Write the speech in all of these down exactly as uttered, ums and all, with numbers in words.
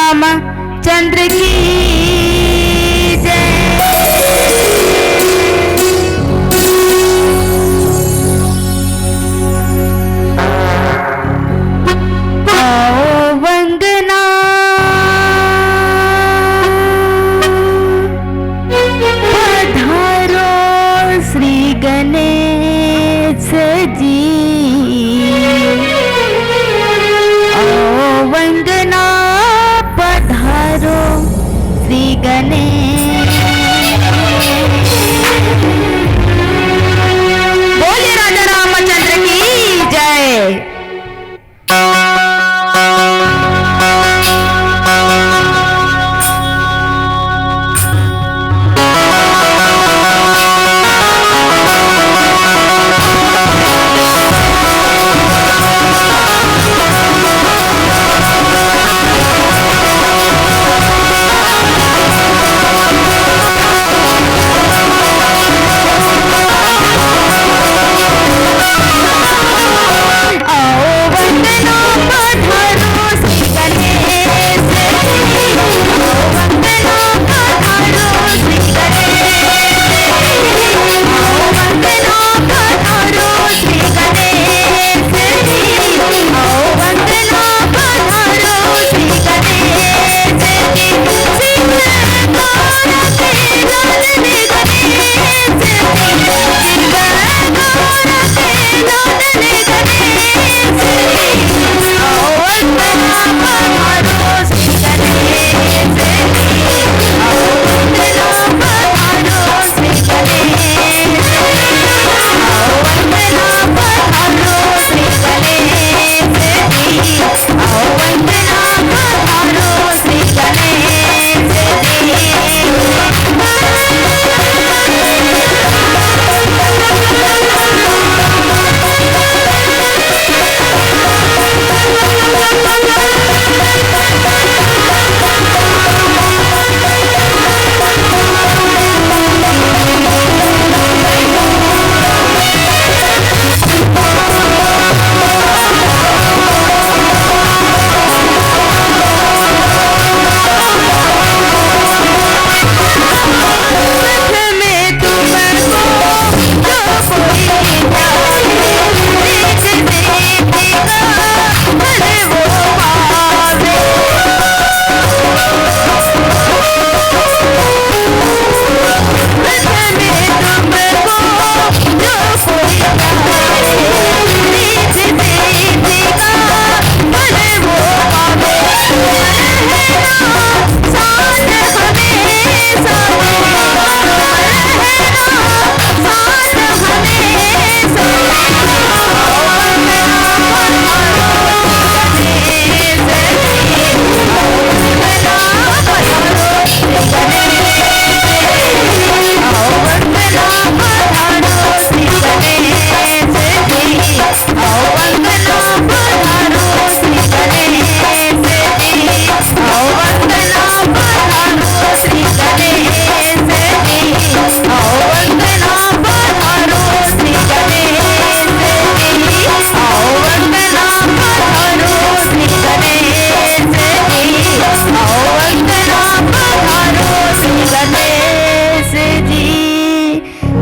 रामचंद्र की जय। आओ वंदना पधारो श्री गणेश जी, आओ वंदना पधारो श्री गणेश। बोलिए राजा रामचंद्र की जय।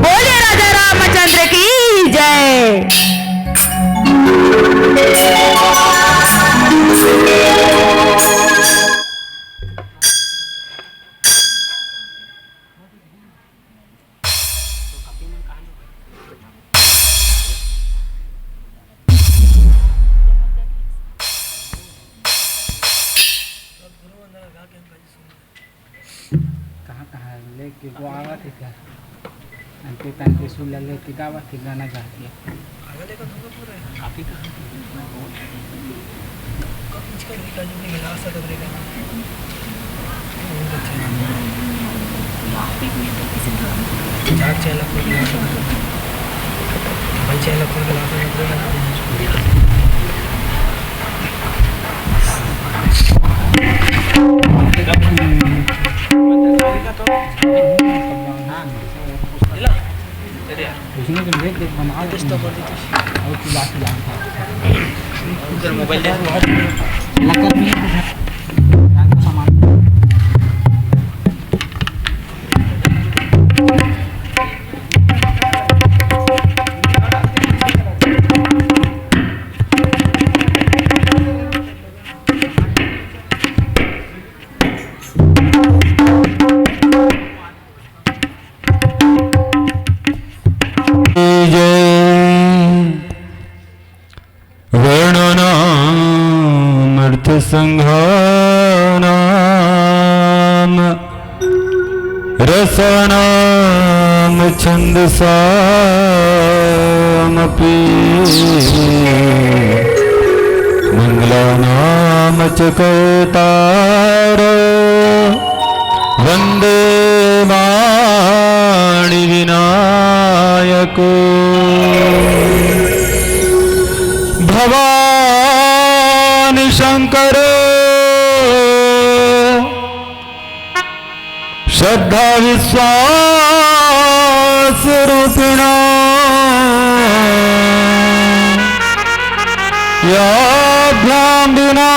बोलिए राजा रामचंद्र की जय। कहाँ कहाँ लेके गो आवत हे का? अंते तंते सुन ले लेके गावत हे गाना गा के। उसने तो देख देख बना लेते हैं। और की बात है। उधर मोबाइल दे। लगा भी है। रात को सामान संघानां रसानां छन्दसामपि। मङ्गलानां च कर्तारो वन्दे वाणि विनायको। भवानि शङ्करो श्रद्धा विश्वास रूपिणा। याभ्यां विना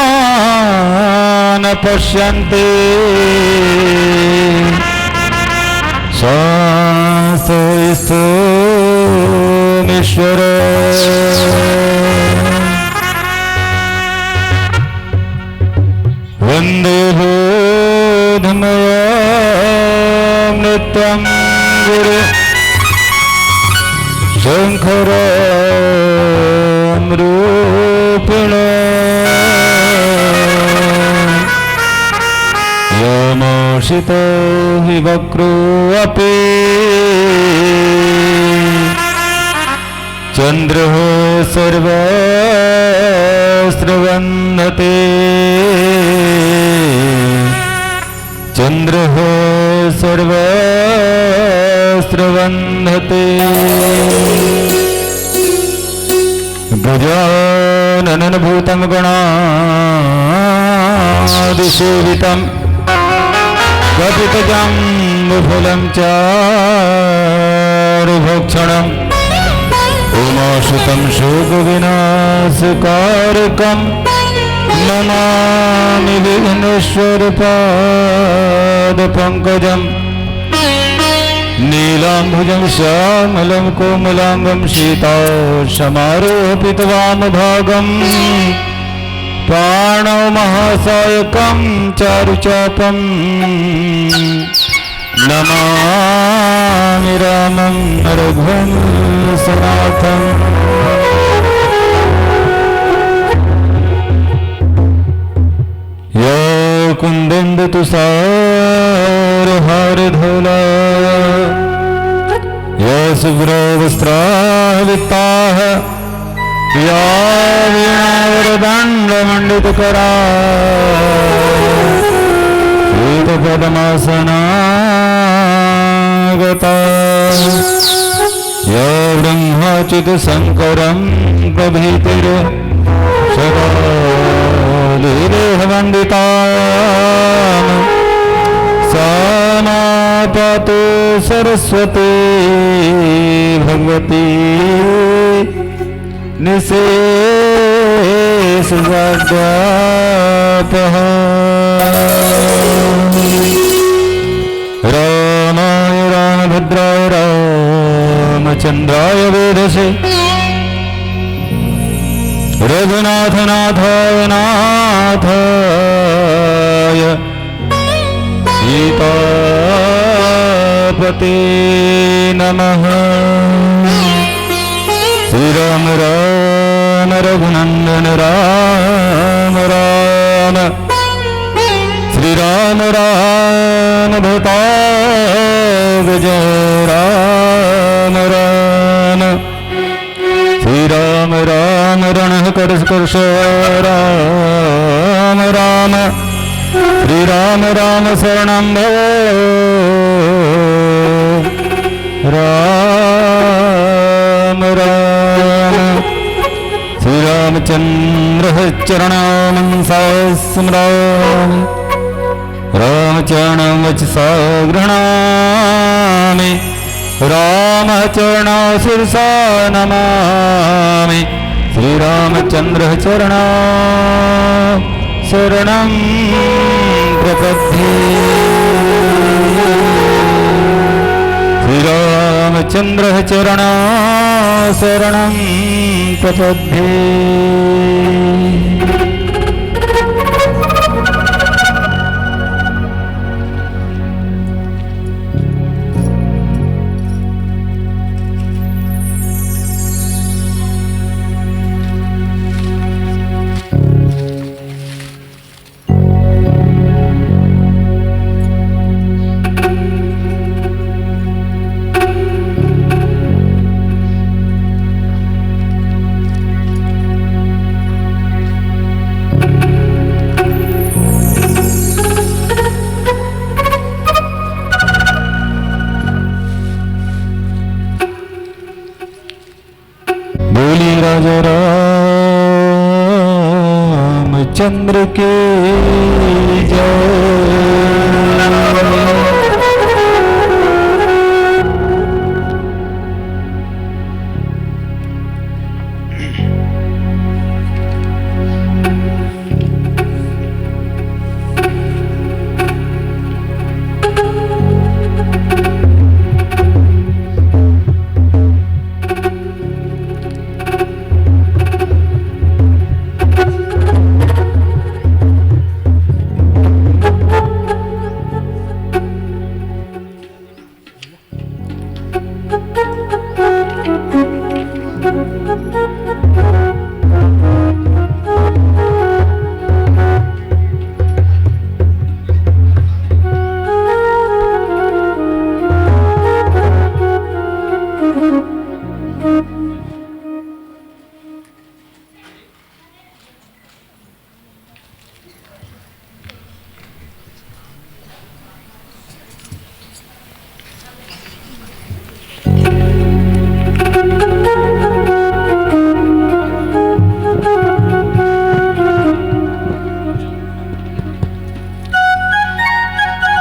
न पश्यन्ति संस्थोऽस्त्वमीश्वरो। वन्दे बोधमयं नित्यं गुरु शङ्करं रूपिणो। व्योमाश्रितो हि वक्रो अपि चन्द्रो सर्वत्र वन्दते। चन्द्रो सर्वत्र वन्दते। गजाननभूतं गणादिसेवितं कपितजम्बूफलं चारुभक्षणं उमासुतं शोकविनाशकारकं नमामि विघ्नेश्वरपादपङ्कजम्। नीलाम्बुजं श्यामलं कोमलाङ्गं सीतासमारोपितवामभागं पाणौ महासायकं चारुचापं नमामि रामं रघुवंशनाथम्। या कुन्देन्दुतुषारहारधवला या शुभ्रवस्त्रावृताः या वीणावरदण्डमण्डितकरा पीतपद्मासनागता। या ब्रह्माच्युतशङ्करं प्रभृतिर् सदा लीलेह वन्दिताम्। सा मां पातु सरस्वती भगवती निःशेषजाड्यापहा। रामाय रामभद्राय रामचन्द्राय वेधसे। रघुनाथनाथाय नाथाय सीतापते नमः। श्रीराम राम रघुनन्दन राम राम। श्रीराम राम भूतात्मज राम राम। श्रीराम राम रणकर्ष कर्ष राम राम। श्रीराम राम शरणं भव राम राम। श्रीरामचन्द्रः चरणामंसा स्मरामि। रामचरणं वचसा गृह्णामि। रामचरणं शिरसा नमामि। श्रीरामचन्द्रः चरणं शरणं प्रपद्ये। श्रीरामचन्द्रः चरणं शरणं प्रपद्ये। रामचंद्र की जय।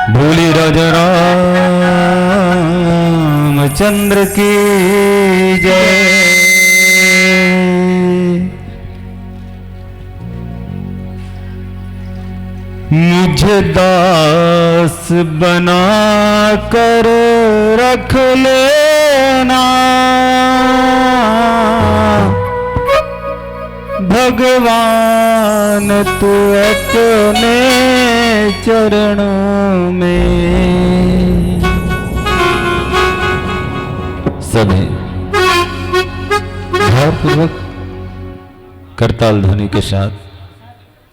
बोलिए राजा रामचंद्र की जय। मुझे दास बना कर रख लेना भगवान तू अपने चरणों में। सभी भावपूर्वक करताल ध्वनि के साथ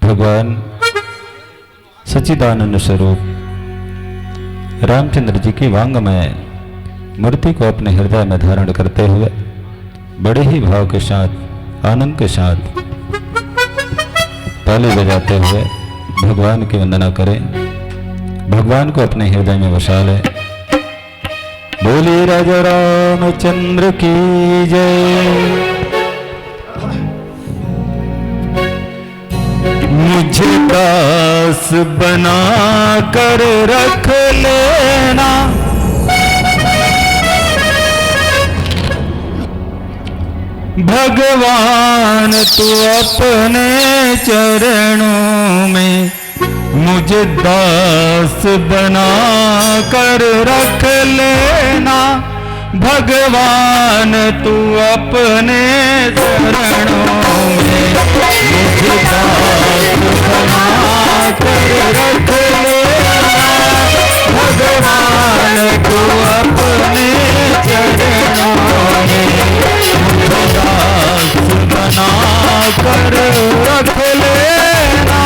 भगवान सच्चिदानंद स्वरूप रामचंद्र जी की वांगमय मूर्ति को अपने हृदय में धारण करते हुए बड़े ही भाव के साथ, आनंद के साथ ताली बजाते हुए भगवान की वंदना करें, भगवान को अपने हृदय में बसा लें। बोलिए राजा रामचंद्र की जय। मुझे दास बना कर रख लेना भगवान तू अपने चरणों में। मुझे दास बना कर रख लेना भगवान तू अपने चरणों में। मुझे दास बना कर रख लेना भगवान तू अपने चरणों में। मुझे दास बना कर रख लेना।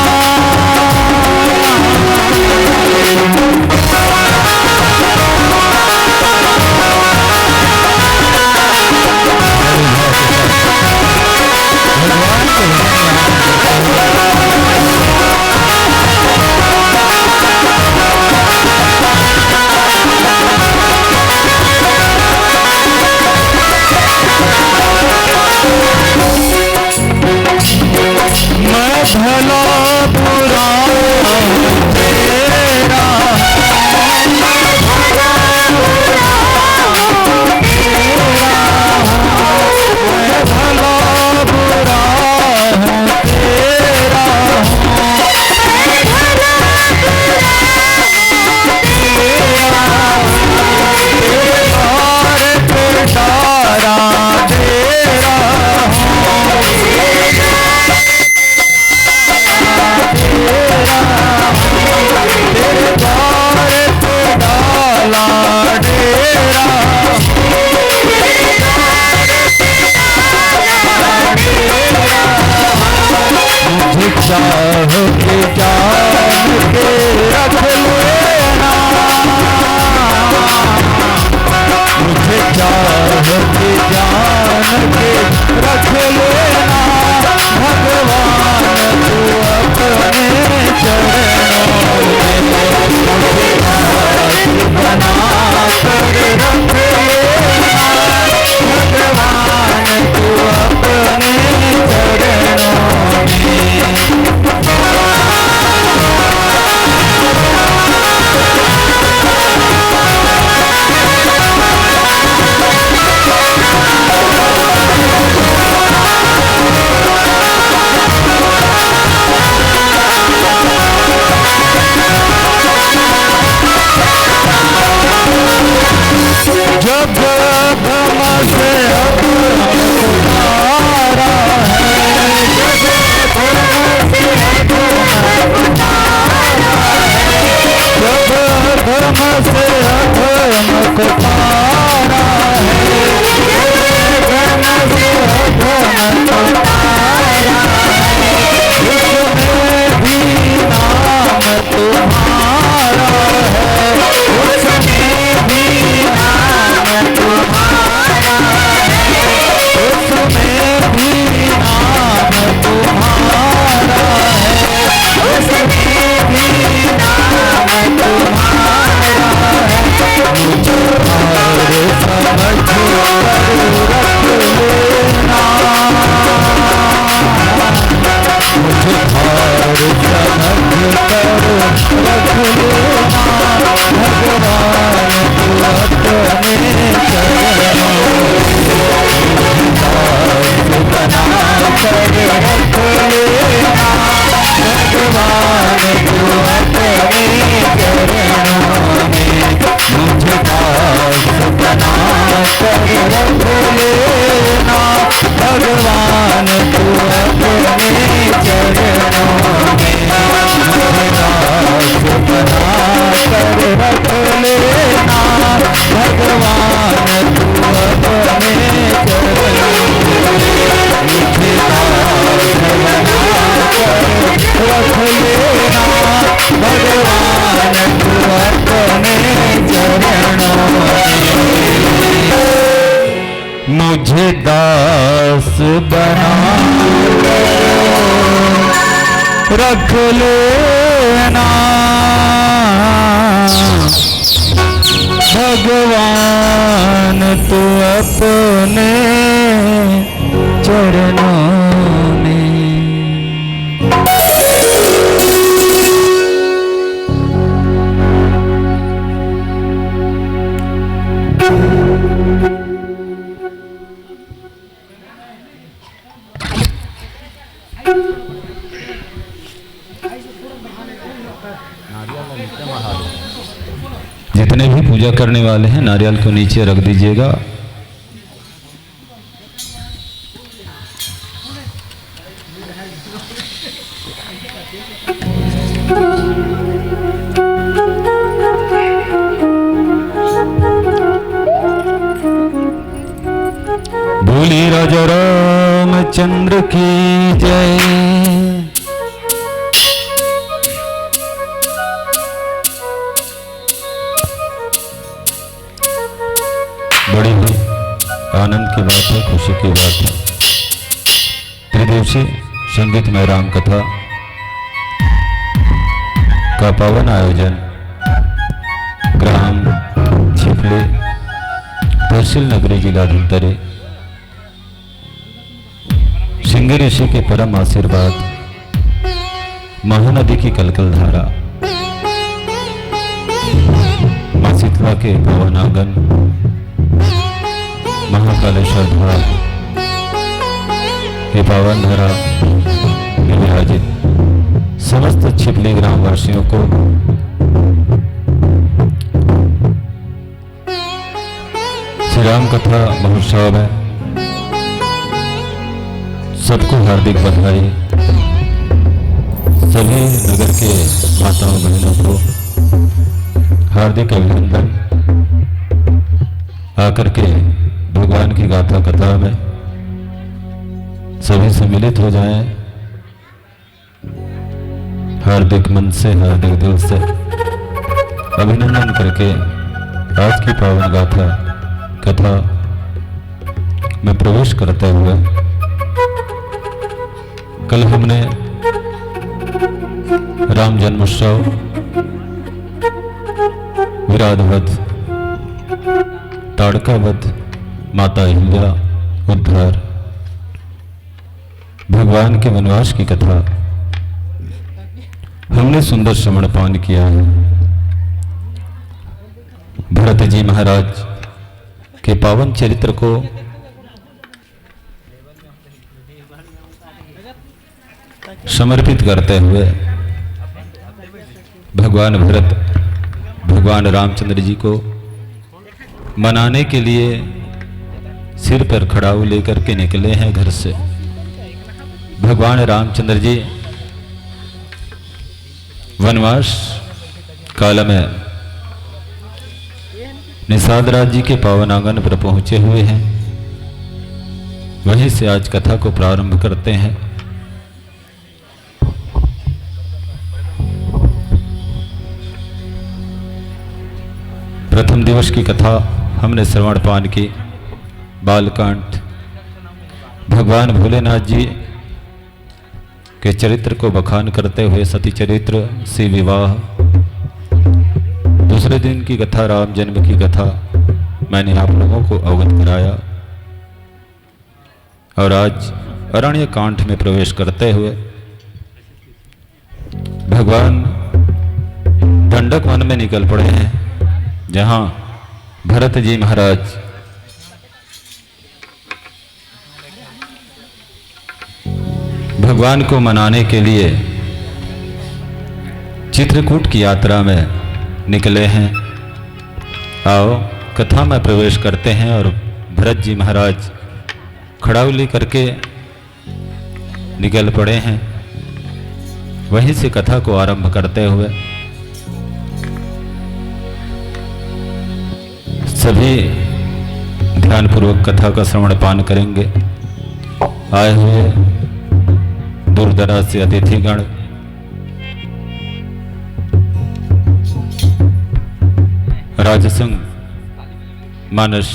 मैं भला बुरा हूँ तेरा, मैं भला बुरा हूँ तेरा, तेरा तेरे द्वार पे डाला डेरा। मुझे चाह के जान के रख लेना। मुझे चाह के जान के रख लेना भगवान तू अपने चरणों में। मुझे दास बना कर रख लेना भगवान तू अपने भी नाम तुम्हारा है, उसमें भी नाम तुम्हारा है। मुझे हार समझ कर रख लेना, मुझे हार समझ कर रख लेना, भगवान तू अपने चरणों में। दास बना कर रख लेना, भगवान तू अपने चरणों में। मुझे दास बना कर रख लेना, भगवान तू अपने चरणों में। मुझे दास बना कर रख लेना, भगवान तू अपने चरणों में। मुझे दास बना कर रख लेना, भगवान तू अपने चरणों में। मुझे दास बना कर रख लेना, भगवान तू अपने चरणों में। जितने भी पूजा करने वाले हैं, नारियल को नीचे रख दीजिएगा। बोलिए राजा रामचंद्र की जय। बड़ी ही आनंद की बात है, खुशी की बात है। त्रिदिवसीय संगीतमय राम कथा का पावन आयोजन ग्राम छिपली, तहसील नगरी, जिला धमतरी। सिंगी ऋषि के परम आशीर्वाद, महानदी की कलकल धारा, माँ शीतला के पावन आंगन, महाकालेश्वर धाम के पावन धारा में विराजित समस्त छिपली ग्रामवासियों को श्री राम कथा महोत्सव में सबको हार्दिक बधाई। सभी नगर के माताओं बहनों को हार्दिक अभिनंदन। आकर के भगवान की गाथा कथा में सभी सम्मिलित हो जाएं। हार्दिक मन से, हार्दिक दिल से अभिनंदन करके आज की पावन गाथा कथा में प्रवेश करते हुए कल हमने राम जन्मोत्सव, विराट वध, ताड़का वध, माता अहिल्या उद्धार, भगवान के वनवास की कथा हमने सुंदर श्रवण पान किया है। भरत जी महाराज के पावन चरित्र को समर्पित करते हुए भगवान भरत भगवान रामचंद्र जी को मनाने के लिए सिर पर खड़ाऊ लेकर के निकले हैं घर से। भगवान रामचंद्र जी वनवास काल में निषाद राज जी के पावन आंगन पर पहुंचे हुए हैं। वहीं से आज कथा को प्रारंभ करते हैं। प्रथम दिवस की कथा हमने श्रवण पान की। बालकांड। भगवान भोलेनाथ जी के चरित्र को बखान करते हुए सती चरित्र, शिव विवाह, दूसरे दिन की कथा, राम जन्म की कथा मैंने आप लोगों को अवगत कराया। और आज अरण्य कांड में प्रवेश करते हुए भगवान दंडक वन में निकल पड़े हैं, जहां भरत जी महाराज भगवान को मनाने के लिए चित्रकूट की यात्रा में निकले हैं। आओ, कथा में प्रवेश करते हैं और भरत जी महाराज खड़ाऊ लेकर के निकल पड़े हैं। वहीं से कथा को आरंभ करते हुए सभी ध्यानपूर्वक कथा का श्रवण पान करेंगे। आए हुए दूर दराज से अतिथिगण, राजसंघ मानस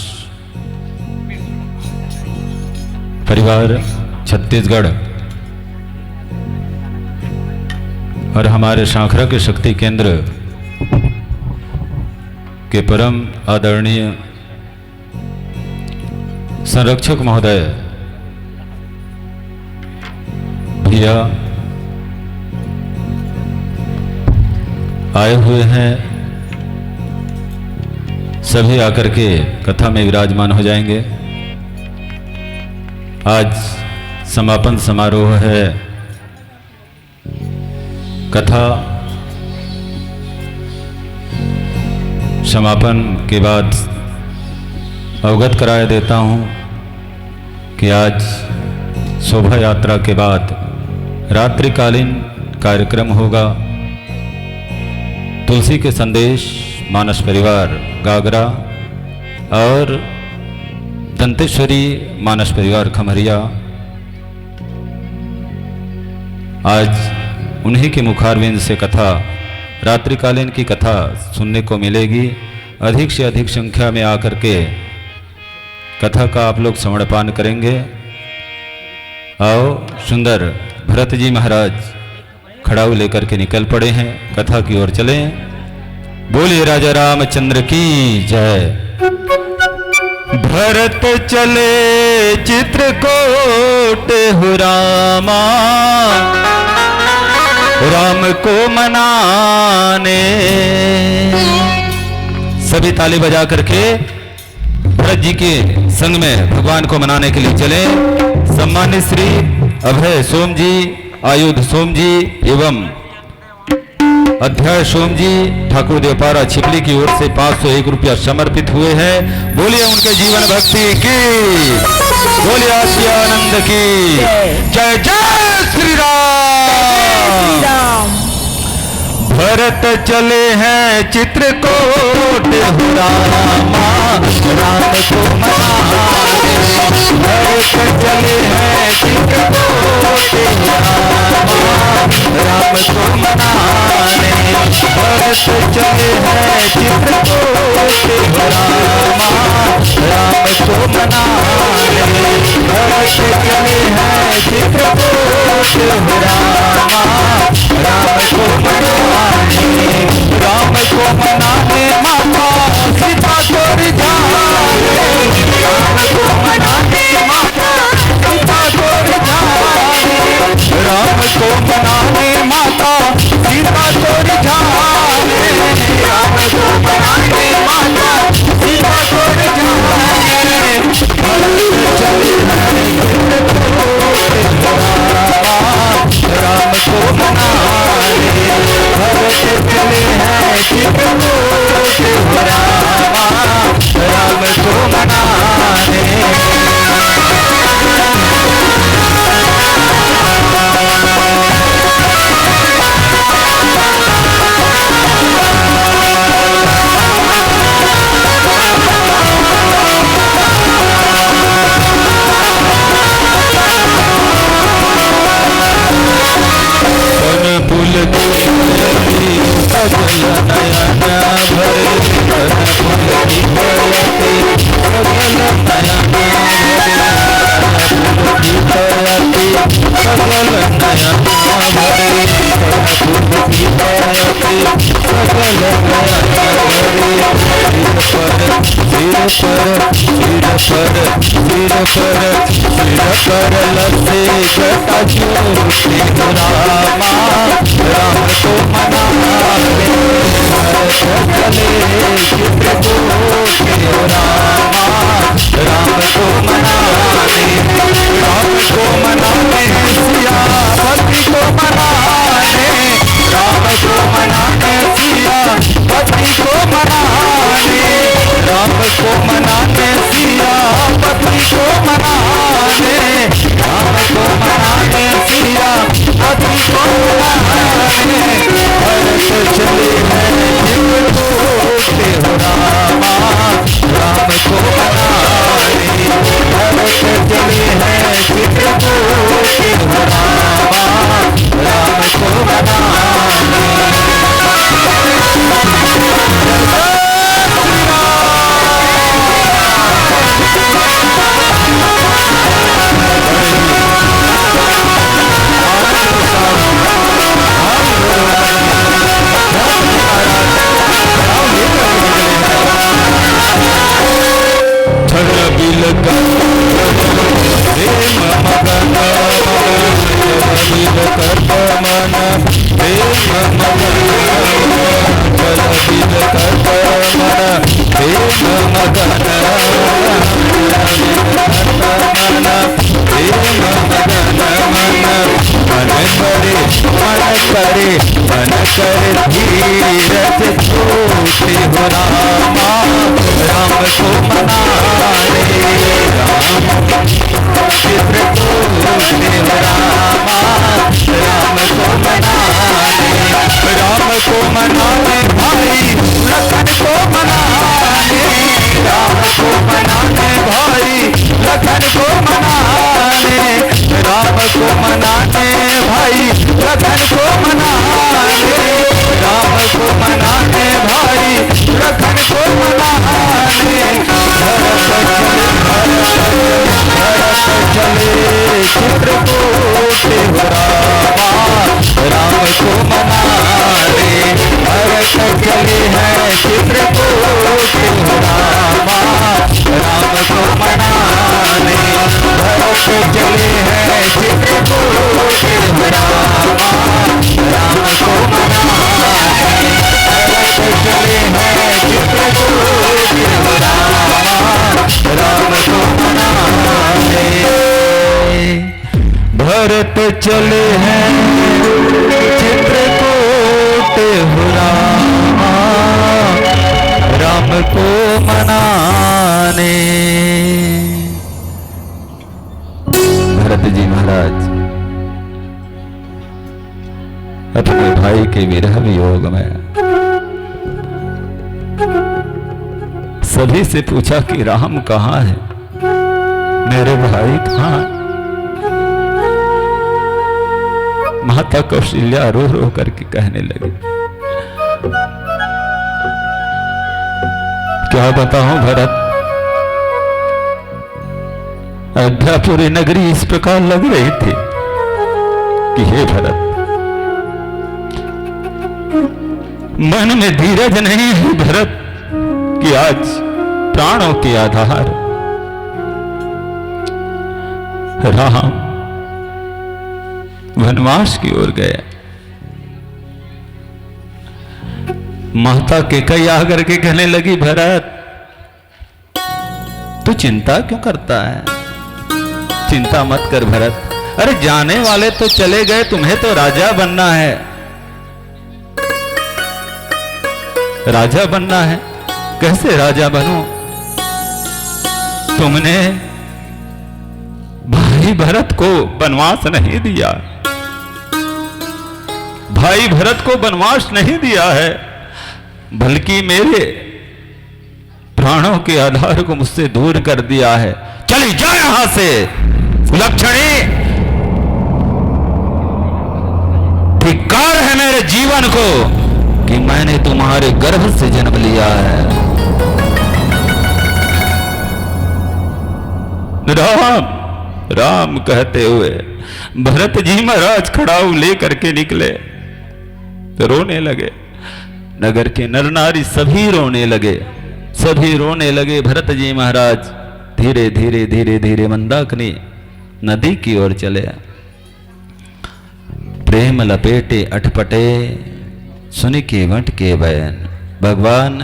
परिवार छत्तीसगढ़ और हमारे शाखरा के शक्ति केंद्र के परम आदरणीय संरक्षक महोदय भैया आए हुए हैं, सभी आकर के कथा में विराजमान हो जाएंगे। आज समापन समारोह है। कथा समापन के बाद अवगत कराया देता हूं कि आज शोभा यात्रा के बाद रात्रिकालीन कार्यक्रम होगा। तुलसी के संदेश, मानस परिवार गागरा और दंतेश्वरी मानस परिवार खमरिया, आज उन्हीं के मुखारविंद से कथा, रात्रिकालीन की कथा सुनने को मिलेगी। अधिक से अधिक संख्या में आकर के कथा का आप लोग श्रवणपान करेंगे। आओ, सुंदर भरत जी महाराज खड़ाऊ लेकर के निकल पड़े हैं, कथा की ओर चलें। बोलिए राजा रामचंद्र की जय। भरत चले चित्रकूट हो रामा, राम को मनाने। सभी ताली बजा करके भरत जी के संग में भगवान को मनाने के लिए चले। सम्मानित श्री अभय सोम जी, आयुध सोम जी एवं अध्याय सोम जी ठाकुर देवपारा छिपली की ओर से पाँच सौ एक रुपया समर्पित हुए हैं। बोलिए उनके जीवन भक्ति की, बोलिए आसिया आनंद की जय। जय श्री राम। भरत चले हैं चित्रकूट हो रामा, राम को मनाने। भरत चले हैं चित्रकूट हो रामा, राम को मनाने। भरत चले हैं चित्रकूट हो रामा, राम को मनाने। भरत चले हैं चित्रकूट हो रामा, राम को मनाने, राम को मनाने माता सीता तोर जाने। राम को मनाने माता सीता तोर जाने। राम को मनाने माता सीता तोर जाने। राम को मनाने माता सीता तोर जाने। भरत चले हैं चित्रकूट हो रामा, राम नयन भरे, कनक उठती पायत सकल नयन भरे। सिर पर, सिर पर, सिर पर, सिर पर, सिर पर लसे गता चोटे हो रामा, राम को मनाने। भरत चले चित्रकूट हो रामा, राम को मनाने, राम को मनाने, सियापति को मनाने, राम को मनाने, सियापति को मनाने, राम को मनाने, सियापति को मनाने, राम को मनाने, सियापति को मनाने। भरत चले हैं चित्रकूट हो रामा, राम को मनाने। भरत चले हैं चित्रकूट हो रामा, राम को मनाने। छल बिल कर प्रेम मगन, छल बिल कर मन प्रेम मगन, छल बिल कर मन प्रेम मगन। प्रेम मगन मन, मन करे, मन करे, मन करे धीरज धोखे हो रामा, राम को मना रे राम। चित्रकूट हो रामा, राम को मना रे, राम को मना रे भाई, लखन को मना रे, राम को मना रे भाई, लखन को मनाने, राम को मनाने भाई, लखन को मनाने, राम को मनाने भाई, लखन को मनाने। भरत चले, भरत, भरत चले चित्रकूट हो रामा, राम को मनाने। भरत चले हैं चित्रकूट हो रामा, राम को मनाने। भरत चले हैं चित्रकूट हो रामा, राम को मनाने। भरत चले हैं चित्रकूट हो रामा, राम को मनाने। भरत चले हैं चित्रकूट हो रामा, राम को मनाने। भरत जी महाराज अपने भाई के विरह वियोग में सभी से पूछा कि राम कहाँ है, मेरे भाई कहाँ? माता कौशल्या रो रो करके कहने लगी, क्या बताऊं भरत, अयोध्यापुरी नगरी इस प्रकार लग रही थी कि हे भरत, मन में धीरज नहीं है भरत, कि आज प्राणों के आधार राम वनवास की ओर गए। माता कैकई आकर के कहने लगी, भरत, तू चिंता क्यों करता है? चिंता मत कर भरत। अरे, जाने वाले तो चले गए, तुम्हें तो राजा बनना है, राजा बनना है। कैसे राजा बनूं? तुमने भाई भरत को वनवास नहीं दिया, भाई भरत को वनवास नहीं दिया है, बल्कि मेरे प्राणों के आधार को मुझसे दूर कर दिया है। चली जा यहां से। सुलक्षणी, धिक्कार है मेरे जीवन को कि मैंने तुम्हारे गर्भ से जन्म लिया है। राम, राम कहते हुए भरत जी महाराज खड़ाऊ लेकर के निकले तो रोने लगे। नगर के नर नारी सभी रोने लगे, सभी रोने लगे। भरत जी महाराज धीरे धीरे धीरे धीरे मंदाकिनी नदी की ओर चले। प्रेम लपेटे अटपटे, सुनि केवट के बयन। भगवान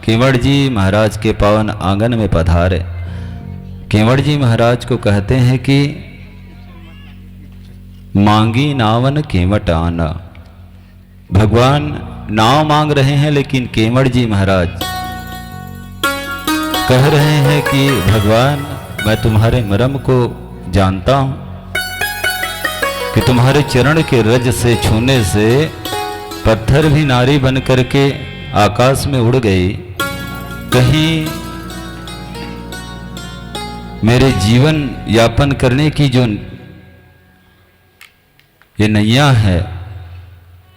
केवट जी महाराज के पावन आंगन में पधारे। केवट जी महाराज को कहते हैं कि मांगी नावन केवट आना। भगवान नाव मांग रहे हैं, लेकिन केवट जी महाराज कह रहे हैं कि भगवान, मैं तुम्हारे मर्म को जानता हूं कि तुम्हारे चरण के रज से, छूने से पत्थर भी नारी बन करके आकाश में उड़ गई। कहीं मेरे जीवन यापन करने की जो ये नैया है,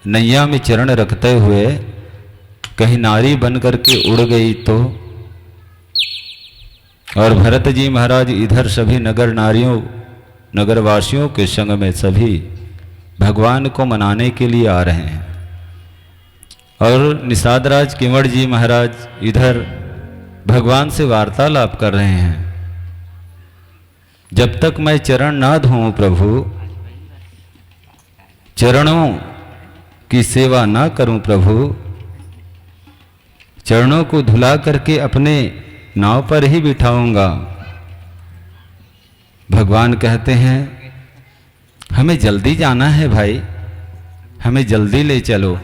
नैया में चरण रखते हुए कहीं नारी बन करके उड़ गई तो। और भरत जी महाराज इधर सभी नगर नारियों, नगरवासियों के संग में सभी भगवान को मनाने के लिए आ रहे हैं। और निषाद राज केवट जी महाराज इधर भगवान से वार्तालाप कर रहे हैं। जब तक मैं चरण ना धोऊं प्रभु, चरणों की सेवा ना करूं प्रभु, चरणों को धुला करके अपने नाव पर ही बिठाऊंगा। भगवान कहते हैं, हमें जल्दी जाना है भाई, हमें जल्दी ले चलो।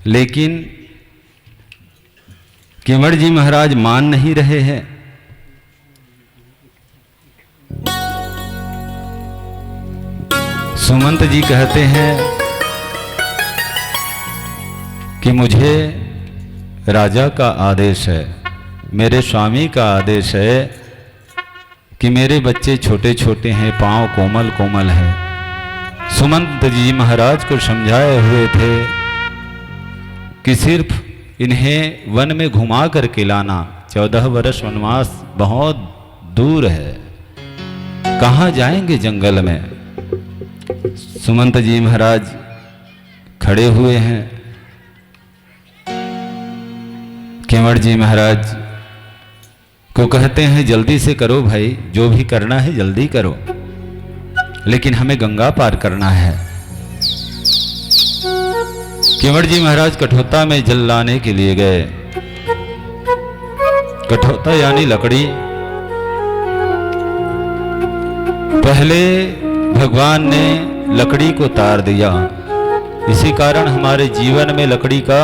लेकिन केवट जी महाराज मान नहीं रहे हैं। सुमंत जी कहते हैं कि मुझे राजा का आदेश है, मेरे स्वामी का आदेश है कि मेरे बच्चे छोटे छोटे हैं, पांव कोमल कोमल है। सुमंत जी महाराज को समझाए हुए थे कि सिर्फ इन्हें वन में घुमा करके लाना। चौदह वर्ष वनवास बहुत दूर है, कहाँ जाएंगे जंगल में। सुमंत जी महाराज खड़े हुए हैं। केवट जी महाराज को कहते हैं, जल्दी से करो भाई, जो भी करना है जल्दी करो, लेकिन हमें गंगा पार करना है। केवट जी महाराज कठौता में जल लाने के लिए गए। कठौता यानी लकड़ी। पहले भगवान ने लकड़ी को तार दिया, इसी कारण हमारे जीवन में लकड़ी का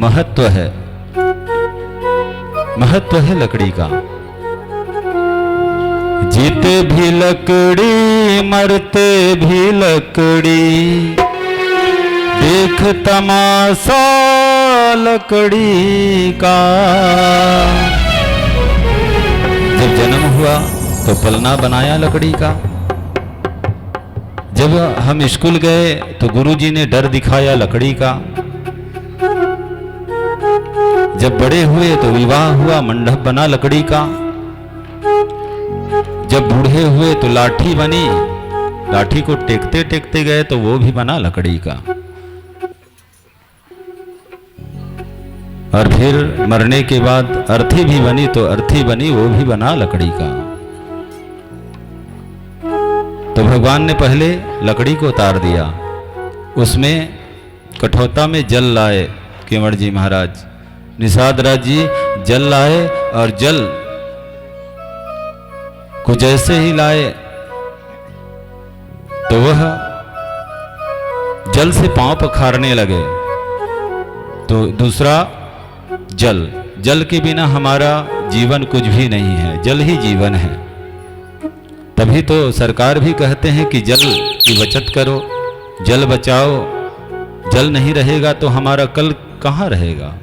महत्व है, महत्व है लकड़ी का। जीते भी लकड़ी, मरते भी लकड़ी, देख तमाशा लकड़ी का। जब जन्म हुआ तो पलना बनाया लकड़ी का। जब हम स्कूल गए तो गुरुजी ने डर दिखाया लकड़ी का। जब बड़े हुए तो विवाह हुआ, मंडप बना लकड़ी का। जब बूढ़े हुए तो लाठी बनी, लाठी को टेकते टेकते गए तो वो भी बना लकड़ी का। और फिर मरने के बाद अर्थी भी बनी तो अर्थी बनी, वो भी बना लकड़ी का। तो भगवान ने पहले लकड़ी को उतार दिया, उसमें कठौता में जल लाए केवट जी महाराज, निषाद राज जी जल लाए और जल को जैसे ही लाए तो वह जल से पांव पखारने लगे। तो दूसरा जल, जल के बिना हमारा जीवन कुछ भी नहीं है, जल ही जीवन है। तभी तो सरकार भी कहते हैं कि जल की बचत करो, जल बचाओ। जल नहीं रहेगा तो हमारा कल कहाँ रहेगा?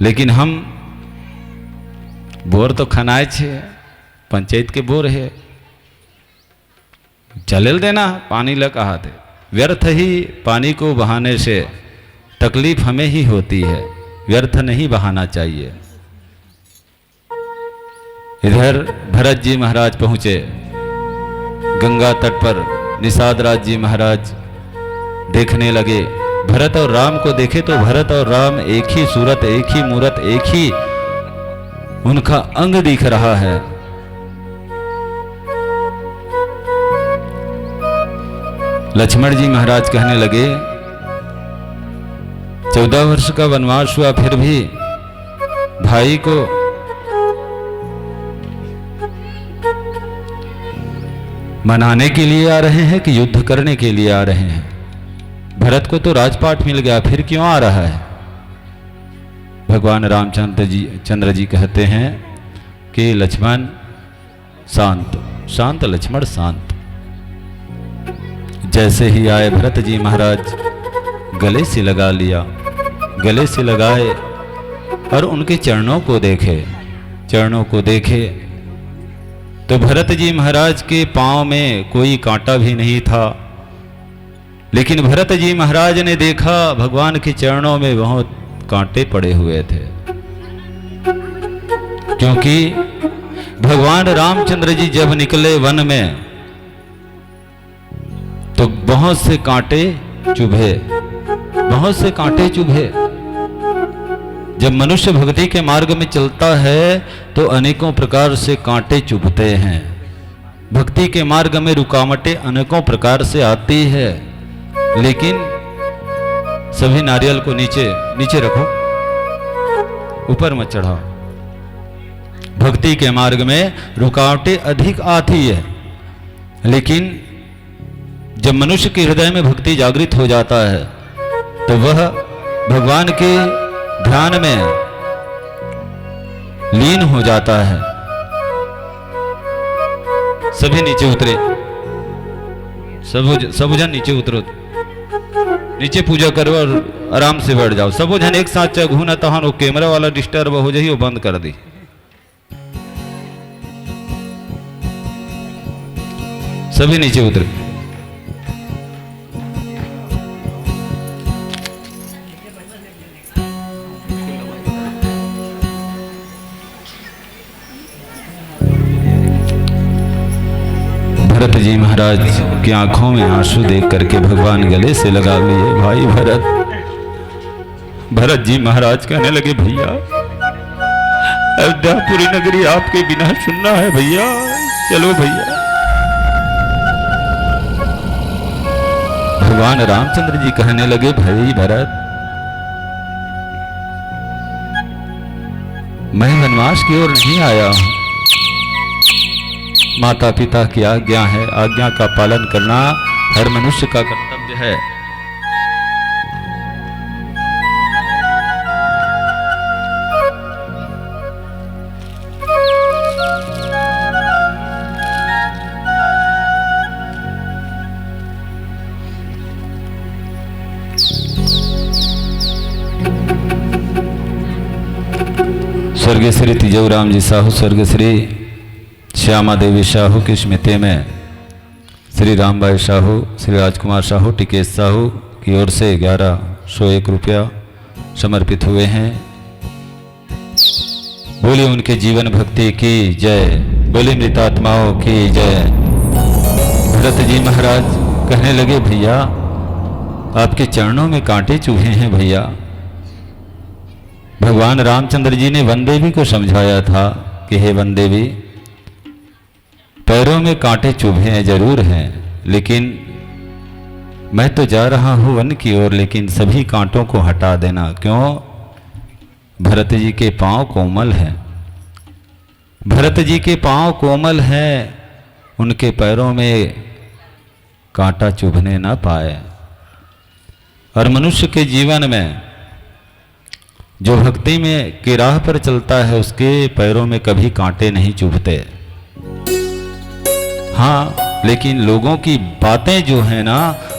लेकिन हम बोर तो खनाए छे, पंचायत के बोर है, चलेल देना पानी ल कहाथे। व्यर्थ ही पानी को बहाने से तकलीफ हमें ही होती है, व्यर्थ नहीं बहाना चाहिए। इधर भरत जी महाराज पहुंचे, गंगा तट पर निषाद राज जी महाराज देखने लगे। भरत और राम को देखे तो भरत और राम एक ही सूरत, एक ही मूरत, एक ही उनका अंग दिख रहा है। लक्ष्मण जी महाराज कहने लगे, चौदह वर्ष का वनवास हुआ, फिर भी भाई को मनाने के लिए आ रहे हैं कि युद्ध करने के लिए आ रहे हैं? भरत को तो राजपाट मिल गया, फिर क्यों आ रहा है? भगवान रामचंद्र जी, चंद्र जी कहते हैं कि लक्ष्मण शांत, शांत लक्ष्मण शांत। जैसे ही आए भरत जी महाराज गले से लगा लिया, गले से लगाए और उनके चरणों को देखे, चरणों को देखे तो भरत जी महाराज के पांव में कोई कांटा भी नहीं था। लेकिन भरत जी महाराज ने देखा, भगवान के चरणों में बहुत कांटे पड़े हुए थे, क्योंकि भगवान रामचंद्र जी जब निकले वन में तो बहुत से कांटे चुभे, बहुत से कांटे चुभे। जब मनुष्य भक्ति के मार्ग में चलता है तो अनेकों प्रकार से कांटे चुभते हैं। भक्ति के मार्ग में रुकावटें अनेकों प्रकार से आती है, लेकिन सभी नारियल को नीचे, नीचे रखो, ऊपर मत चढ़ाओ। भक्ति के मार्ग में रुकावटें अधिक आती है, लेकिन जब मनुष्य के हृदय में भक्ति जागृत हो जाता है तो वह भगवान के ध्यान में लीन हो जाता है। सभी नीचे उतरे, सब ज-, सब जन नीचे उतरो, नीचे पूजा करो और आराम से बैठ जाओ। सब जन एक साथ चघू न, तहन वो कैमरा वाला डिस्टर्ब हो जाही, वो बंद कर दी। सभी नीचे उतरे। भरत जी महाराज की आंखों में आंसू देख करके भगवान गले से लगा लिए, भाई भरत। भरत जी महाराज कहने लगे, भैया, अयोध्यापुरी नगरी आपके बिना सुन्ना है भैया, चलो भैया। भगवान रामचंद्र जी कहने लगे, भाई भरत, मैं वनवास की ओर नहीं आया हूं। माता पिता की आज्ञा है, आज्ञा का पालन करना हर मनुष्य का कर्तव्य है। स्वर्गीय श्री तिजऊ राम जी साहू, स्वर्गीय श्री श्यामा देवी साहू की स्मृति में श्री रामबाई साहू, श्री राजकुमार साहू, टिकेश साहू की ओर से ग्यारह सौ एक रुपया समर्पित हुए हैं। बोलिए उनके जीवन भक्ति की जय, बोलिए मृतात्माओं की जय। भरत जी महाराज कहने लगे, भैया, आपके चरणों में कांटे चुभे हैं भैया। भगवान रामचंद्र जी ने वन देवी को समझाया था कि हे वन देवी, पैरों में कांटे चुभे हैं, जरूर हैं, लेकिन मैं तो जा रहा हूं वन की ओर, लेकिन सभी कांटों को हटा देना। क्यों? भरत जी के पांव कोमल हैं, भरत जी के पांव कोमल हैं, उनके पैरों में कांटा चुभने ना पाए। और मनुष्य के जीवन में जो भक्ति में की राह पर चलता है, उसके पैरों में कभी कांटे नहीं चुभते। हाँ, लेकिन लोगों की बातें जो है ना,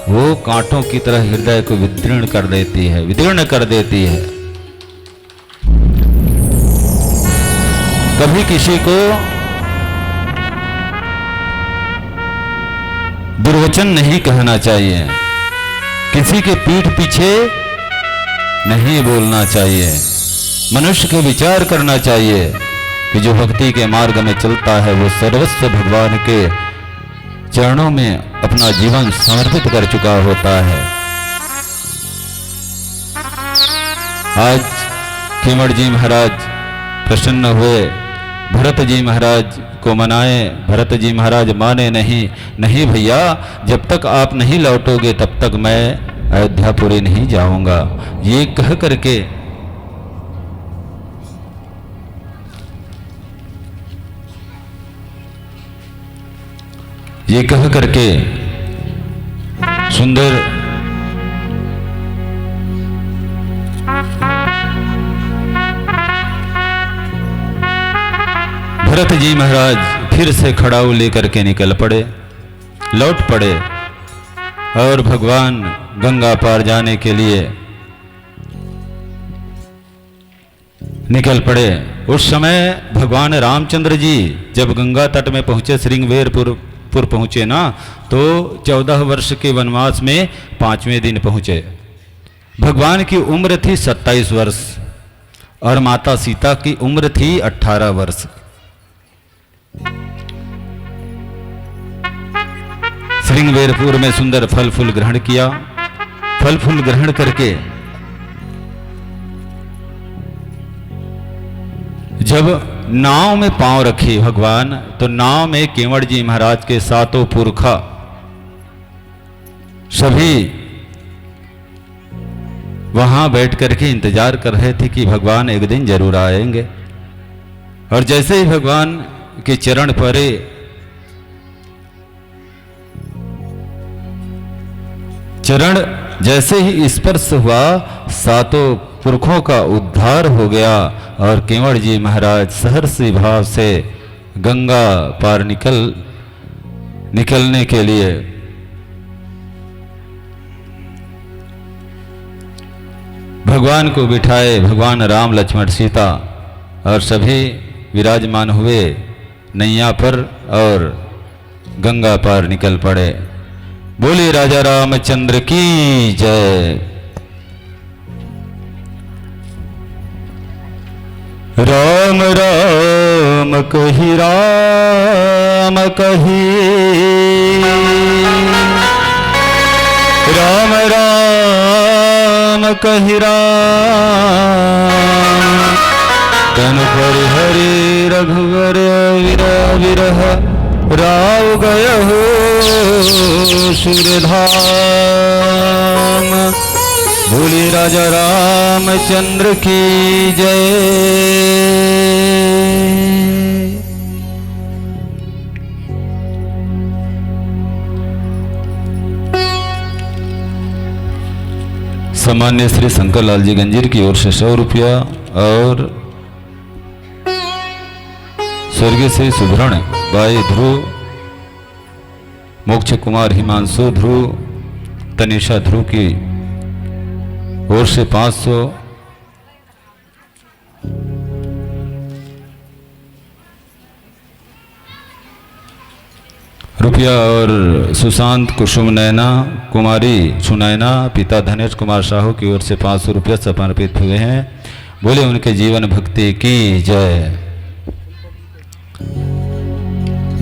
वो कांटों की तरह हृदय को विदीर्ण कर देती है, विदीर्ण कर देती है। कभी किसी को दुर्वचन नहीं कहना चाहिए, किसी के पीठ पीछे नहीं बोलना चाहिए। मनुष्य को विचार करना चाहिए कि जो भक्ति के मार्ग में चलता है, वो सर्वस्व भगवान के चरणों में अपना जीवन समर्पित कर चुका होता है। आज केवड़ जी महाराज प्रसन्न हुए, भरत जी महाराज को मनाए। भरत जी महाराज माने नहीं, "नहीं भैया, जब तक आप नहीं लौटोगे तब तक मैं अयोध्यापुरी नहीं जाऊंगा।" ये कह करके ये कह करके सुंदर भरत जी महाराज फिर से खड़ाऊ लेकर के निकल पड़े, लौट पड़े और भगवान गंगा पार जाने के लिए निकल पड़े। उस समय भगवान रामचंद्र जी जब गंगा तट में पहुंचे, श्रृंगवेरपुर पुर पहुंचे ना, तो चौदह वर्ष के वनवास में पांचवें दिन पहुंचे। भगवान की उम्र थी सत्ताईस वर्ष और माता सीता की उम्र थी अठारह वर्ष। श्रृंगवेरपुर में सुंदर फल फूल ग्रहण किया। फल फूल ग्रहण करके जब नाव में पांव रखे भगवान, तो नाव में केवड़ जी महाराज के सातों पुरखा सभी वहां बैठ करके इंतजार कर रहे थे कि भगवान एक दिन जरूर आएंगे। और जैसे ही भगवान के चरण परे, चरण जैसे ही स्पर्श हुआ, सातों पुरखों का उद्धार हो गया और केवड़ जी महाराज सहर्षि भाव से गंगा पार निकल निकलने के लिए भगवान को बिठाए। भगवान राम, लक्ष्मण, सीता और सभी विराजमान हुए नैया पर और गंगा पार निकल पड़े। बोले राजा रामचंद्र की जय। राम राम कहि राम कहि, राम राम कहि राम। तन पर हरि रघुवर विरह विरह, राव गयहु सुरधाम। बोले राजा रामचंद्र की जय। सम्मान्य श्री शंकर लाल जी गंजीर की ओर से सौ रुपया और स्वर्गीय श्री सुभरण बाई ध्रुव, मोक्ष कुमार, हिमांशु ध्रुव, तनिषा ध्रुव की ओर से पाँच सौ रुपया और सुशांत कुसुम नैना, कुमारी सुनैना, पिता धनेश कुमार साहू की ओर से पाँच सौ रुपया समर्पित हुए हैं। बोले उनके जीवन भक्ति की जय।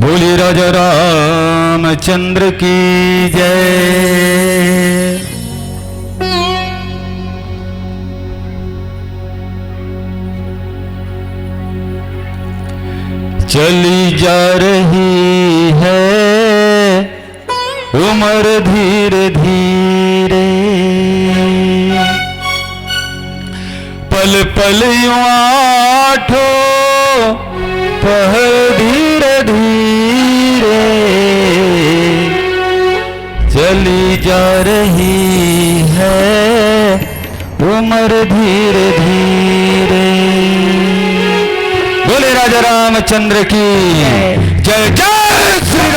बोलिए राजा रामचंद्र की जय। चली जा रही है उम्र धीरे धीरे, पल पल यूं आठो पहर धीरे धीरे चली जा रही है उम्र धीरे धीरे। बोले राजा रामचंद्र की जय। जय जय श्री राम।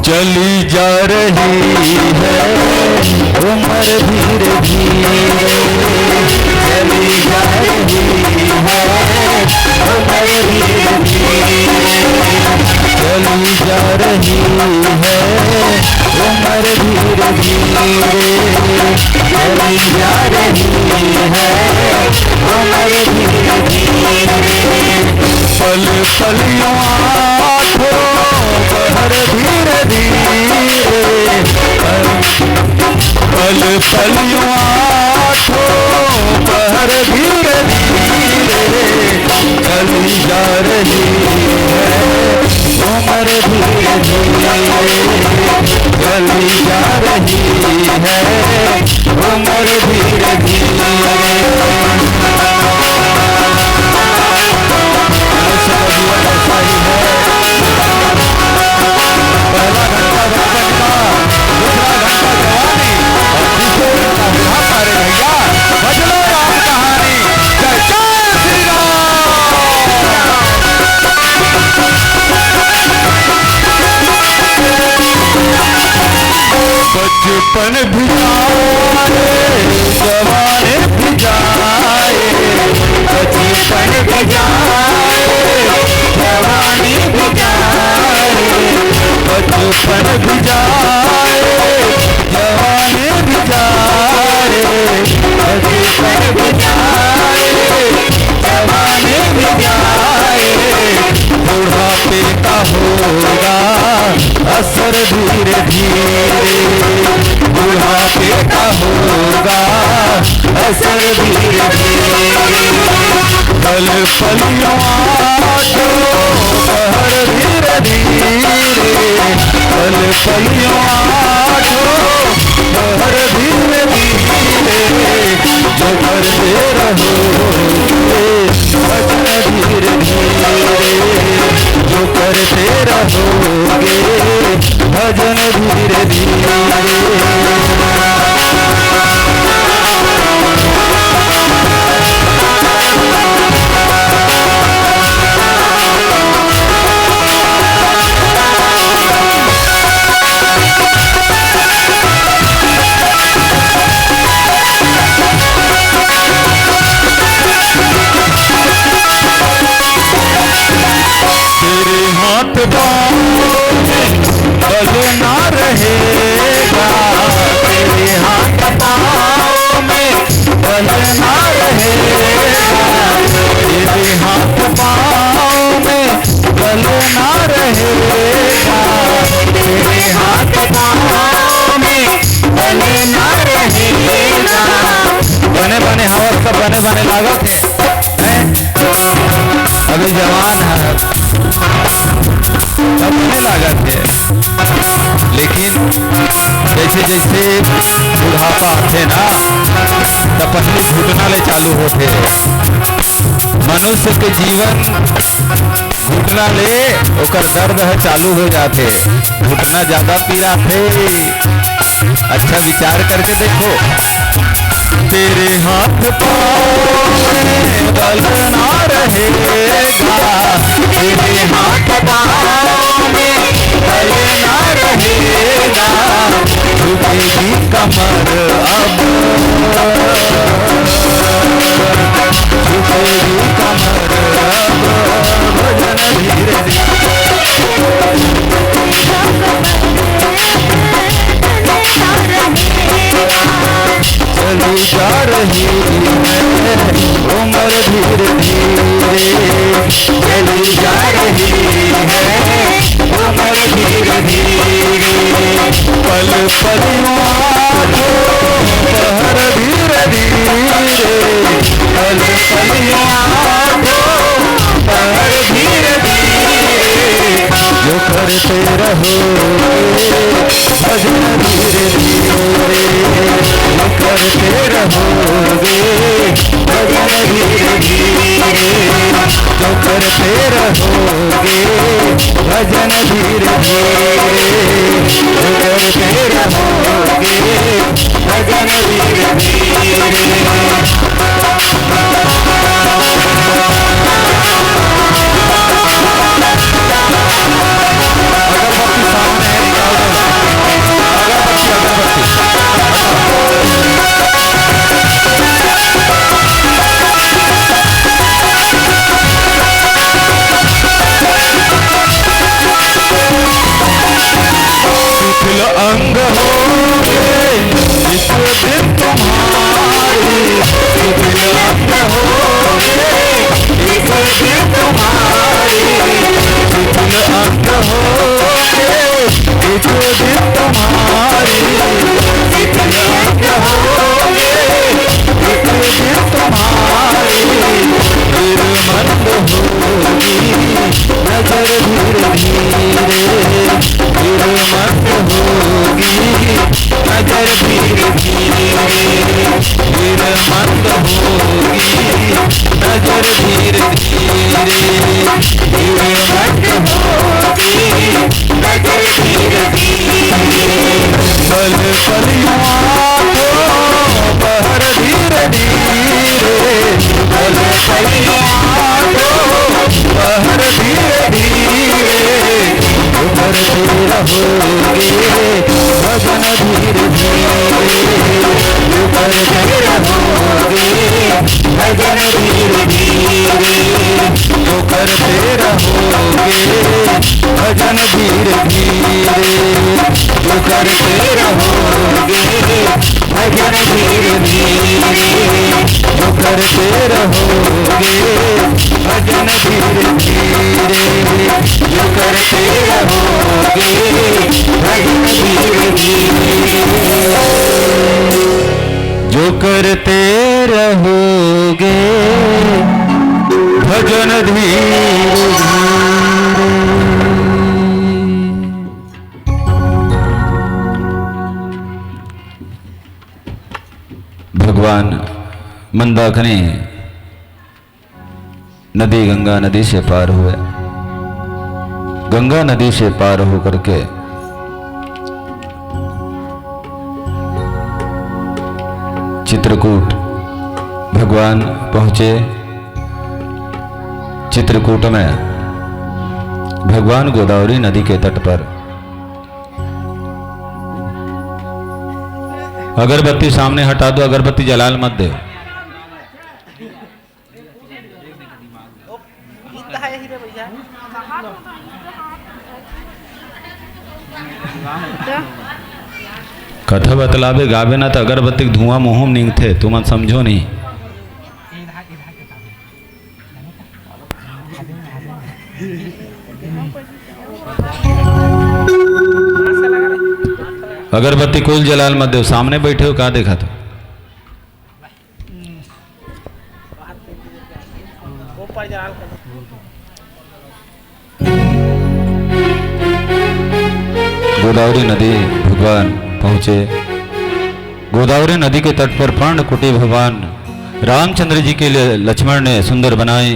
चली जा रही है उम्र धीरे धीरे, चली जा रही है उम्र धीरे धीरे, चली जा रही है उम्र धीरे धीरे, चली जा रही है उम्र धीरे धीरे। पल पलियों आठों पहर धीरे धीरे, पल पलियों आठों पहर धीरे धीरे, चली जा रही है उम्र धीरे धीरे, चली जा रही है उम्र धीरे धीरे। पहला घंटा बचपन का, दूसरा घंटा जवानी और तीसरा घंटा बुढ़ापा रे भैया। बदलो राम कहानी। जय जय श्री राम। बचपन भी जाए, जवानी भी जाए, बचपन भी जाए, जवानी भी जाए, बचपन भी जाए, जवानी भी जाए, बचपन भी जाए, जवानी भी जाए, बुढ़ापे का होगा असर धीरे धीरे, बुढ़ापे का होगा असर धीरे धीरे। पल पलियों आठों पहर धीरे धीरे, पल पलियों आठों पहर धीरे धीरे, जो करते रहोगे भजन धीरे धीरे, जो करते रहोगे भजन धीरे धीरे। तेरे हाथ बाहों में बल ना रहेगा, तेरे हाथ बाहों में बल ना रहेगा, तेरे हाथ बाहों में बल ना रहेगा, तेरे हाथ बाहों में बल ना रहेगा। बने बने हवस का बने बने लागत हे, हैं? अभी जवान है, बने लागत हे, लेकिन जैसे जैसे बुढ़ापा आथे ना, त पहली घुटना ले चालू होथे। मनुष्य के जीवन घुटना ले ओकर दर्द ह चालू हो जाथे। घुटना ज्यादा पिराथे। अच्छा विचार करके देखो। तेरे हाथ पाँव में बल ना रहेगा, तेरे हाथ पाँव में बल ना रहेगा, झुकेगी कमर अब, झुकेगी कमर अब, भजन धीरे धीरे। चली जा रही है उम्र धीरे धीरे, चली जा रही है उम्र धीरे धीरे। पल पल आँखों पहर धीरे धीरे, पल पल आँखों पहर धीरे धीरे। जो करते रहोगे भजन धीरे धीरे, जो करते रहोगे भजन धीरे धीरे, जो करते रहोगे भजन धीरे धीरे, जो करते रहोगे भजन धीरे धीरे। अगरबत्ती सामने है, निकाल दो। अगरबत्ती, अगरबत्ती। शिथिल अंग होंगे इस दिन तुम्हारे, शिथिल अंग होगे भजन धीरे धीरे, जो करते रहोगे भजन धीरे धीरे, जो करते रहोगे भजन धीरे धीरे, जो करते रहोगे भजन धीरे धीरे, जो करते रहोगे भजन धीरे धीरे, जो करते रहोगे भजन धीरे धीरे, जो करते रहोगे भजन धीरे धीरे। भगवान मंदाकिनी नदी गंगा नदी से पार हुए। गंगा नदी से पार होकर के चित्रकूट भगवान पहुंचे। चित्रकूट में भगवान गोदावरी नदी के तट पर अगरबत्ती सामने हटा दो, अगरबत्ती जलाल मत दे। कथा बतलाबे गाबे ना त अगरबत्ती के धुआं मुंह में निंगथे, तुमन समझो नहीं। अगरबत्ती कोई जलाल मत देव, सामने बैठे हो, का देखा था? गोदावरी नदी भगवान पहुंचे। गोदावरी नदी के तट पर पर्ण कुटी भगवान रामचंद्र जी के लिए लक्ष्मण ने सुंदर बनाई।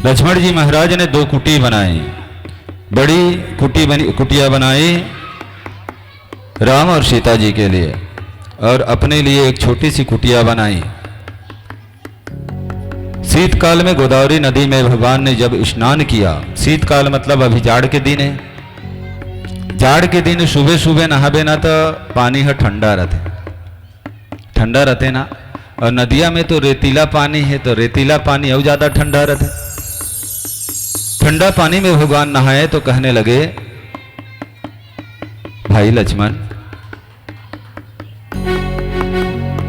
लक्ष्मण जी महाराज ने दो कुटी बनाई, बड़ी कुटी बनी, कुटिया बनाई राम और सीता जी के लिए, और अपने लिए एक छोटी सी कुटिया बनाई। शीतकाल में गोदावरी नदी में भगवान ने जब स्नान किया, शीतकाल मतलब अभी जाड़ के दिन है, जाड़ के दिन सुबह सुबह नहाबे ना तो पानी ह ठंडा रहते, ठंडा रहते ना। और नदिया में तो रेतीला पानी है, तो रेतीला पानी और ज्यादा ठंडा रहते। ठंडा पानी में भगवान नहाए तो कहने लगे, भाई लक्ष्मण,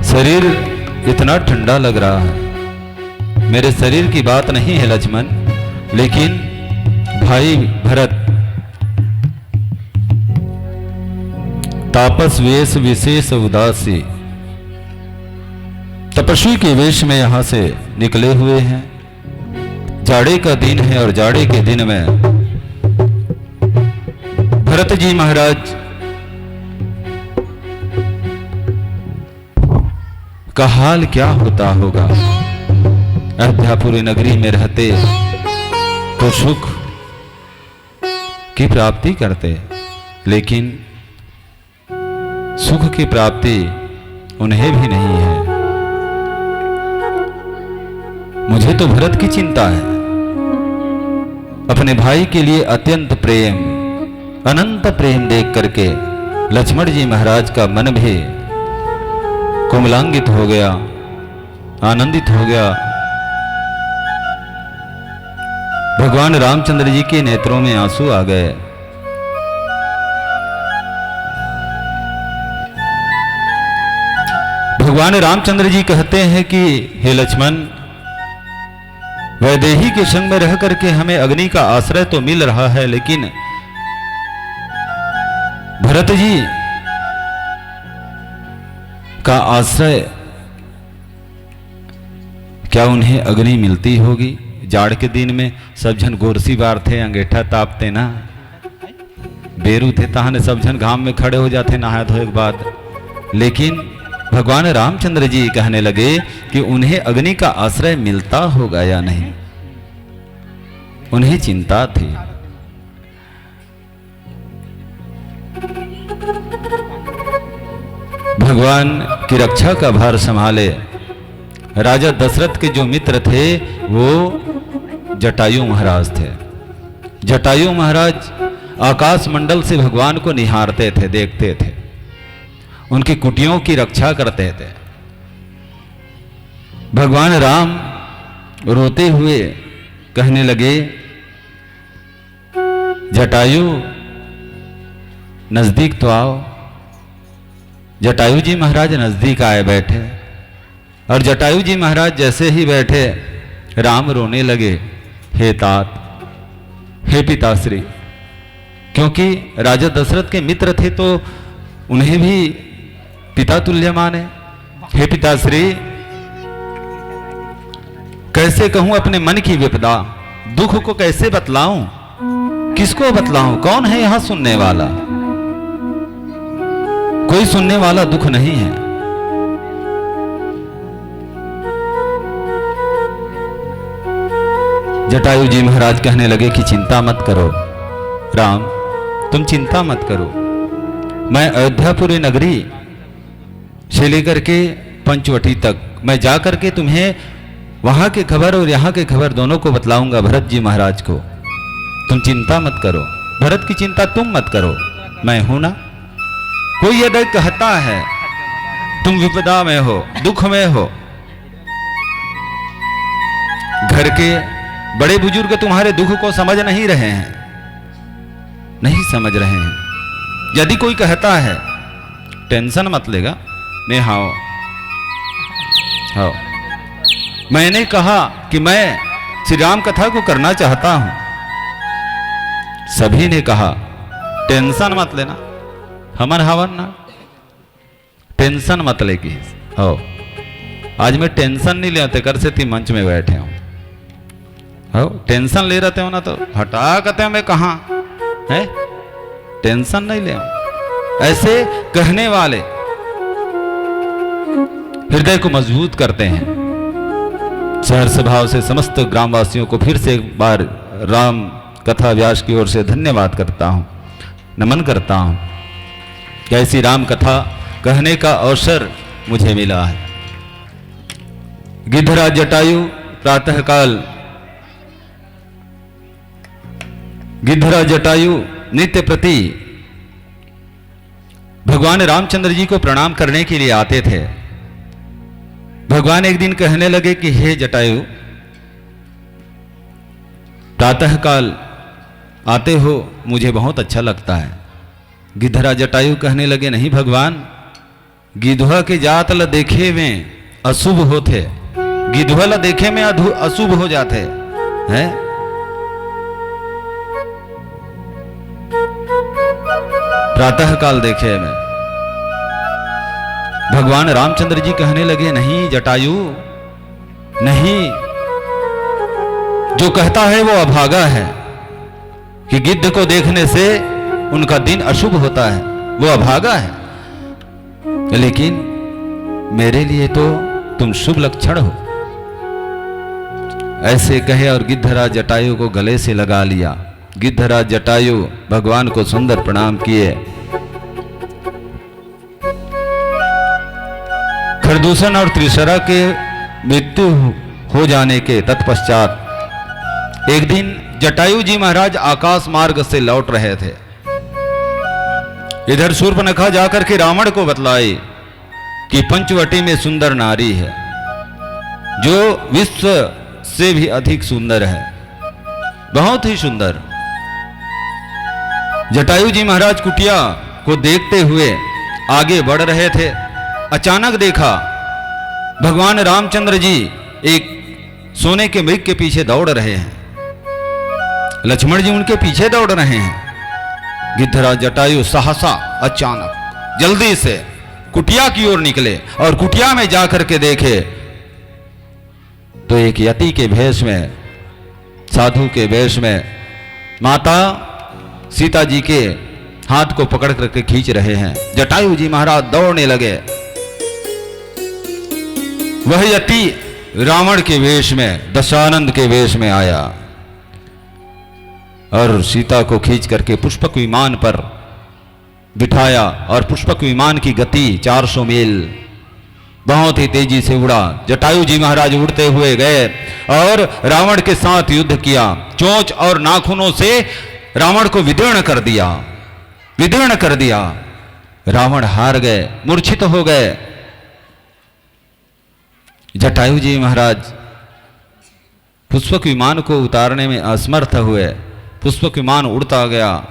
शरीर इतना ठंडा लग रहा है। मेरे शरीर की बात नहीं है लक्ष्मण, लेकिन भाई भरत, तापस वेश विशेष उदासी, तपस्वी के वेश में यहां से निकले हुए हैं। जाड़े का दिन है और जाड़े के दिन में भरत जी महाराज का हाल क्या होता होगा? अयोध्यापुरी नगरी में रहते तो सुख की प्राप्ति करते, लेकिन सुख की प्राप्ति उन्हें भी नहीं है। मुझे तो भरत की चिंता है। अपने भाई के लिए अत्यंत प्रेम, अनंत प्रेम देख करके लक्ष्मण जी महाराज का मन भी कोमलांगित हो गया, आनंदित हो गया। भगवान रामचंद्र जी के नेत्रों में आंसू आ गए। भगवान रामचंद्र जी कहते हैं कि हे लक्ष्मण, वैदेही के संग में रह करके हमें अग्नि का आश्रय तो मिल रहा है, लेकिन भरत जी का आश्रय, क्या उन्हें अग्नि मिलती होगी? जाड़ के दिन में सब झन गोरसी बारथे, अंगेठा तापते ना, बेरू थे तहाने सब झन घाम में खड़े हो जाथे नहाए धोए के बाद। लेकिन भगवान रामचंद्र जी कहने लगे कि उन्हें अग्नि का आश्रय मिलता होगा या नहीं, उन्हें चिंता थी। भगवान की रक्षा का भार संभाले। राजा दशरथ के जो मित्र थे, वो जटायु महाराज थे। जटायु महाराज आकाश मंडल से भगवान को निहारते थे, देखते थे, उनकी कुटियों की रक्षा करते थे। भगवान राम रोते हुए कहने लगे, "जटायु, नजदीक तो आओ।" जटायु जी महाराज नजदीक आए बैठे, और जटायु जी महाराज जैसे ही बैठे, राम रोने लगे, "हे तात, हे पिताश्री," क्योंकि राजा दशरथ के मित्र थे तो उन्हें भी पिता तुल्य माने। "हे पिताश्री, कैसे कहूं अपने मन की विपदा, दुख को कैसे बतलाऊं, किसको बतलाऊं, कौन है यहां सुनने वाला? कोई सुनने वाला दुख नहीं है।" जटायु जी महाराज कहने लगे कि चिंता मत करो राम, तुम चिंता मत करो। मैं अयोध्यापुरी नगरी से लेकर के पंचवटी तक मैं जा करके तुम्हें वहां की खबर और यहाँ की खबर दोनों को बतलाऊंगा भरत जी महाराज को। तुम चिंता मत करो, भरत की चिंता तुम मत करो, मैं हूं ना। कोई यदि कहता है तुम विपदा में हो, दुख में हो, घर के बड़े बुजुर्ग तुम्हारे दुख को समझ नहीं रहे हैं, नहीं समझ रहे हैं। यदि कोई कहता है, "टेंशन मत लेगा, मैं हाओ, हाओ।" मैंने कहा कि मैं श्री राम कथा को करना चाहता हूं। सभी ने कहा, "टेंशन मत लेना, हमन हावन ना, टेंशन मत ले," किहिस। हो, आज मैं टेंशन नहीं लेवत, तेकर सेती मंच में बैठे हूं। हो, टेंशन ले रहते हो ना तो हटा कहते हो मैं कहा है, टेंशन नहीं ले। ऐसे कहने वाले हृदय को मजबूत करते हैं। सहर्ष भाव से समस्त ग्रामवासियों को फिर से एक बार राम कथा व्यास की ओर से धन्यवाद करता हूं, नमन करता हूं कि ऐसी राम कथा कहने का अवसर मुझे मिला है। गिद्धराज जटायु प्रातःकाल, गिद्धराज जटायु नित्य प्रति भगवान रामचंद्र जी को प्रणाम करने के लिए आते थे। भगवान एक दिन कहने लगे कि "हे जटायु, प्रातःकाल आते हो, मुझे बहुत अच्छा लगता है।" गिद्धराज जटायु कहने लगे, "नहीं भगवान, गिधवा के जात ल देखे में अशुभ होथे, गिधवा ल देखे में अधु-, अशुभ हो जाथे, हैं?" प्रातः काल देखे में भगवान रामचंद्र जी कहने लगे, "नहीं जटायु, नहीं, जो कहता है वो अभागा है कि गिद्ध को देखने से उनका दिन अशुभ होता है, वो अभागा है, लेकिन मेरे लिए तो तुम शुभ लक्षण हो।" ऐसे कहे और गिद्धराज जटायु को गले से लगा लिया। गिद्धराज जटायु भगवान को सुंदर प्रणाम किए। खरदूषण और त्रिशरा के मृत्यु हो जाने के तत्पश्चात एक दिन जटायु जी महाराज आकाश मार्ग से लौट रहे थे। इधर शूर्पणखा जाकर के रावण को बतलाई कि पंचवटी में सुंदर नारी है, जो विश्व से भी अधिक सुंदर है, बहुत ही सुंदर। जटायु जी महाराज कुटिया को देखते हुए आगे बढ़ रहे थे। अचानक देखा, भगवान रामचंद्र जी एक सोने के मृग के पीछे दौड़ रहे हैं, लक्ष्मण जी उनके पीछे दौड़ रहे हैं। गिद्धराज जटायु सहसा अचानक जल्दी से कुटिया की ओर निकले और कुटिया में जाकर के देखे तो एक यति के भेष में, साधु के भेष में माता सीता जी के हाथ को पकड़ करके खींच रहे हैं। जटायु जी महाराज दौड़ने लगे। वह यति रावण के वेश में, दशानन के वेश में आया और सीता को खींच करके पुष्पक विमान पर बिठाया और पुष्पक विमान की गति चार सौ मील, बहुत ही तेजी से उड़ा। जटायु जी महाराज उड़ते हुए गए और रावण के साथ युद्ध किया। चोंच और नाखूनों से रावण को विदीर्ण कर दिया, विदीर्ण कर दिया। रावण हार गए, मूर्छित हो गए। जटायु जी महाराज पुष्पक विमान को उतारने में असमर्थ हुए। पुष्पक विमान उड़ता गया।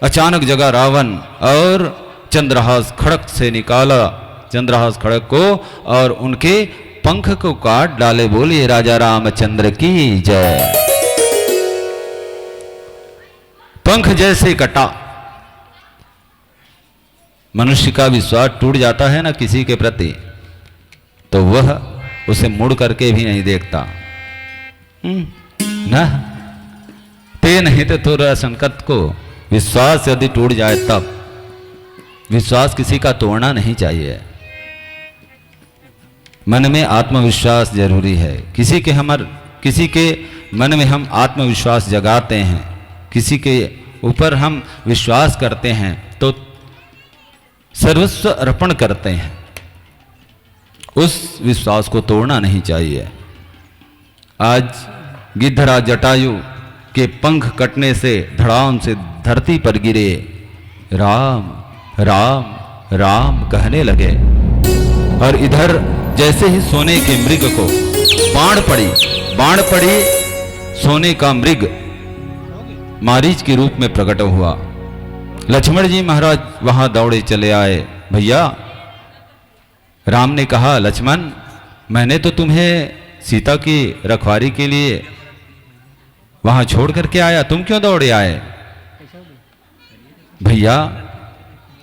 अचानक जगा रावण और चंद्रहास खड़ग से निकाला, चंद्रहास खड़ग को, और उनके पंख को काट डाले। बोलिए राजा रामचंद्र की जय। पंख जैसे कटा। मनुष्य का विश्वास टूट जाता है ना किसी के प्रति, तो वह उसे मुड़ करके भी नहीं देखता। हम्म, ना, ते नहीं तो थोड़ा संकट को विश्वास यदि टूट जाए तब। विश्वास किसी का तोड़ना नहीं चाहिए। मन में आत्मविश्वास जरूरी है। किसी के हमर किसी के मन में हम आत्मविश्वास जगाते हैं, किसी के ऊपर हम विश्वास करते हैं, तो सर्वस्व अर्पण करते हैं। उस विश्वास को तोड़ना नहीं चाहिए। आज गिद्धराज जटायु के पंख कटने से धड़ाम से धरती पर गिरे। राम, राम, राम कहने लगे। और इधर जैसे ही सोने के मृग को बाण पड़ी, बाण पड़ी, सोने का मृग मारीच के रूप में प्रकट हुआ। लक्ष्मण जी महाराज वहां दौड़े चले आए। भैया, राम ने कहा, लक्ष्मण, मैंने तो तुम्हें सीता की रखवारी के लिए वहां छोड़ करके आया, तुम क्यों दौड़े आए? भैया,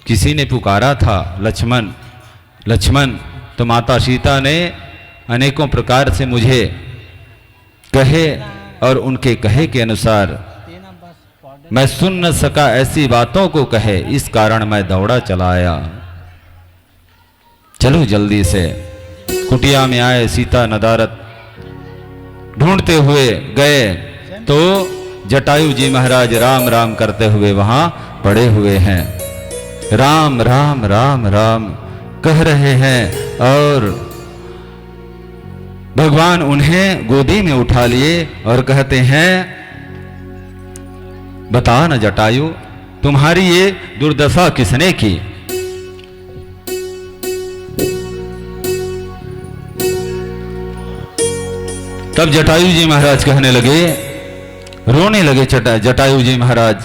किसी ने पुकारा था, लक्ष्मण, लक्ष्मण। तो माता सीता ने अनेकों प्रकार से मुझे कहे और उनके कहे के अनुसार मैं सुन न सका, ऐसी बातों को कहे, इस कारण मैं दौड़ा चला आया। चलो जल्दी से। कुटिया में आए सीता नदारद ढूंढते हुए गए तो जटायु जी महाराज राम राम करते हुए वहां पड़े हुए हैं। राम, राम, राम, राम कह रहे हैं और भगवान उन्हें गोदी में उठा लिए और कहते हैं, बता न जटायु, तुम्हारी ये दुर्दशा किसने की? तब जटायु जी महाराज कहने लगे, रोने लगे चटा-, जटायु जी महाराज,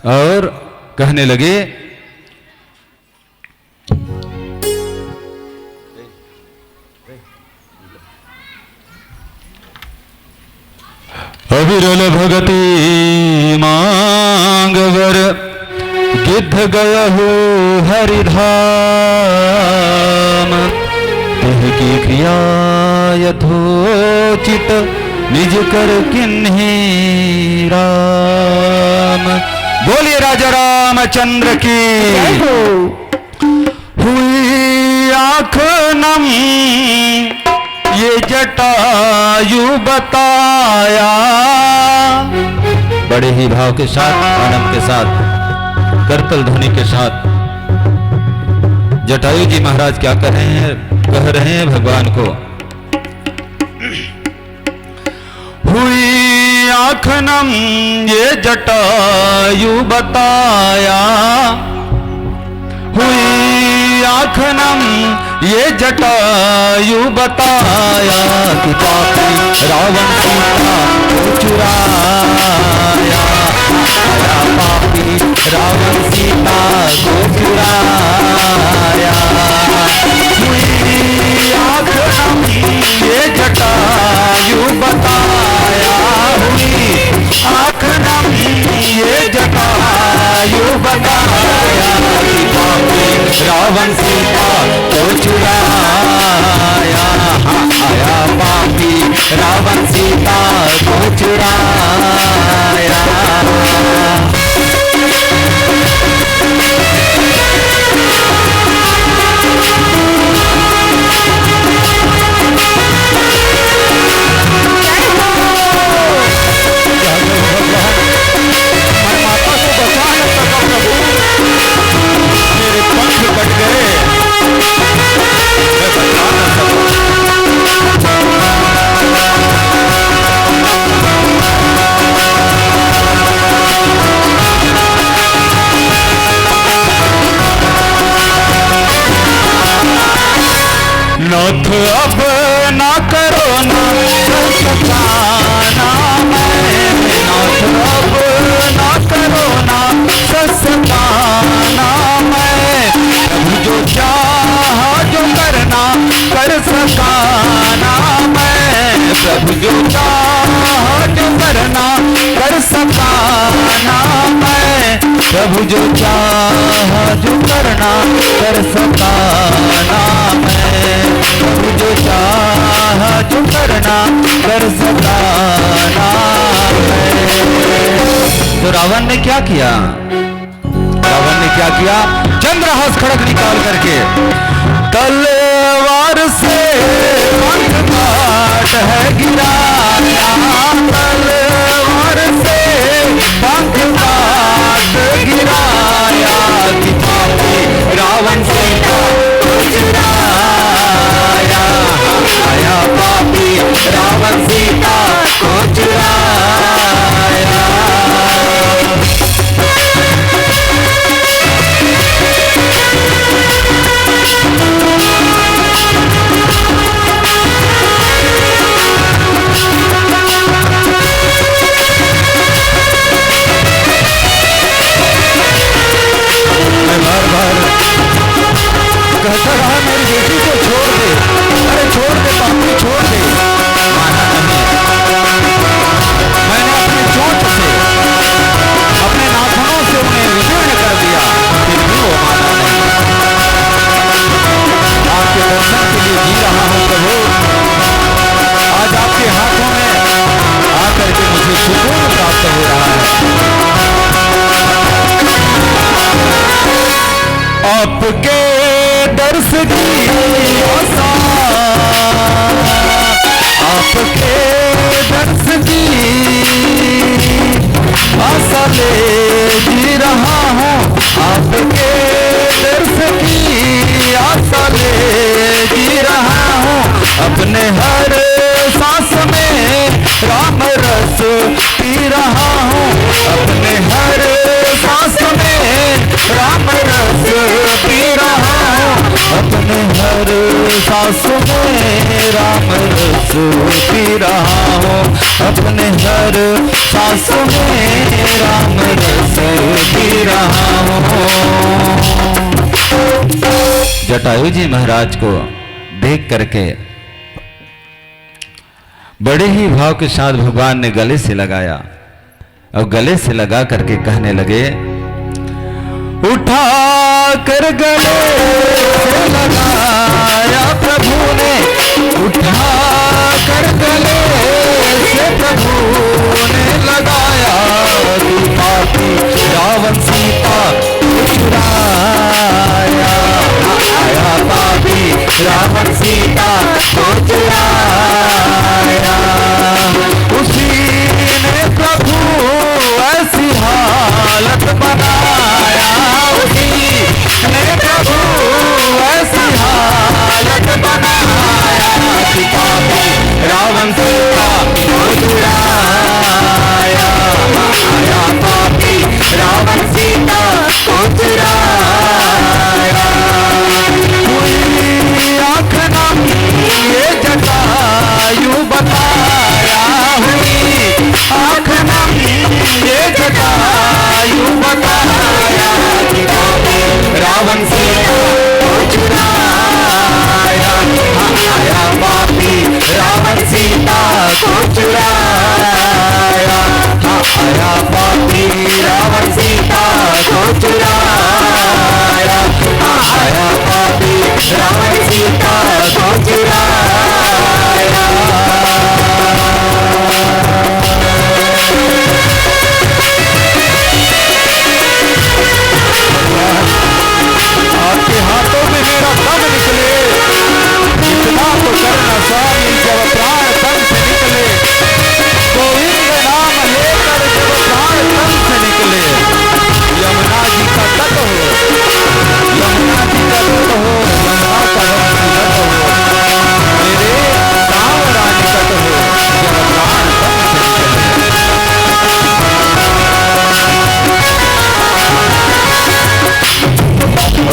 और कहने लगे, अविरल भगति मांग वर, गिद्ध गयहु हरि धाम। तिह की क्रिया यथोचित, निज कर किन्ही राम। बोलिए राजा रामचंद्र की। जय हो। हुई आँख नम ये जटायु बताया। बड़े ही भाव के साथ, आनंद के साथ, करतल ध्वनि के साथ जटायु जी महाराज क्या कह रहे हैं, कह रहे हैं भगवान को। हुई आँख नम ये जटायु बताया, हुई आँख नम ये जटायु बताया, कि पापी रावण सीता को चुराया, आया पापी रावण सीता को चुराया। हुई आँख नम ये जटायु बताया, हुई आँख नम ये जटायु बताया, कि पापी रावण सीता को चुराया। हाँ, आया पापी रावण सीता को चुराया। मैं माता को बचा न सका प्रभु, मेरे पंख कट गए, मैं बचा न सका। प्रभु जो चाहा जो करना कर सका ना मैं, प्रभु जो चाहा जो करना कर सका ना मैं। तो रावण ने क्या किया? रावण ने क्या किया? चंद्रहास खड़ग निकाल करके तलवार से पंख काट है गिराया, तलवार से पंख काट गिराया। कि पापी रावण सीता को चुराया, आया पापी रावण सीता को चुराया। मैं बार बार कहता रहा, मेरी बेटी को छोड़ दे, अरे छोड़ दे पापी, छोड़ दे। माना नहीं। मैंने अपने चोंच से, अपने नाखूनों से उन्हें विदीर्ण कर दिया, फिर भी वो माना नहीं। आपके दर्शन के लिए जी रहा हूँ प्रभु, आज आपके हाथों में आकर के मुझे सुकून प्राप्त हो रहा है। आपके दर्श की आशा, आपके दर्श की आशा ले जी रहा हूँ, आपके दर्श की आशा ले जी रहा हूँ। अपने हर सांस में राम रस पी रहा हूँ, अपने हर सांस में राम रस पी रहा हूँ, अपने हर सांस में राम रस पी रहा हूँ, अपने हर सांस में राम रस पी रहा हूँ। जटायु जी महाराज को देख करके बड़े ही भाव के साथ भगवान ने गले से लगाया और गले से लगा करके कहने लगे, उठा कर गले से लगाया प्रभु ने, उठा कर गले से प्रभु ने लगाया। कि पापी रावण सीता को चुराया, आया पापी रावण सीता को चुराया। उसी ने प्रभु ऐसी हालत बनाया, उसी ने प्रभु ऐसी हालत बनाया। कि पापी रावण सीता को चुराया, आया पापी रावण सीता को चुराया। हुई आँख नम ये जटायु बताया, हुई आँख नम ये जटायु बताया। रावण सीता को चुराया, आया पापी रावण सीता को चुराया। आया पापी रावण सीता को चुराया, आया पापी रावण सीता को चुराया। आपके हाथों में मेरा दम निकले, इतना तो करना स्वामी, जब प्राण तन से निकले, गोविंद नाम लेकर जब प्राण तन से निकले, यमुना जी का तट हो, यमुना जी का तट हो, यमुना का वंशीवट हो, मेरे सांवरा निकट हो, जब प्राण तन से निकले।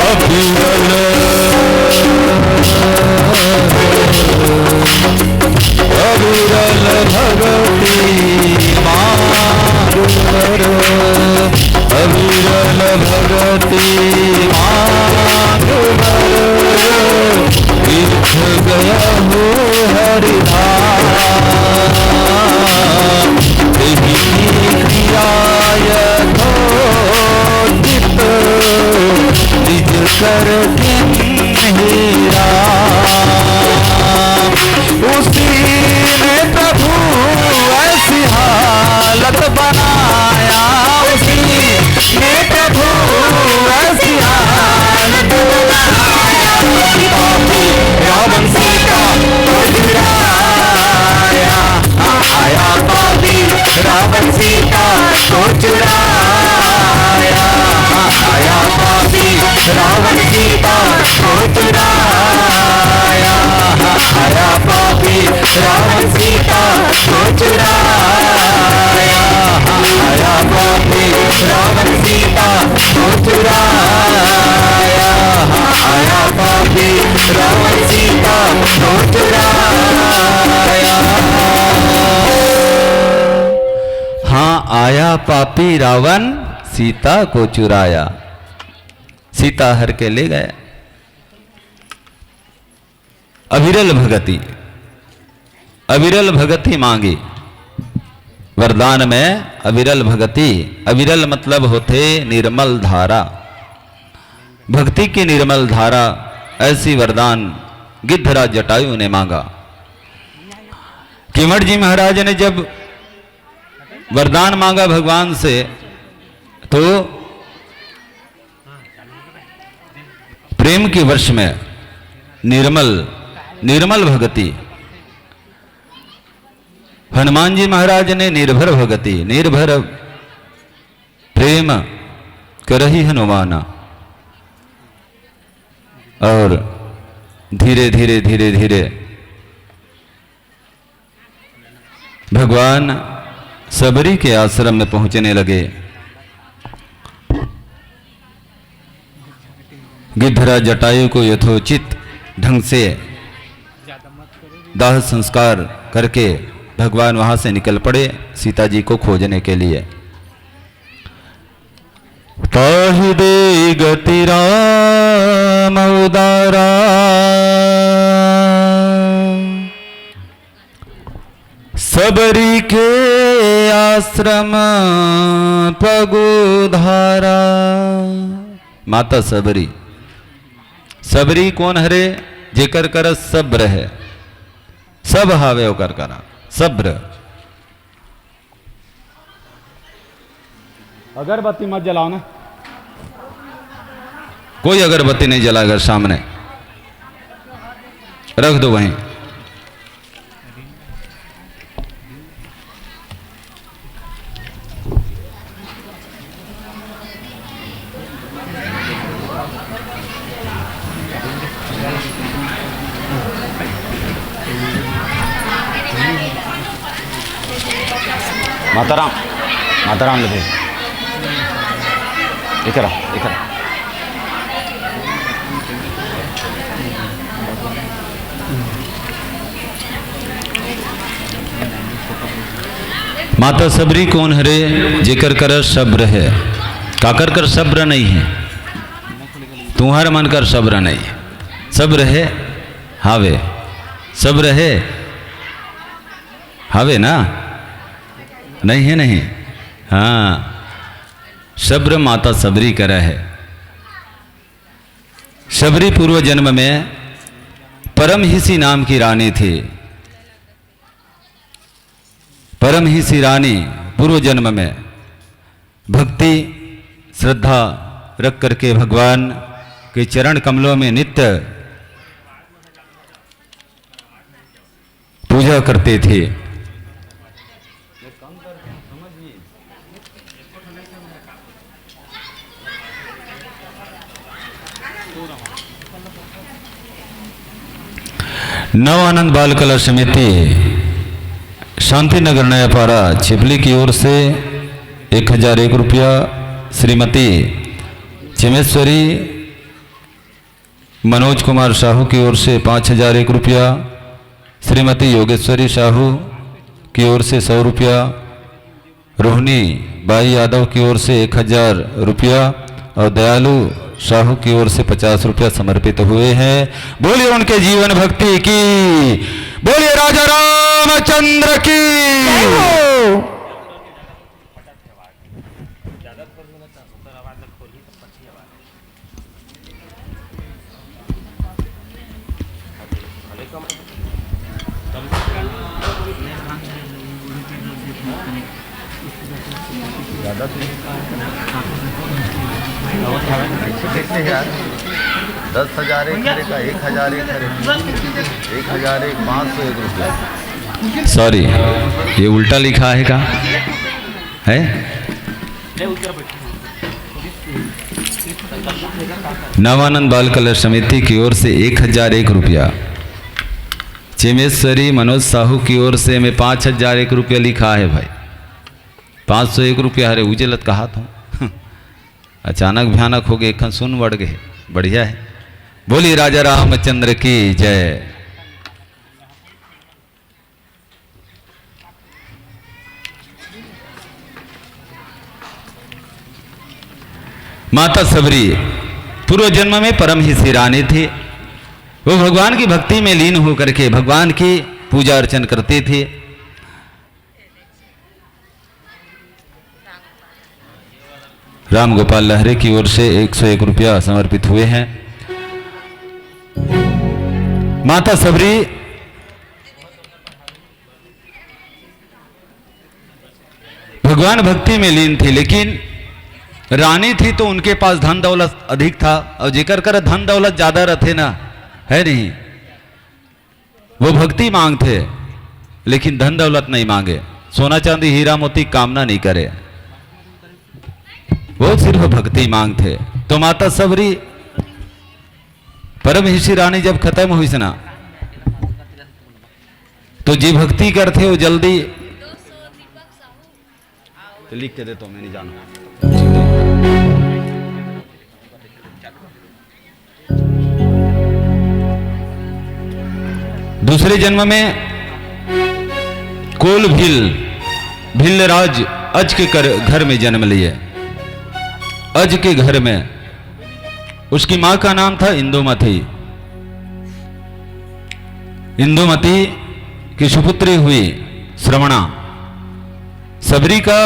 अविरल, अविरल भगति मांग वर, अविरल भगति मांग वर, तीर्थ गया हो हरिधाम, तेहि की क्रिया यथोचित करके हीरा, उसी ने प्रभु ऐसी हालत बनाया, उसी ने प्रभु ऐसी हालत बनाया। रावण सीता को चुराया, आया पापी रावण सीता को चुराया, आया पापी रावण सीता को चुराया, आया पापी रावण सीता को चुराया, आया पापी रावण सीता को चुराया, आया पापी रावण सीता को चुराया। हाँ, आया पापी रावण सीता को चुराया। सीता हर के ले गया। अविरल भगति, अविरल भगति मांगी। वरदान में अविरल भगति, अविरल मतलब होथे निर्मल धारा। भक्ति की निर्मल धारा, ऐसी वरदान गिद्धराज जटायु ने मांगा। केवट जी महाराज ने जब वरदान मांगा भगवान से, तो प्रेम के वश में निर्मल, निर्मल भगति। हनुमान जी महाराज ने निर्भर भगति, निर्भर प्रेम करहि हनुमाना। और धीरे धीरे, धीरे धीरे भगवान सबरी के आश्रम में पहुंचने लगे। गिद्धराज जटायु को यथोचित ढंग से दाह संस्कार करके भगवान वहां से निकल पड़े सीता जी को खोजने के लिए। ताहि दे गति राम उदारा, सबरी के आश्रम पगुधारा। माता सबरी, सबरी कोन हरे? जेकर करा सब्र हे, सब हावे ओकर करा सब्र। अगरबत्ती मत जलाओ ना, कोई अगरबत्ती नहीं जलाएगा सामने, रख दो वहीं। माताराम, माताराम ले भाई। इकरा, इकरा। माता सबरी कोन हरे, जेकर करा सब्र हे? काकर कर सब्र नहीं हे? तुम्हर मन कर सब्र नहीं हे। सब्र हे? हावे। सब्र हे? हावे ना? नहीं हे, नहीं? हाँ, सब्र माता सबरी करा हे। सबरी पूर्व जन्म में परमहिसी नाम की रानी थी। परमहिसी रानी पूर्व जन्म में भक्ति, श्रद्धा रख करके भगवान के चरण कमलों में नित्य पूजा करते थे। नव आनंद बाल कला समिति शांति नगर नयापारा छिपली की ओर से एक हजार एक रुपया, श्रीमती चिमेश्वरी मनोज कुमार साहू की ओर से पाँच हजार एक रुपया, श्रीमती योगेश्वरी साहू की ओर से सौ रुपया, रोहिणी बाई यादव की ओर से एक हजार रुपया और दयालु साहू की ओर से पचास रुपया समर्पित हुए हैं। बोलिए उनके जीवन भक्ति की, बोलिए राजा रामचंद्र की। जय हो। ज़्यादा तो नहीं। ऐसे कैसे यार? दस हज़ार एक हरे का, एक हज़ार एक हरे, एक हज़ार एक, पाँच सौ एक रुपया। सॉरी, ये उल्टा लिखा है का? है? नवानंद बाल कला समिति की ओर से एक हज़ार एक रुपया। चेमेश्वरी मनोज साहू की ओर से में पाँच हज़ार एक रुपया लिखा है भाई। पाँच सौ एक रुपया हरे उजलत कहा था। अचानक भयानक हो गए, एखन सुन बढ़ गए। बढ़िया है। बोलिए राजा रामचंद्र की जय। माता सबरी पूर्व जन्म में परम हिसी रानी थी। वो भगवान की भक्ति में लीन होकर के भगवान की पूजा अर्चन करती थी। राम गोपाल लहरे की ओर से एक सौ एक रुपया समर्पित हुए हैं। माता सबरी भगवान भक्ति में लीन थी, लेकिन रानी थी तो उनके पास धन दौलत अधिक था, और जेकर कर धन दौलत ज्यादा रहते ना, है नहीं, वो भक्ति मांगथे, लेकिन धन दौलत नहीं मांगे, सोना चांदी हीरा मोती कामना नहीं करे, वो सिर्फ भक्ति मांगथे। तो माता सबरी परम हिसी रानी जब खत्म हुई ना, तो जी भक्ति करथे वो जल्दी तो लिख के देता हूँ, मैं नहीं जाना। दूसरे जन्म में कोल भील, भीलराज अज के कर, घर में जन्म लिए। अज के घर में उसकी माँ का नाम था इंदुमती। इंदुमती की सुपुत्री हुई श्रमणा। सबरी का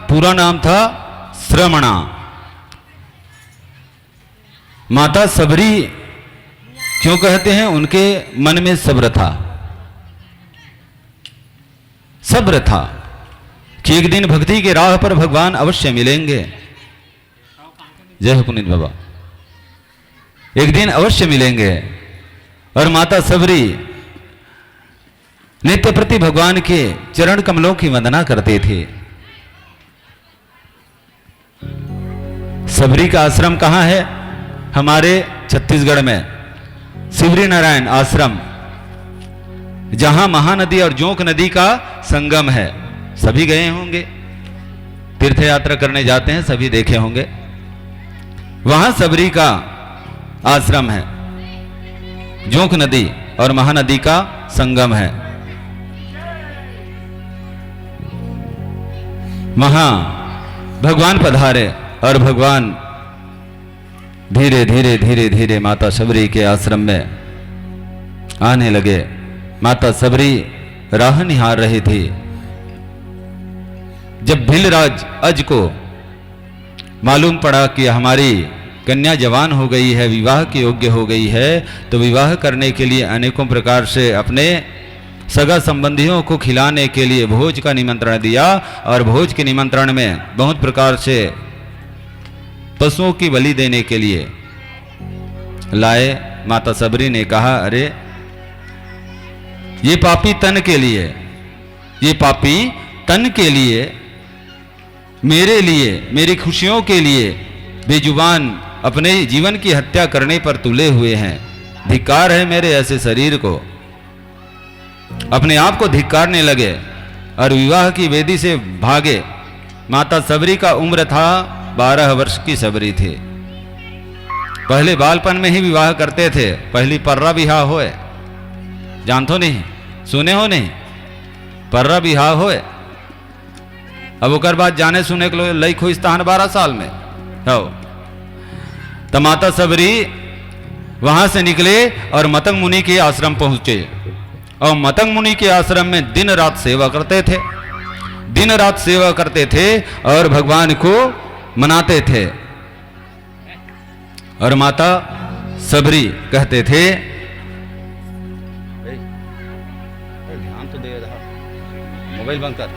पूरा नाम था श्रमणा। माता सबरी क्यों कहते हैं? उनके मन में सब्र था, सब्र था कि एक दिन भक्ति के राह पर भगवान अवश्य मिलेंगे। जय हो पुनीत बाबा, एक दिन अवश्य मिलेंगे। और माता सबरी नित्य प्रति भगवान के चरण कमलों की वंदना करते थे। सबरी का आश्रम कहाँ है? हमारे छत्तीसगढ़ में शिवरी नारायण आश्रम, जहां महानदी और जोंक नदी का संगम है। सभी गए होंगे, तीर्थ यात्रा करने जाते हैं, सभी देखे होंगे। वहां सबरी का आश्रम है, जोंक नदी और महानदी का संगम है। वहां भगवान पधारे और भगवान धीरे धीरे धीरे धीरे माता सबरी के आश्रम में आने लगे। माता सबरी राह निहार रही थी। जब भीलराज अज को मालूम पड़ा कि हमारी कन्या जवान हो गई है, विवाह के योग्य हो गई है, तो विवाह करने के लिए अनेकों प्रकार से अपने सगा संबंधियों को खिलाने के लिए भोज का निमंत्रण दिया। और भोज के निमंत्रण में बहुत प्रकार से पशुओं की बलि देने के लिए लाए। माता सबरी ने कहा, अरे, ये पापी तन के लिए, ये पापी तन के लिए, मेरे लिए, मेरी खुशियों के लिए बेजुबान अपने जीवन की हत्या करने पर तुले हुए हैं। धिक्कार है मेरे ऐसे शरीर को। अपने आप को धिक्कारने लगे और विवाह की वेदी से भागे। माता सबरी का उम्र था, बारह वर्ष की सबरी थी। पहले बालपन में ही विवाह करते थे, पहली पर्रा बिहाव होए, जानथो नहीं, सुने हो नहीं, पर्रा बिहाव होए। अब ओकर बाद जाने सुने के लो-, लइक होइस तहन बारह साल में। हो। त माता सबरी वहां से निकले और मतंग मुनि के आश्रम पहुंचे। और मतंग मुनि के आश्रम में दिन रात सेवा करते थे, दिन रात सेवा करते थे और भगवान को मनाते थे। और माता सबरी कहते थे, ए, ए, ध्यान तो दे रहा, मोबाइल बंद कर।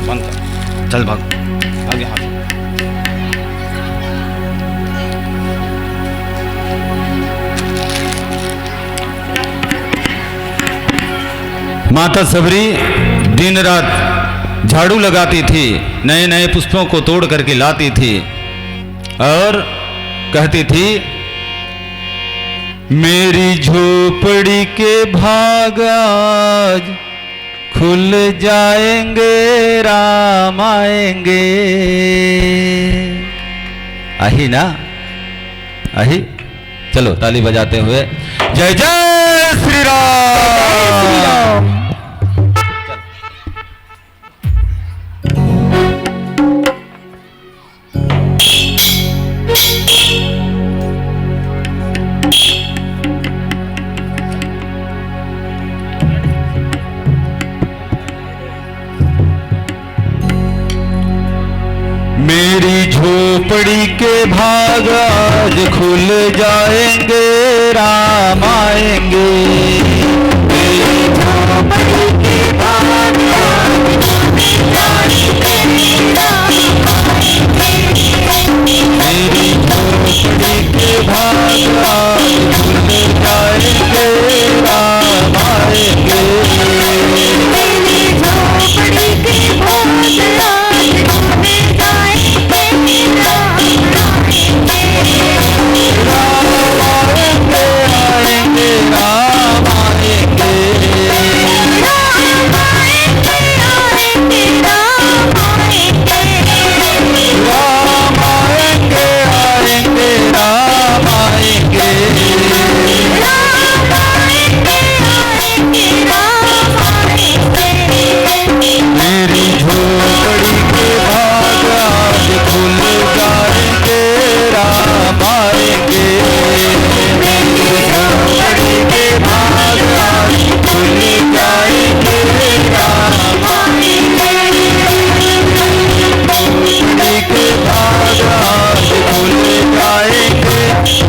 बंद कर, चल भाग, भाग यहाँ से। माता सबरी दिन रात झाड़ू लगाती थी, नए नए पुष्पों को तोड़ करके लाती थी और कहती थी, मेरी झोपड़ी के भाग आज खुल जाएंगे, राम आएंगे। आही ना? आही? चलो, ताली बजाते हुए जय जय श्री राम। मेरी झोपड़ी के भाग आज खुल जाएंगे, राम आएंगे। मेरी झोपड़ी के भाग आज खुल जाएंगे, राम आएंगे। मेरी झोपड़ी के भाग आज खुल जाएंगे, राम आएंगे। मेरी झोपड़ी के भाग आज खुल जाएंगे, राम आएंगे। राम आएंगे, आएंगे, राम आएंगे। राम आएंगे, आएंगे, राम आएंगे। राम आएंगे, आएंगे, राम आएंगे। राम आएंगे, आएंगे, राम आएंगे। मेरी झोपड़ी के भाग आज खुल जाएंगे, राम आएंगे। मेरी झोपड़ी के भाग आज खुल जाएंगे, राम आएंगे। झोपड़ी के भाग आज खुल जाएंगे,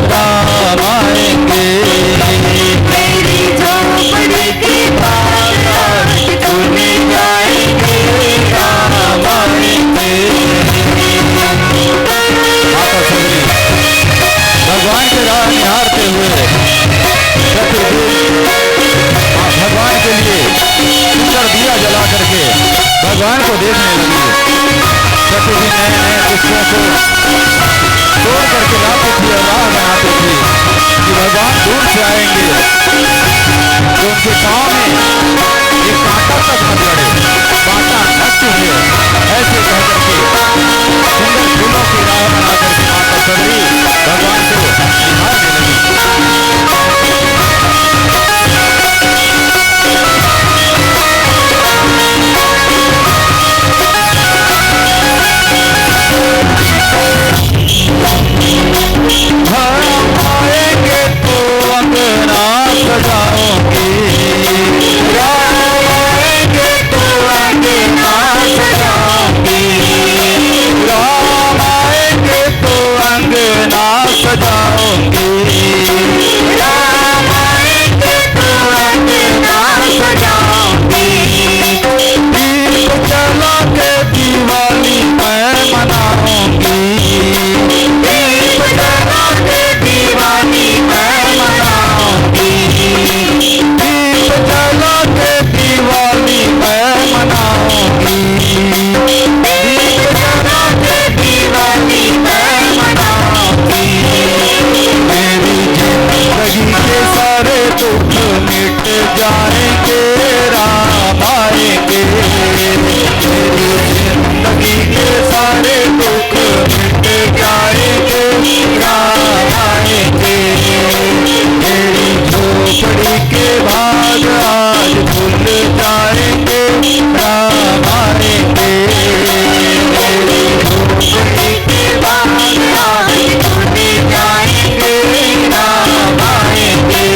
राम आएंगे। मेरी झोपड़ी के भाग आज खुल जाएंगे, राम आएंगे। माता सबरी भगवान के राह निहारते हुए प्रतिदिन भगवान के लिए सुंदर दिया जला करके भगवान को देखने लगी। प्रतिदिन नए नए पुष्पों को तोड़ करके लाती थी और राह बनाती थी कि भगवान दूर से आएंगे तो उनके पाँव में एक कांटा तक मत गड़े, कांटा न चुभे, ऐसे कह करके सुंदर फूलों की राह बना करके माता सबरी भगवान को निहारने लगी। राम आएंगे तो अंगना सजाओगे, राम आएंगे तो अंगना सजाओगे, राम आएंगे तो अंगना सजाओगे, राम आएंगे तो अंगना सजाओगे। दीप जला के दिवाली मैं मनाऊंगी, दीप जला के दिवाली मैं मनाऊंगी, दीप जला के दिवाली मैं मनाऊंगी, दीप जला के दिवाली मैं मनाऊंगी। मेरी जिंदगी के सारे दुख मिट जाएंगे, राम आएंगे। मेरी जिंदगी के सारे दुख मिट जाएंगे, राम आएंगे। मेरी झोपड़ी के भाग आज खुल जाएंगे, राम आएंगे। मेरी झोपड़ी के भाग आज खुल जाएंगे, राम आएंगे।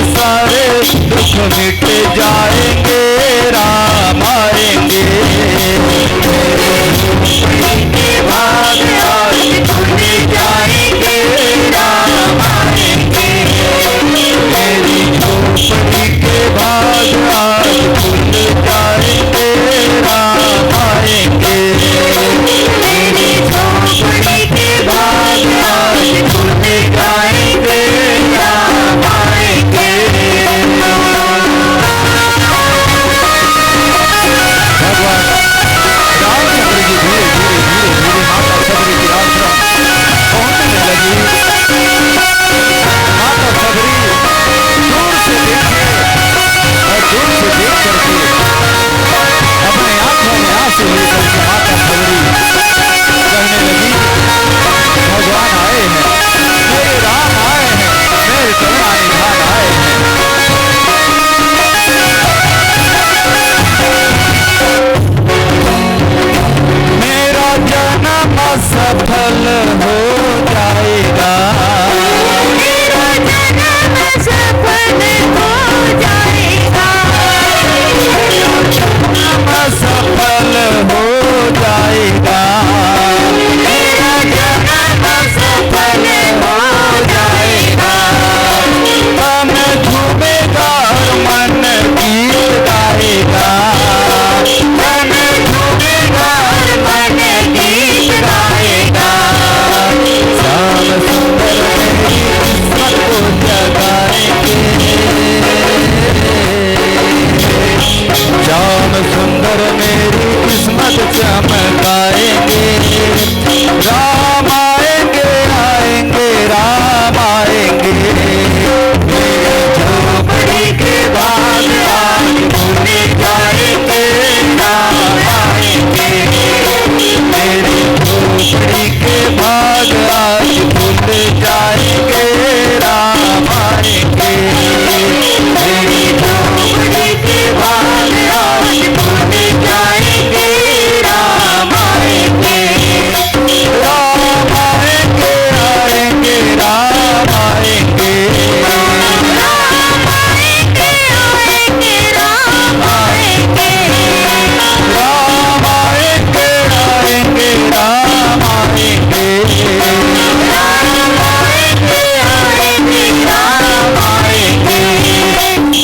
सारे दुख मिट जाएंगे, राम आएंगे। मेरी झोपड़ी के भाग आज खुल जाएंगे, राम आएंगे। मेरी झोपड़ी के भाग आज खुल जाएंगे, राम आएंगे। मेरी झोपड़ी के भाग आज खुल जाएंगे, राम आएंगे। भगवान रामचंद्र जी धीरे, धीरे, धीरे, धीरे, धीरे माता शबरी के आश्रम पहुंचने लगी। माता शबरी दूर से देखे और दूर से देख करके अपने आंखों में आंसू लेकर के माता शबरी कहने लगी, "भगवान आए हैं, मेरे राम आए हैं, मेरे करुणा निधान आए हैं।" मेरा जन्म सफल हो जाएगा। मेरा जन्म सफल हो जाएगा। मेरा जन्म सफल हो जाएगा। मेरा जन्म सफल हो जाएगा। तन झूमेगा और मन गीत गाएगा। तन झूमेगा और मन गीत गाएगा। श्याम सुंदर मेरी किस्मत को जगाएंगे। श्याम सुंदर मेरी किस्मत चमकाएंगे। राम आएंगे, आएंगे, राम आएंगे। मेरी झोपड़ी के भाग आज खुल जाएंगे, राम आएंगे। मेरी झोपड़ी के भाग आज खुल जाएंगे, राम आएंगे। मेरी झोपड़ी के भाग आज खुल जाएंगे, राम आएंगे। राम आएंगे, आएंगे, राम आएंगे। राम आएंगे, आएंगे, राम आएंगे। राम आएंगे, आएंगे, राम आएंगे। राम आएंगे, आएंगे, राम आएंगे।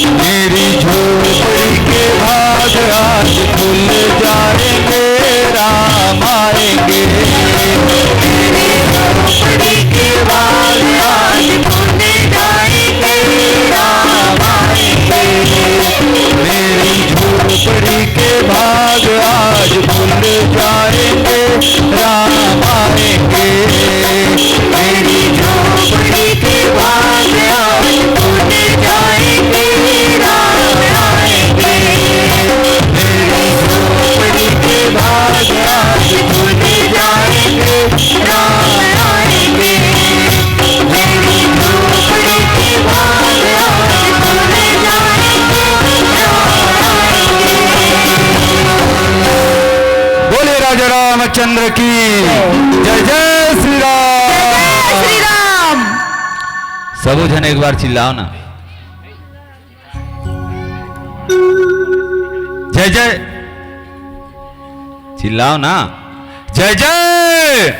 मेरी झोपड़ी के भाग आज खुल जाएंगे, राम आएंगे। मेरी झोपड़ी के भाग आज खुल जाएंगे, राम आएंगे। मेरी झोपड़ी के भाग आज खुल जाएंगे, राम आएंगे। मेरी झोपड़ी के भाग आज खुल जाएंगे, राम आएंगे। मेरी झोपड़ी के भाग आज खुल जाएंगे, राम आएंगे। मेरी झोपड़ी के भाग आज खुल जाएंगे, राम आएंगे। बोले राजा रामचंद्र की जय, जय श्री राम। जय श्री राम। सबो झन एक बार चिल्लाओ ना, जय जय। चिल्लाओ ना, जय जय।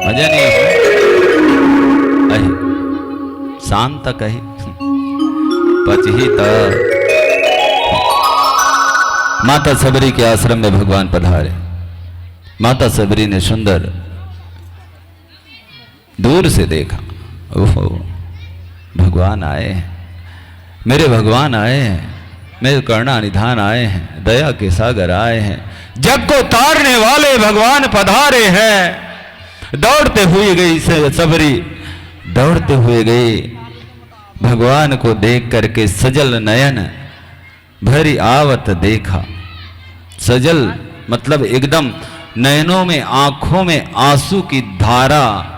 मजा नहीं आता। अरे, शांत कही। पचही त। माता शबरी के आश्रम में भगवान पधारे। माता शबरी ने सुंदर दूर से देखा, ओहो, भगवान आए हैं, मेरे भगवान आए हैं, मेरे करुणा निधान आए हैं, दया के सागर आए हैं, जग को तारने वाले भगवान पधारे हैं। दौड़ते हुए गई स-, शबरी, दौड़ते हुए गई, भगवान को देख करके सजल नयन भरि आवत देखा। सजल मतलब एकदम नयनों में, आंखों में आंसू की धारा,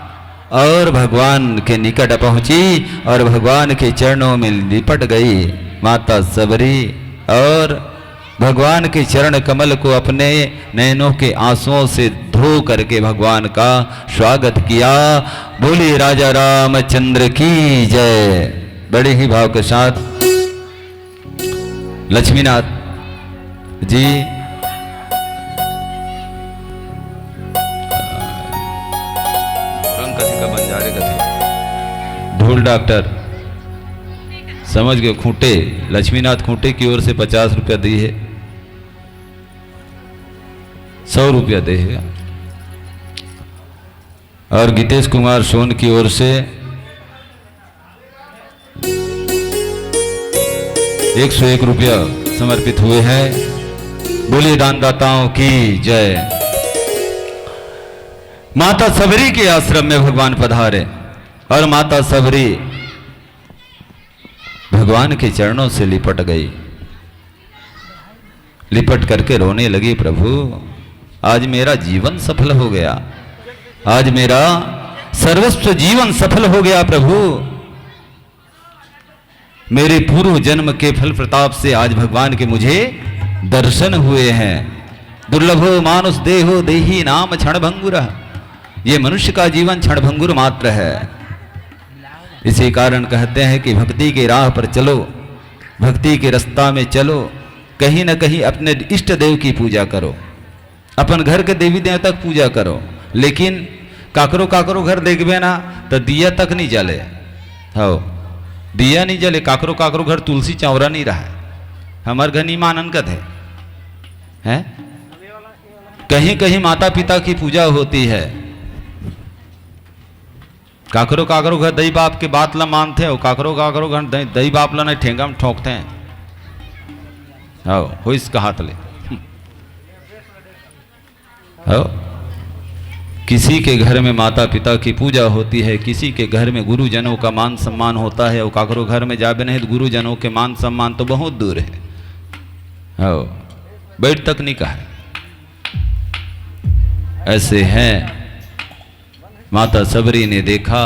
और भगवान के निकट पहुंची और भगवान के चरणों में लिपट गई माता शबरी। और भगवान के चरण कमल को अपने नयनों के आंसुओं से हो करके भगवान का स्वागत किया। बोलिए राजा रामचंद्र की जय। बड़े ही भाव के साथ लक्ष्मीनाथ जी, रंग कथे का बंजारे कथे, ढोल डॉक्टर, समझ गए, खूंटे, लक्ष्मीनाथ खूंटे की ओर से पचास रुपया दी है, सौ रुपया दे है, और गीतेश कुमार सोन की ओर से एक सौ एक रुपया समर्पित हुए हैं। बोलिए दानदाताओं की जय। माता सबरी के आश्रम में भगवान पधारे और माता सबरी भगवान के चरणों से लिपट गई। लिपट करके रोने लगी, "प्रभु, आज मेरा जीवन सफल हो गया, आज मेरा सर्वस्व जीवन सफल हो गया प्रभु। मेरे पूर्व जन्म के फल प्रताप से आज भगवान के मुझे दर्शन हुए हैं। दुर्लभो मानुष देहो देही नाम क्षणभंगुर।" ये मनुष्य का जीवन क्षणभंगुर मात्र है। इसी कारण कहते हैं कि भक्ति की राह पर चलो, भक्ति के रास्ता में चलो, कहीं ना कहीं अपने इष्ट देव की पूजा करो, अपन घर के देवी देवता की पूजा करो। लेकिन काकरो काकरो घर देखबे ना, तो दिया तक नहीं जले। हो, दिया नहीं जले, काकरो काकरो घर तुलसी चौरा नहीं रहा है। हमार घर नहीं मानन कथे हैं। कहीं कहीं माता पिता की पूजा होती है, काकरो काकरो घर दई बाप के बात ला मानथे, अउ काकरो काकरो घर दई, दई बाप ला नहीं ठेंगा में ठोंकथे। हो, होइस कहात ले। हो, किसी के घर में माता पिता की पूजा होती है, किसी के घर में गुरुजनों का मान सम्मान होता है, और काकरो घर में जाबे नहीं तो गुरुजनों के मान सम्मान तो बहुत दूर है। हो, बैठ तक नहीं कहा है। ऐसे हैं। माता सबरी ने देखा,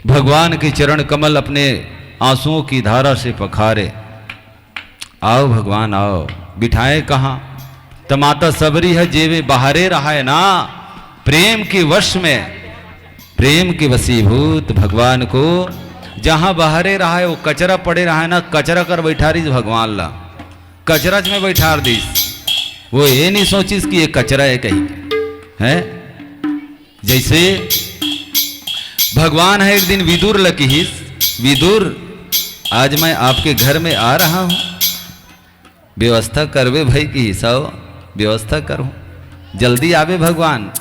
भगवान के चरण कमल अपने आंसुओं की धारा से पखारे। "आओ भगवान, आओ।" बिठाए कहाँ? तो माता सबरी है, जेवे बहारे रहा है ना, प्रेम के वश में, प्रेम के वशीभूत भगवान को जहाँ बहारे रहा है, वो कचरा पड़े रहा है ना, कचरा कर बैठा रही भगवान ला, कचरा में बैठा दीस। वो ये नहीं सोचिस कि ये कचरा है कहीं, है? जैसे भगवान है, एक दिन विदुर ल किहिस, "विदुर, आज मैं आपके घर में आ रहा हूँ, व्यवस्था करबे भाई?" किहिस, "आओ, व्यवस्था करूँ, जल्दी आबे भगवान,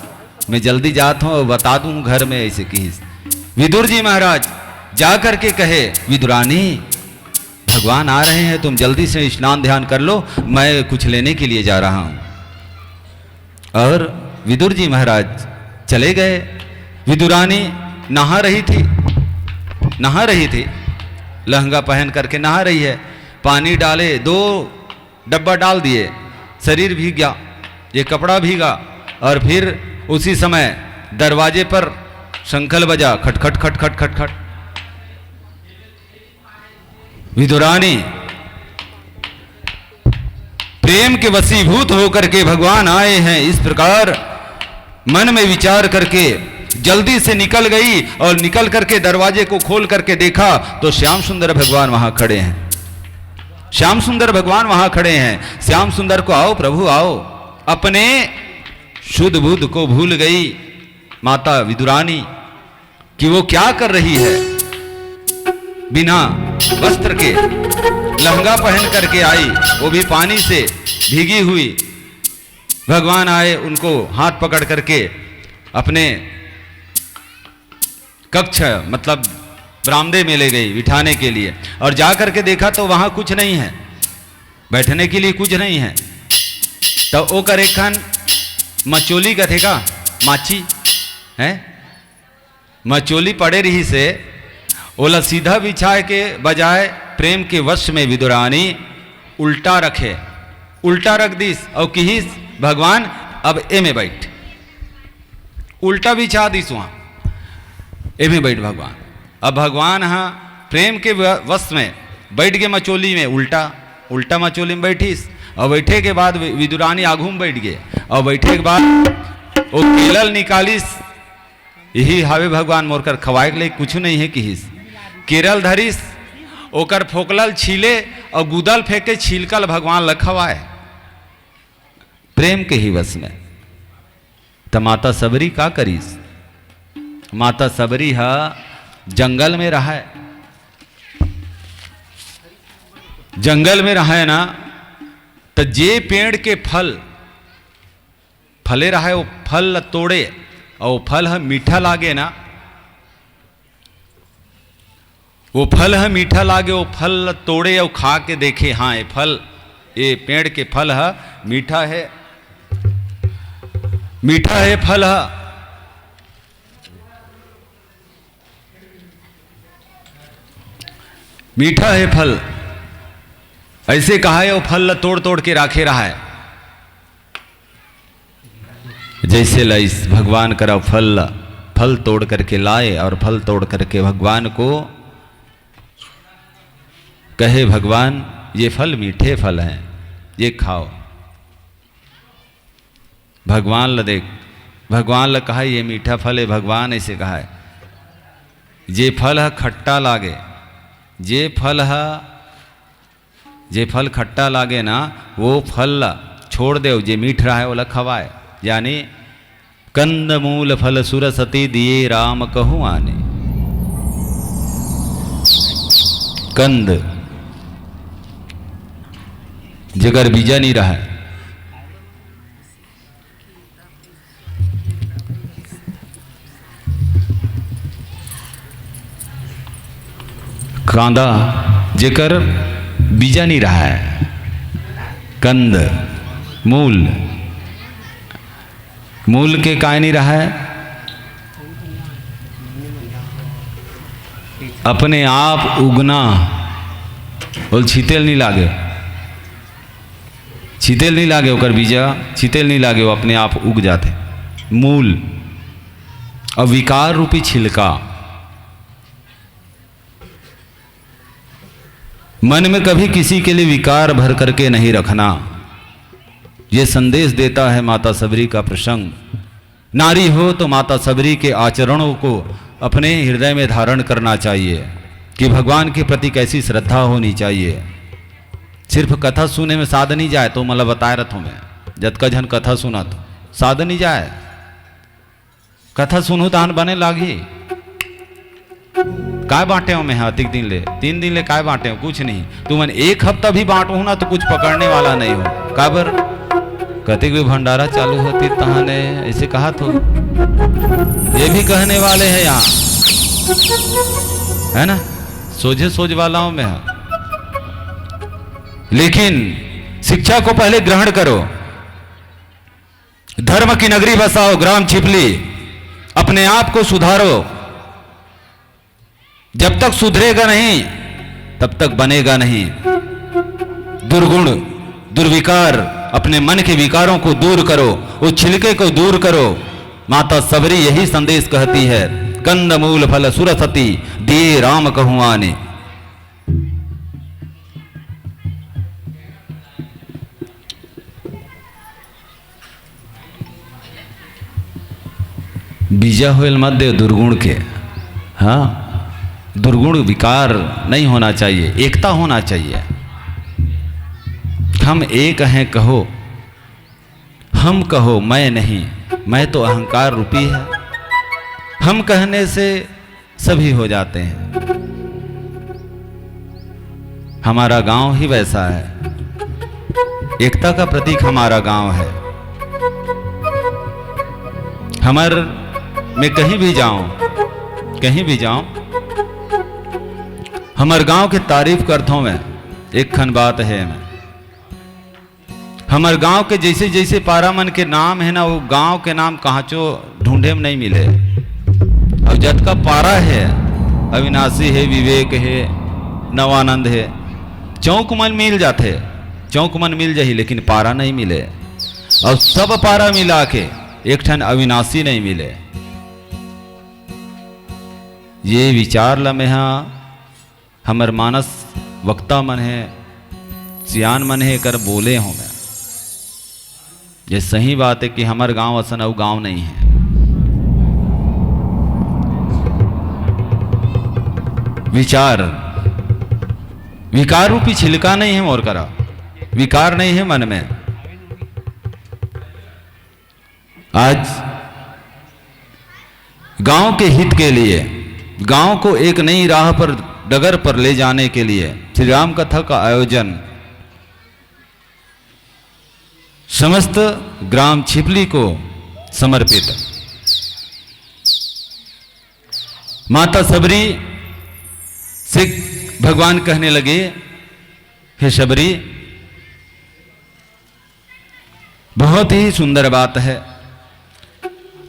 मैं जल्दी जात हूँ, बता दूँ घर में," ऐसे किहिस। विदुर जी महाराज जा करके कहे, "विदुरानी, भगवान आ रहे हैं, तुम जल्दी से स्नान ध्यान कर लो, मैं कुछ लेने के लिए जा रहा हूँ।" और विदुर जी महाराज चले गए। विदुरानी नहा रही थी, नहा रही थी, लहंगा पहन करके नहा रही है। पानी डाले, दो डब्बा डाल दिए, शरीर भीग गया, ये कपड़ा भीगा। और फिर उसी समय दरवाजे पर शंखल बजा, खटखट खटखट खटखट। विदुरानी प्रेम के वशीभूत होकर के भगवान आए हैं, इस प्रकार मन में विचार करके जल्दी से निकल गई और निकल करके दरवाजे को खोल करके देखा तो श्याम सुंदर भगवान वहां खड़े हैं। श्याम सुंदर भगवान वहां खड़े हैं। श्याम सुंदर को, "आओ प्रभु, आओ।" अपने शुद्ध बुद्ध को भूल गई माता विदुरानी कि वो क्या कर रही है। बिना वस्त्र के लहंगा पहन करके आई, वो भी पानी से भीगी हुई। भगवान आए, उनको हाथ पकड़ करके अपने कक्ष, मतलब बरामदे में ले गई बिठाने के लिए, और जा करके देखा तो वहाँ कुछ नहीं है, बैठने के लिए कुछ नहीं है। तो ओकर एक ठन मचोली कथे का, माची है, मचोली पड़े रहिसे, ओला सीधा बिछाए के बजाय प्रेम के वश में विदुरानी उल्टा रखे, उल्टा रख दिस अउ किहिस, "भगवान, अब एमे बैठ।" उल्टा बिछा दिस वहाँ, "एमे बैठ भगवान।" अब भगवान ह प्रेम के व-, वश में बैठ गे मचोली में, उल्टा, उल्टा मचोली में बैठिस। अउ बैठे के बाद वि-, विदुरानी आघू में बैठ गे। अउ बइठे के बाद ओ केरा ल निकालिस, "इही हावे भगवान मोर कर खवाए के लइक, कुछु नइ हे," किहिस। केरा ल धरिस, ओकर फोकला ल छीले अउ गुदा ल फेंके, छिलका ल भगवान ल खवाए। प्रेम के हिवस में। त माता सबरी का करिस? माता सबरी ह जंगल में रहय, जंगल में रहय ना, त जे पेड़ के फल फले रहय, ओ फल ल तोड़े, अउ ओ फल ह मीठा लागे ना, ओ फल ह मीठा लागे, ओ फल ल तोड़े अउ खा के देखे, हाँ, ये फल, ये पेड़ के फल ह मीठा हे, मीठा हे फल ह, मीठा हे फल। अइसे कहाय, ओ फल ल तोड़ तोड़ के राखे रहय। जइसे लाइस भगवान करा फल, फल तोड़ करके लाए और फल तोड़ करके भगवान को कहे, "भगवान, ये फल मीठे फल हैं, ये खाओ।" भगवान ल देख, भगवान ल कहा, "ये मीठा फल हे।" भगवान अइसे कहा, "जे फल ह खट्टा लागे, जे फल ह जे फल खट्टा लागे ना, वो फल ला छोड़ देव, जे मीठ रहय, ओला खवाए।" यानी कंद मूल फल सुरसति, दिए राम कहु आने। कंद, जेकर बीजा नहीं रहय, कांदा जेकर बीजा नहीं रहय, कंद, मूल, मूल के काय नहीं रहय, अपने आप उगना, ओला छीते ल नहीं लागे, छीते ल नहीं लागे, ओकर बीजा छीते ल नहीं लागे, वो अपने आप उग जाथे। मूल, अउ विकार रूपी छिलका। मन में कभी किसी के लिए विकार भर करके नहीं रखना, ये संदेश देता है माता सबरी का प्रसंग। नारी हो तो माता सबरी के आचरणों को अपने हृदय में धारण करना चाहिए कि भगवान के प्रति कैसी श्रद्धा होनी चाहिए। सिर्फ कथा सुने में साध नहीं जाए, तो मतलब बताए रहत हों मैं, जतका झन कथा सुनत, साध नहीं जाए। कथा सुनहू तहन बने लागही। काय बांटे हों मैं हा अतिक दिन ले, तीन दिन ले काय बांटे हों? कुछ नहीं। तुमन एक हफ्ता भी बांटहू ना तो कुछ पकड़ने वाला नहीं हो। काबर? कतिक भी भंडारा चालू होतिस तहाने अइसे कहत हो। ये भी कहने वाले हैं यहाँ, है ना? सोझे सोझ वाला हों मैं हा। लेकिन शिक्षा को पहले ग्रहण करो। धर्म की नगरी बसाओ ग्राम छिपली, अपने आप को सुधारो। जब तक सुधरेगा नहीं, तब तक बनेगा नहीं। दुर्गुण, दुर्विकार, अपने मन के विकारों को दूर करो, उस छिलके को दूर करो। माता सबरी यही संदेश कहती है, कंद मूल फल सुरसति, दिए राम कहु आने। बीजा होए ल मत देव दुर्गुण के। हाँ, दुर्गुण विकार नहीं होना चाहिए, एकता होना चाहिए। हम एक हैं कहो, हम कहो मैं नहीं, मैं तो अहंकार रूपी है। हम कहने से सभी हो जाते हैं। हमारा गांव ही वैसा है। एकता का प्रतीक हमारा गांव है। हमर, मैं कहीं भी जाऊं, कहीं भी जाऊं, हमर गांव के तारीफ करथों मैं। एक खन बात है मैं हमर गांव के जइसे जइसे पारा मन के नाम हे ना, वो गांव के नाम कहांचो ढूंढे में नहीं मिले। अउ जतका पारा हे, अविनाशी हे, विवेक हे, नवानंद हे, चौक मन मिल जाथे, चौक मन मिल जाही, लेकिन पारा नहीं मिले। अउ सब पारा मिला के एक ठन अविनाशी नहीं मिले। ये विचार ला मेहा हमर मानस वक्ता मन हे, सियान मन हे, एकर बोले हों मैं। ये सही बात है कि हमर गांव असन अउ गांव नहीं है। विचार, विकार रूपी छिलका नहीं है मोर करा, विकार नहीं है मन में। आज गांव के हित के लिए, गांव को एक नई राह पर, डगर पर ले जाने के लिए श्री राम कथा का आयोजन समस्त ग्राम छिपली को समर्पित। माता शबरी से भगवान कहने लगे, "हे शबरी, बहुत ही सुंदर बात है,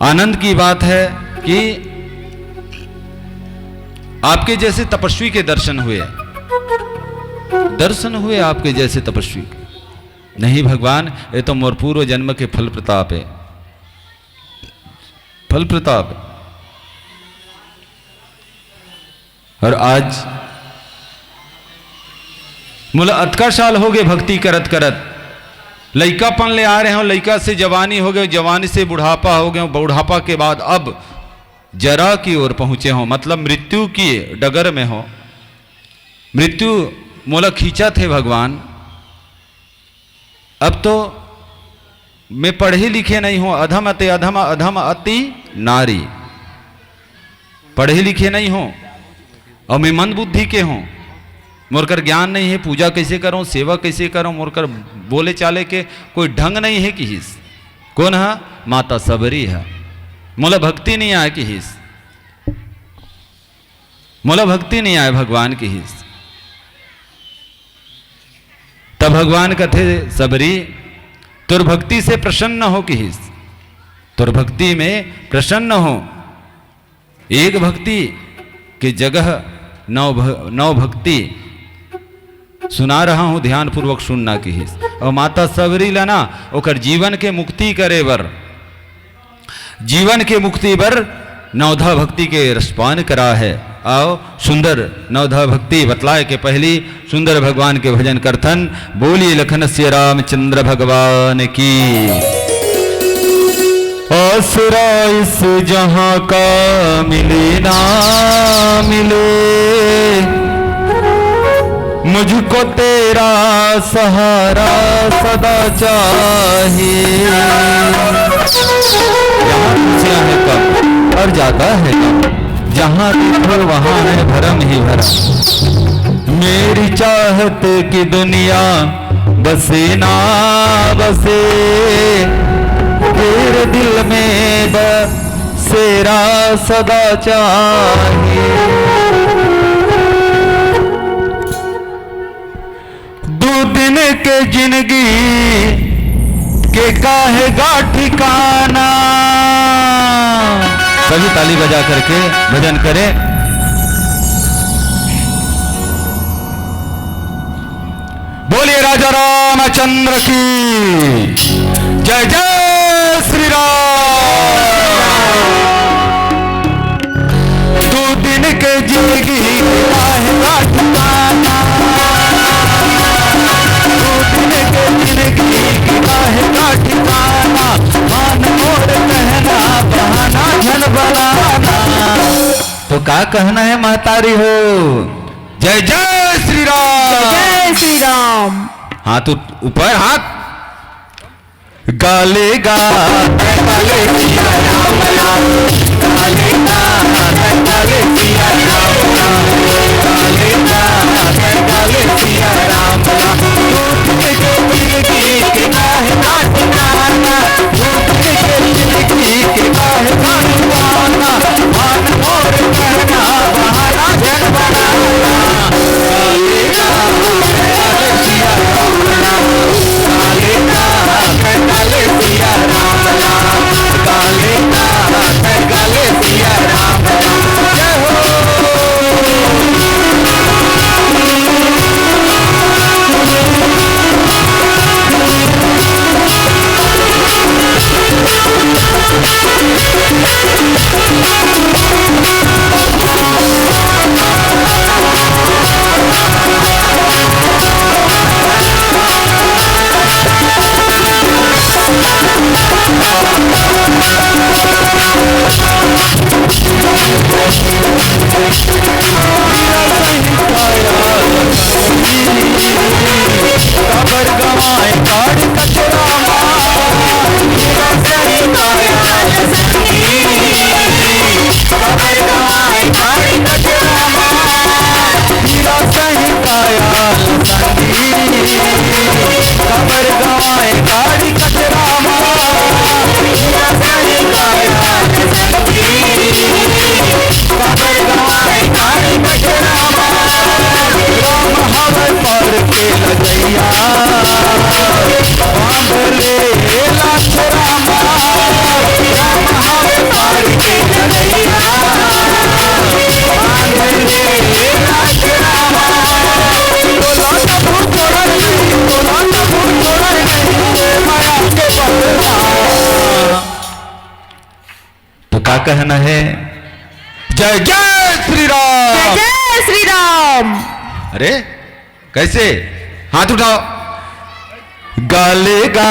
आनंद की बात है कि आपके जैसे तपस्वी के दर्शन हुए, दर्शन हुए आपके जैसे तपस्वी के।" "नहीं भगवान, ये तो मोर पूर्व जन्म के फल प्रताप है, फल प्रताप है।" और आज मोला अतका साल हो गए भक्ति करत करत, लइकापन ले आ रहे हो, लइका से जवानी हो गए, जवानी से बुढ़ापा हो गए, बुढ़ापा के बाद अब जरा की ओर पहुंचे हो, मतलब मृत्यु की डगर में हो। मृत्यु मोला खींचत हे भगवान। अब तो मैं पढ़े लिखे नहीं हूं, अधम अति अधम, अधम अति नारी। पढ़े लिखे नहीं हूं और मैं मंद बुद्धि के हूं, मोर कर ज्ञान नहीं है, पूजा कैसे करूं, सेवा कैसे करूं, मोर कर बोले चाले के कोई ढंग नहीं है किहिस। कौन है? माता सबरी है। मोला भक्ति नहीं आए किहिस, मोला भक्ति नहीं आए भगवान किहिस। तब भगवान कथे, "सबरी, तोर भक्ति से प्रसन्न हो किहिस, तोर भक्ति में प्रसन्न हो। एक भक्ति के जगह नौ भ-, नौ भक्ति सुना रहा हूं, ध्यानपूर्वक सुनना किहिस।" और माता सबरी ला ना ओकर जीवन के मुक्ति करे बर, जीवन के मुक्ति बर नवधा भक्ति के रसपान करा है। आओ, सुंदर नवधा भक्ति बतलाए के पहली सुंदर भगवान के भजन करथन। बोलिए लखन सिया रामचंद्र भगवान की। आसरा इस जहां का मिले ना मिले, मुझको तेरा सहारा सदा चाहिए। यहाँ खुशियाँ है कम और जाता है गम, जहाँ देखो वहाँ है भरम ही भरम। मेरी चाहत की दुनिया बसे ना बसे, तेरे दिल में बसेरा सदा चाहिए। दो दिन के जिंदगी के काहेगा ठिकाना। सभी ताली बजा करके भजन करें। बोलिए राजा रामचंद्र की जय, जय श्री राम। दो दिन के जिंदगी का है ठिकाना, दो दिन के जिंदगी का है ठिकाना, मान मोर कहना बहाना झन बनाना। तो का कहना है महतारी हो? जय जय श्री राम। जय श्री राम। हाथ ऊपर, हाथ। गाले गा, गाले सिया राम लाल। गाले गा, गाले सिया राम लाल। गाले गा, गाले सिया राम लाल। भूत के जिंदगी के काहे ना ठिकाना, भूत के जिंदगी के काहे ना ठिकाना। मान मोर कहना बहाना झन बनाना। रहना है। जय जय श्री राम। जय जय श्री राम। अरे, कैसे? हाथ उठाओ। गाले गा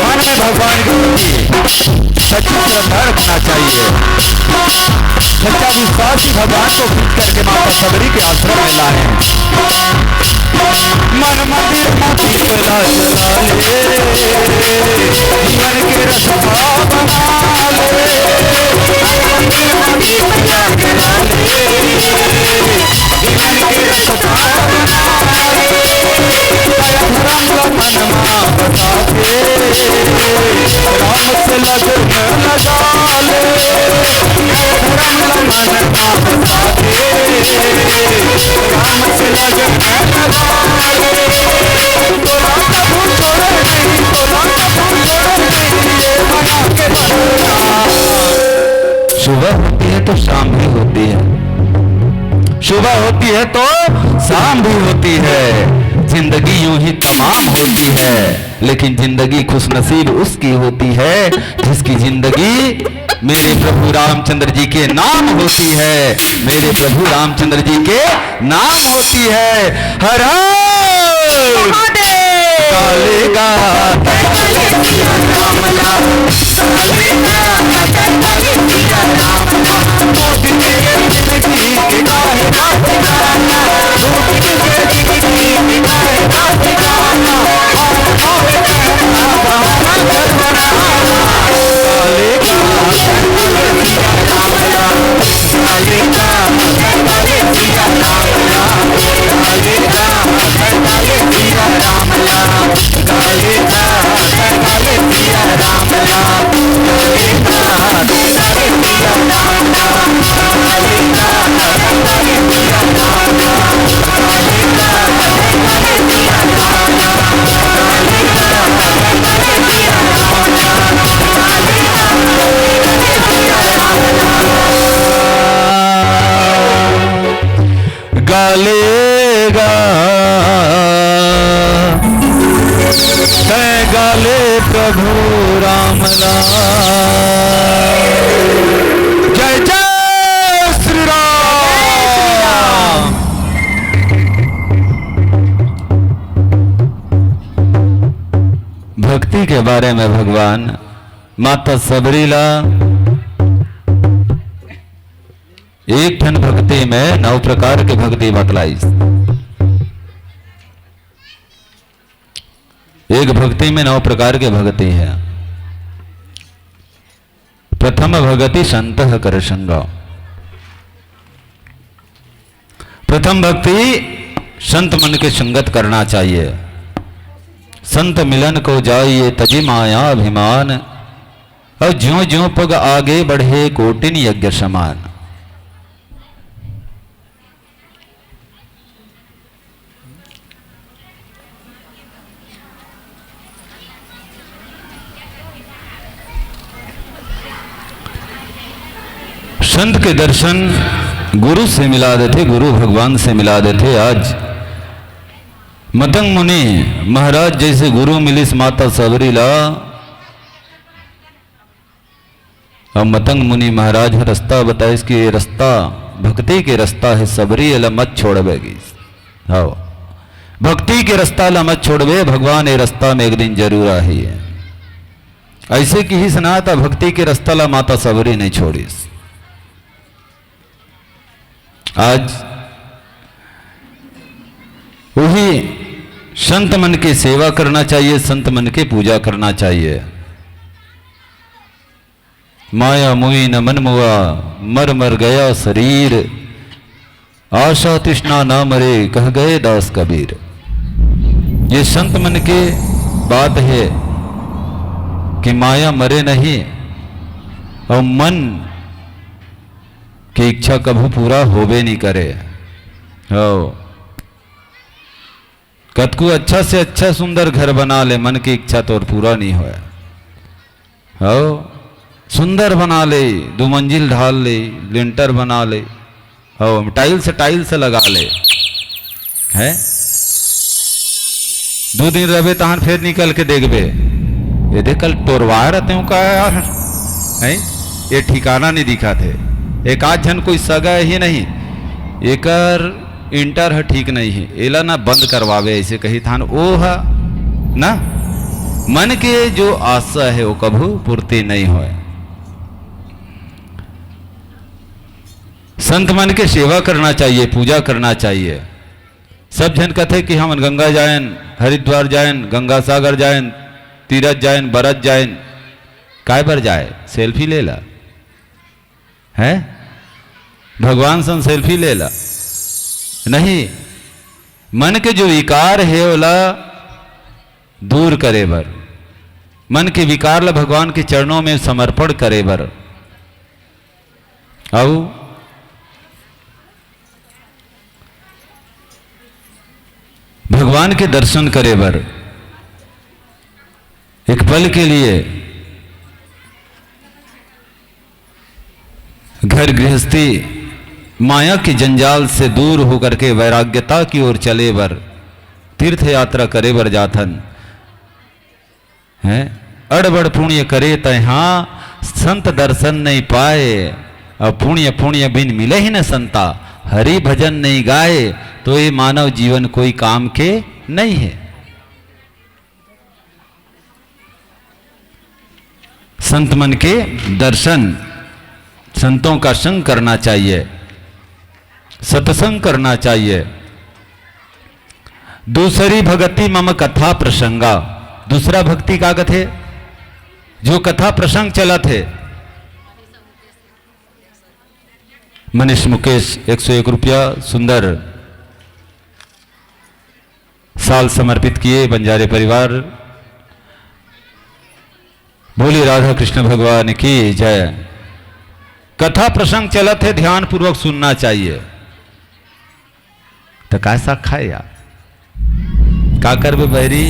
मन में भगवान के प्रति सच्ची श्रद्धा रखना चाहिए। सच्चा विश्वास ही भगवान को प्रीत करके माता शबरी के आश्रम में लाए। मन मंदिर में दीप ला जला ले, जीवन के रस भाव बना ले। मन मंदिर में दीप ला जला ले, जीवन के रस भाव बना ले। धर्म ला मन मा बसा के, राम से लगन लगा ले। सुबह होती है तो शाम भी होती है, सुबह होती है तो शाम भी होती है। जिंदगी यूं ही तमाम होती है, लेकिन जिंदगी खुशनसीब उसकी होती है जिसकी जिंदगी मेरे प्रभु रामचंद्र जी के नाम होती है, मेरे प्रभु रामचंद्र जी के नाम होती है। हर हर महादेव। काले का गाले गा, तैं गाले प्रभु राम ला। जय जय श्री राम। भक्ति के बारे में भगवान माता सबरी ला एक ठन भक्ति में नौ प्रकार के भक्ति बतलाइस। एक भक्ति में नौ प्रकार के भक्ति है। प्रथम भगति संत कर संग। प्रथम भक्ति संत मन के संगत करना चाहिए। संत मिलन को जाइए तजि माया अभिमान, अउ ज्यों ज्यों पग आगे बढ़े कोटिन यज्ञ समान। संत के दर्शन गुरु से मिला देथे, गुरु भगवान से मिला देथे। आज मतंग मुनि महाराज जैसे गुरु मिलिस माता सबरी ला। अब मतंग मुनि महाराज ह रस्ता बताइस कि ये रस्ता भक्ति के रस्ता हे, सबरी एला मत छोड़बे गिस। हव, भक्ति के रस्ता ला मत छोड़बे, भगवान ये रस्ता में एक दिन जरूर आही। ऐसे किहिस ना, त भक्ति के रस्ता ला माता सबरी नहीं छोड़िस। आज वही संत मन के सेवा करना चाहिए, संत मन के पूजा करना चाहिए। माया मुई न मन मुआ, मर मर गया शरीर। आशा तृष्णा ना मरे, कह गए दास कबीर। ये संत मन के बात है कि माया मरे नहीं और मन की इच्छा कभू पूरा होबे नहीं करे। हो, कतकू अच्छा से अच्छा सुंदर घर बना ले, मन की इच्छा तोर पूरा नहीं होय। हो, सुंदर बना ले, दो मंजिल ढाल ले, लेंटर बना ले, हो, टाइल्स, टाइल्स लगा ले, है? दो दिन रहबे तहन फेर निकल के देखबे, ये देख, कल टोरवाए रहते हो का यार, है? ये ठिकाना नहीं दिखा थे। एक आध झन कोई सगा ही नहीं, एकर इंटर ह ठीक नहीं है, एला ना बंद करवावे, ऐसे कही थान ओ ह ना। मन के जो आशा है वो कभू पूर्ति नहीं होय। संत मन के सेवा करना चाहिए, पूजा करना चाहिए। सब झन कथे कि हमन गंगा जायन, हरिद्वार जायन, गंगा सागर जायन, तीरथ जायन, बरत जायन। काय बर जाय? सेल्फी ले ला। हैं? भगवान सन सेल्फी ले ला। नहीं, मन के जो विकार हे ओला दूर करे बर, मन के विकार ला भगवान के चरणों में समर्पण करे बर, अउ भगवान के दर्शन करे बर एक पल के लिए घर गृहस्थी माया के जंजाल से दूर होकर के वैराग्यता की ओर चले बर, तीर्थ यात्रा करे बर जाथन। हैं? अड़बड़ पुण्य करे तैहा संत दर्शन नहीं पाए। अब पुण्य पुण्य बिन मिले ही न संता, हरि भजन नहीं गाए, तो ये मानव जीवन कोई काम के नहीं है। संत मन के दर्शन, संतों का संग करना चाहिए, सत्संग करना चाहिए। दूसरी भगति मम कथा प्रसंगा। दूसरा भक्ति का कथे? जो कथा प्रसंग चलत हे। मनीष मुकेश एक सौ एक रुपया सुंदर साल समर्पित किए बंजारे परिवार। बोलिए राधा कृष्ण भगवान की जय। कथा प्रसंग चलत हे, ध्यान पूर्वक सुनना चाहिए। तो काय साग खाए यार? का करबे बहरी?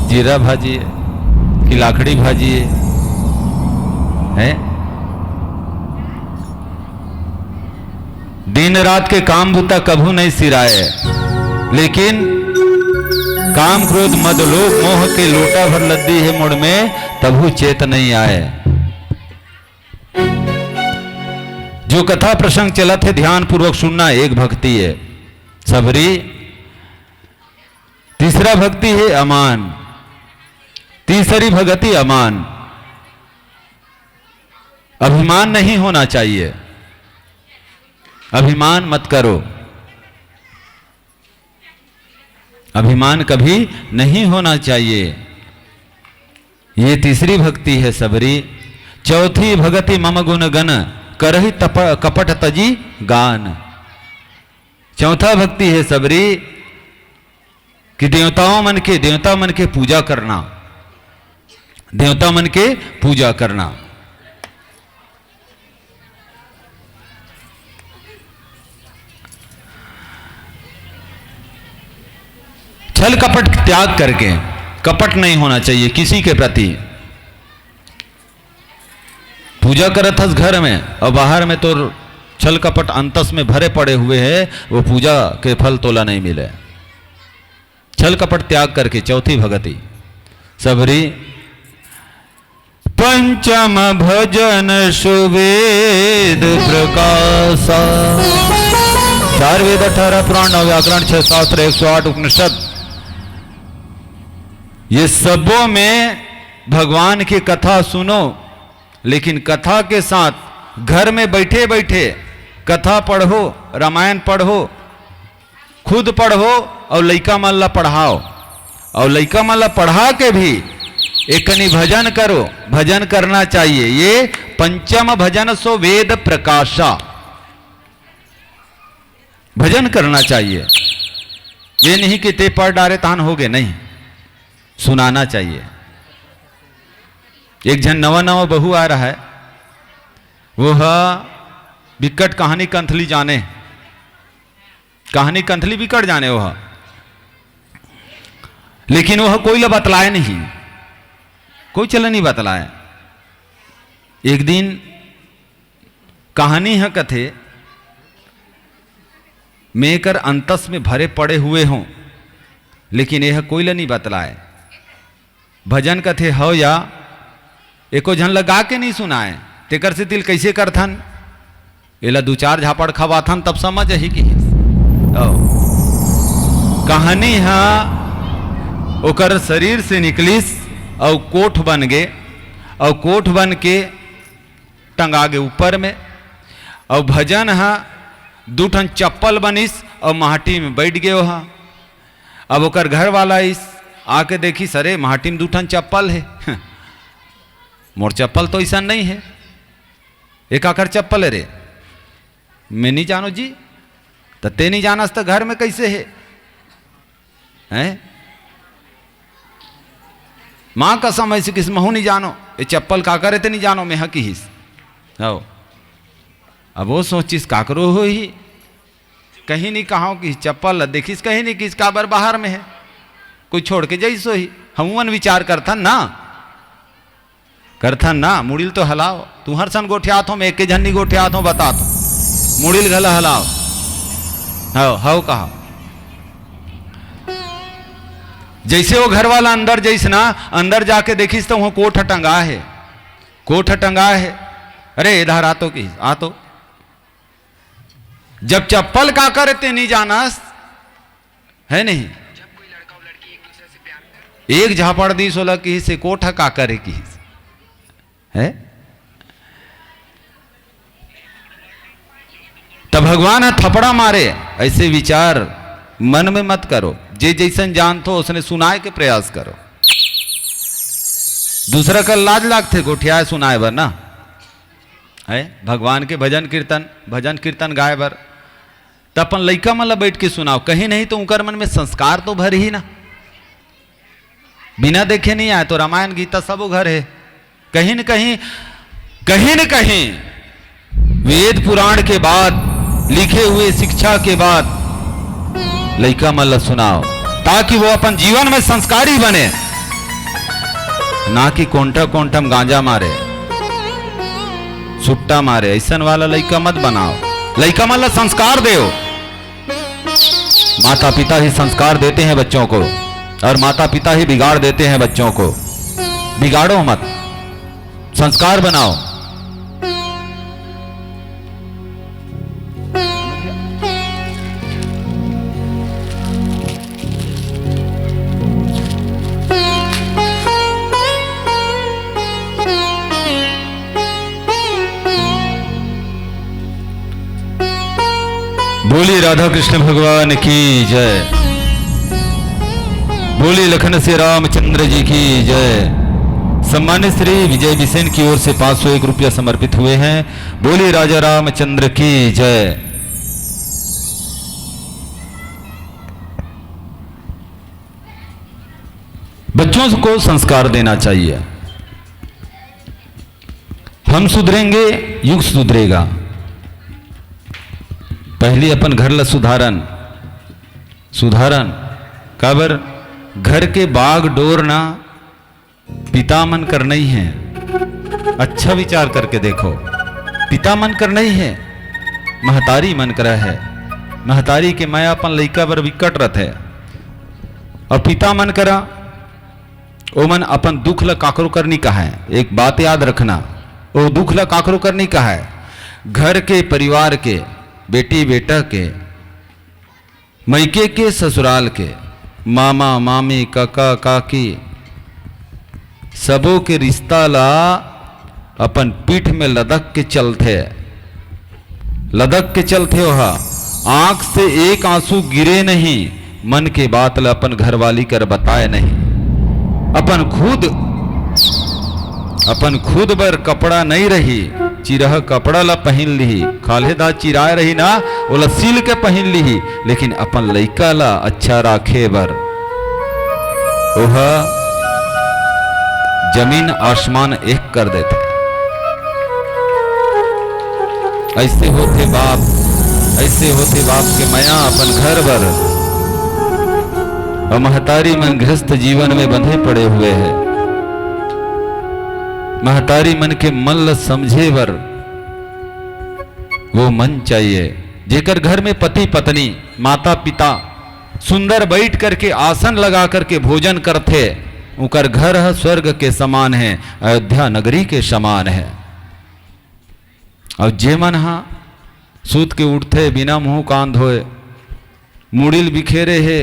जीरा भाजी कि लाखड़ी भाजी है? दिन रात के काम बूता कभू नहीं सिराए, लेकिन काम क्रोध मद लोभ मोह के लोटा भर लद्दी है मुड़ में, तभू चेत नहीं आए। जो कथा प्रसंग चलत हे, ध्यान पूर्वक सुनना, एक भक्ति है सबरी। तीसरा भक्ति है अमान। तीसरी भगति अमान। अभिमान नहीं होना चाहिए, अभिमान मत करो, अभिमान कभी नहीं होना चाहिए। ये तीसरी भक्ति है सबरी। चौथी भगति मम गुण गण, करहि तप-, कपट तजी गान। चौथा भक्ति है सबरी कि देवताओं मन के, देवता मन के पूजा करना, देवता मन के पूजा करना। छल कपट त्याग करके, कपट नहीं होना चाहिए किसी के प्रति। पूजा करत हस घर में और बाहर में तो छल कपट अंतस में भरे पड़े हुए हैं, वो पूजा के फल तोला नहीं मिले। छल कपट त्याग करके चौथी भगति। सबरी पंचम भजन सुवेद प्रकाशा। चार वेद, अठारह पुराण, नौ व्याकरण, छह शास्त्र, एक सौ आठ उपनिषद, ये सबों में भगवान की कथा सुनो, लेकिन कथा के साथ घर में बैठे बैठे कथा पढ़ो, रामायण पढ़ो, खुद पढ़ो और लइका मन ला पढ़ाओ, और लइका मन ला पढ़ा के भी एक कनी भजन करो। भजन करना चाहिए। ये पंचम भजन सो वेद प्रकाशा, भजन करना चाहिए। ये नहीं कि ते पढ़ डारे तहान हो गए, नहीं, सुनाना चाहिए। एक झन नवा नवा बहू आ रहा है, वो ह बिकट कहानी कंथली जाने, कहानी कंथली बिकट जाने वो ह, लेकिन वो ह कोई ला बतलाए नहीं, कोई चला नहीं बतलाए। एक दिन कहानी ह कथे, मैं एकर अंतस में भरे पड़े हुए हों, लेकिन यह कोई ला नहीं बतलाए। भजन कथे हव या एको झन लगा के नहीं सुनाए, तेकर से तिल कैसे करथन? एला दू चार झापड़ खवाथन तब समझ आही किहिस। अउ कहानी हा ओकर शरीर से निकलिस अउ कोठ बन गे, अउ कोठ बन के टंगा गे ऊपर में, अउ भजन हा दू ठन चप्पल बनिस अउ माटी में बैठ गे ओहा। अब ओकर घर वाला इस आके देखिस, "अरे, माटी में दू ठन चप्पल हे।" "मोर चप्पल तो ऐसा नहीं है।" "ए काकर चप्पल हे रे?" "मैं नहीं जानो जी।" "त ते नहीं जानस त घर में कैसे हे?" हैं? माँ कसम ऐसे किस महू नहीं जानो, ये चप्पल काकर हे ते नहीं जानो, मैं ह किहिस। हो। अब वो सोचिस, "काकरो होही?" कहीं नहीं कहाओ कि चप्पल ला देखिस, कहीं नहीं किस काबर बाहर में है, कोई छोड़ के जइस होही। हमन विचार करथन ना, करथन ना, मुड़िल तो हलाओ। तुहर सन गोठियात हो, मैं एके झन नहीं गोठियात हो, बतात हो। मुड़िल घला हलाओ। हव, हव कहा। जैसे वो घर वाला अंदर जइस ना, अंदर जाके देखिस तो वहाँ कोट ह टंगा है, कोट ह टंगा है। "अरे, इधर आ तो," किहिस, "आ तो।" जब चप्पल काकर हे ते नहीं जानस, है नहीं? एक झापड़ दिस ओला किहिस, "ए कोट ह काकर हे?" किहिस, है? तब भगवान ह थपड़ा मारे, ऐसे विचार मन में मत करो। जे जैसन जानथो, उसने सुनाए के प्रयास करो। दूसरा कर लाज लागथे गोठियाए सुनाए बर ना, है? भगवान के भजन कीर्तन, भजन कीर्तन गाए बर, त अपन लइका मन ला बैठ के सुनाओ। कहीं नहीं तो उनकर मन में संस्कार तो भर ही ना। बिना देखे नहीं आए तो रामायण गीता सबो घर है। कहीं न कहीं, कहीं न कहीं वेद पुराण के बाद, लिखे हुए शिक्षा के बाद लइका मन ला सुनाओ, ताकि वो अपन जीवन में संस्कारी बने, ना कि कोंटा कोंटा में गांजा मारे, सुट्टा मारे। ऐसन वाला लइका मत बनाओ, लइका मन ला संस्कार देओ। माता पिता ही संस्कार देते हैं बच्चों को, और माता पिता ही बिगाड़ देते हैं बच्चों को। बिगाड़ो मत, संस्कार बनाओ। बोलिए राधा कृष्ण भगवान की जय, बोलिए लखन से रामचंद्र जी की जय। सम्मानित श्री विजय बिसेन की ओर से पाँच सौ एक रुपया समर्पित हुए हैं। बोलिए राजा रामचंद्र की जय। बच्चों को संस्कार देना चाहिए। हम सुधरेंगे, युग सुधरेगा। पहली अपन घर ला सुधारन, सुधारन। काबर? घर के बाग डोर ना पिता मन कर नहीं है। अच्छा विचार करके देखो, पिता मन कर नहीं है, महतारी मन कर है। महतारी के मया अपन लइका बर विकट रथे। अउ पिता मन करा, ओमन अपन दुख ल काकरो कर नी कहाय। एक बात याद रखना, ओ दुख ल काकरो कर नी कहाय। घर के, परिवार के, बेटी बेटा के, मइके के, ससुराल के, मामा मामी, कका काकी, सबो के रिश्ता ला अपन पीठ में लदक के चलथे, लदक के चलथे। ओहा आंख से एक आंसू गिरे नहीं, मन के बात ला अपन घरवाली कर बताए नहीं। अपन खुद, अपन खुद बर कपड़ा नहीं रही, चिरह कपड़ा ला पहिन लिही, खाल्हे दा चिराए रही ना, ओला सील के पहिन लिही, लेकिन अपन लइका ला अच्छा राखे बर ओह जमीन आसमान एक कर देथे। अइसे होथे बाप, अइसे होथे बाप के मया अपन घर बर। अउ महतारी मन गृहस्थ जीवन में बंधे पड़े हुए हैं। महतारी मन के मन ल समझे बर वो मन चाहिए, जेकर घर में पति पत्नी, माता पिता सुंदर बैठ करके, आसन लगा करके भोजन करथे, उकर घर ह स्वर्ग के समान है, अयोध्या नगरी के समान है। अउ जे मन ह सूत के उठथे बिना मुंह कान धोए, मुड़ी ल बिखेरे हे,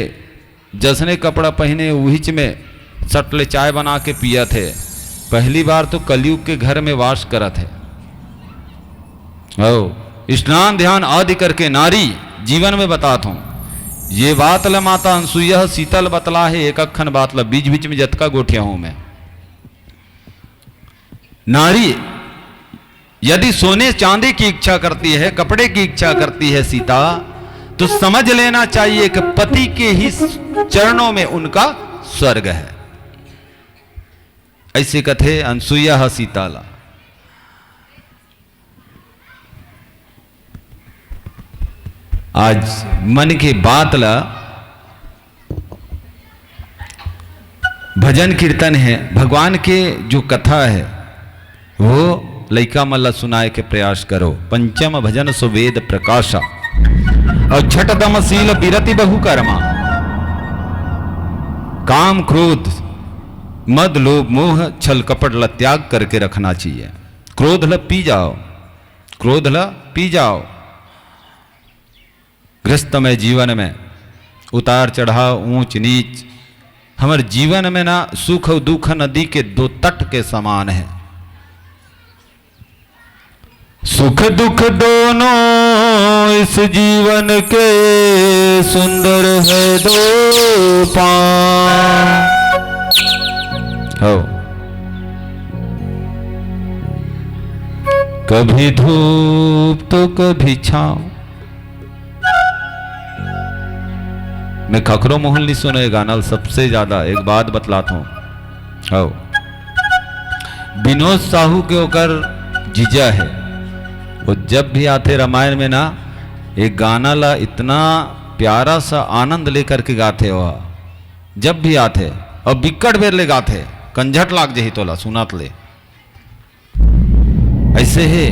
जसने कपड़ा पहिने उहिच में सट ले चाय बना के पियत हे, पहली बार तो कलयुग के घर में वास करत हे। अउ स्नान ध्यान आदि करके नारी जीवन में बतात हूं। ये बात ल माता अनसुईया ह सीता ल बतला हे, एक अखन बात ल बीच बीच में जतका गोठिया हूं मैं। नारी यदि सोने चांदी की इच्छा करती है, कपड़े की इच्छा करती है सीता, तो समझ लेना चाहिए कि पति के ही चरणों में उनका स्वर्ग है। अइसे कथे अनसुईया ह सीता ला। आज मन के बात ला भजन कीर्तन है, भगवान के जो कथा है, वो लइका मन ला सुनाए के प्रयास करो। पंचम भजन सो वेद प्रकाशा, अउ छठ दम शील बिरति बहु कर्मा। काम, क्रोध, मद, लोभ, मोह, छल, कपट ला त्याग करके रखना चाहिए। क्रोध ला पी जाओ, क्रोध ला पी जाओ। गृहस्थमय जीवन में उतार चढ़ाव, ऊंच नीच, हमर जीवन में ना सुख अउ दुख नदी के दो तट के समान है। सुख दुख दोनों इस जीवन के सुंदर है दो पांव। हो, कभी धूप तो कभी छांव। मैं ककरो मुंह ले नी सुनो ये गाना ल, सबसे ज्यादा एक बात बतलात हूं। हव। विनोद साहू के ओकर जीजा हे। वो जब भी आथे रामायण में ना, ये गाना ला इतना प्यारा सा आनंद लेकर के गाथे वो। जब भी आथे, अउ बिक्कट बेर ले गाथे, कंझट लाग जही तोला सुनत ले। अइसे हे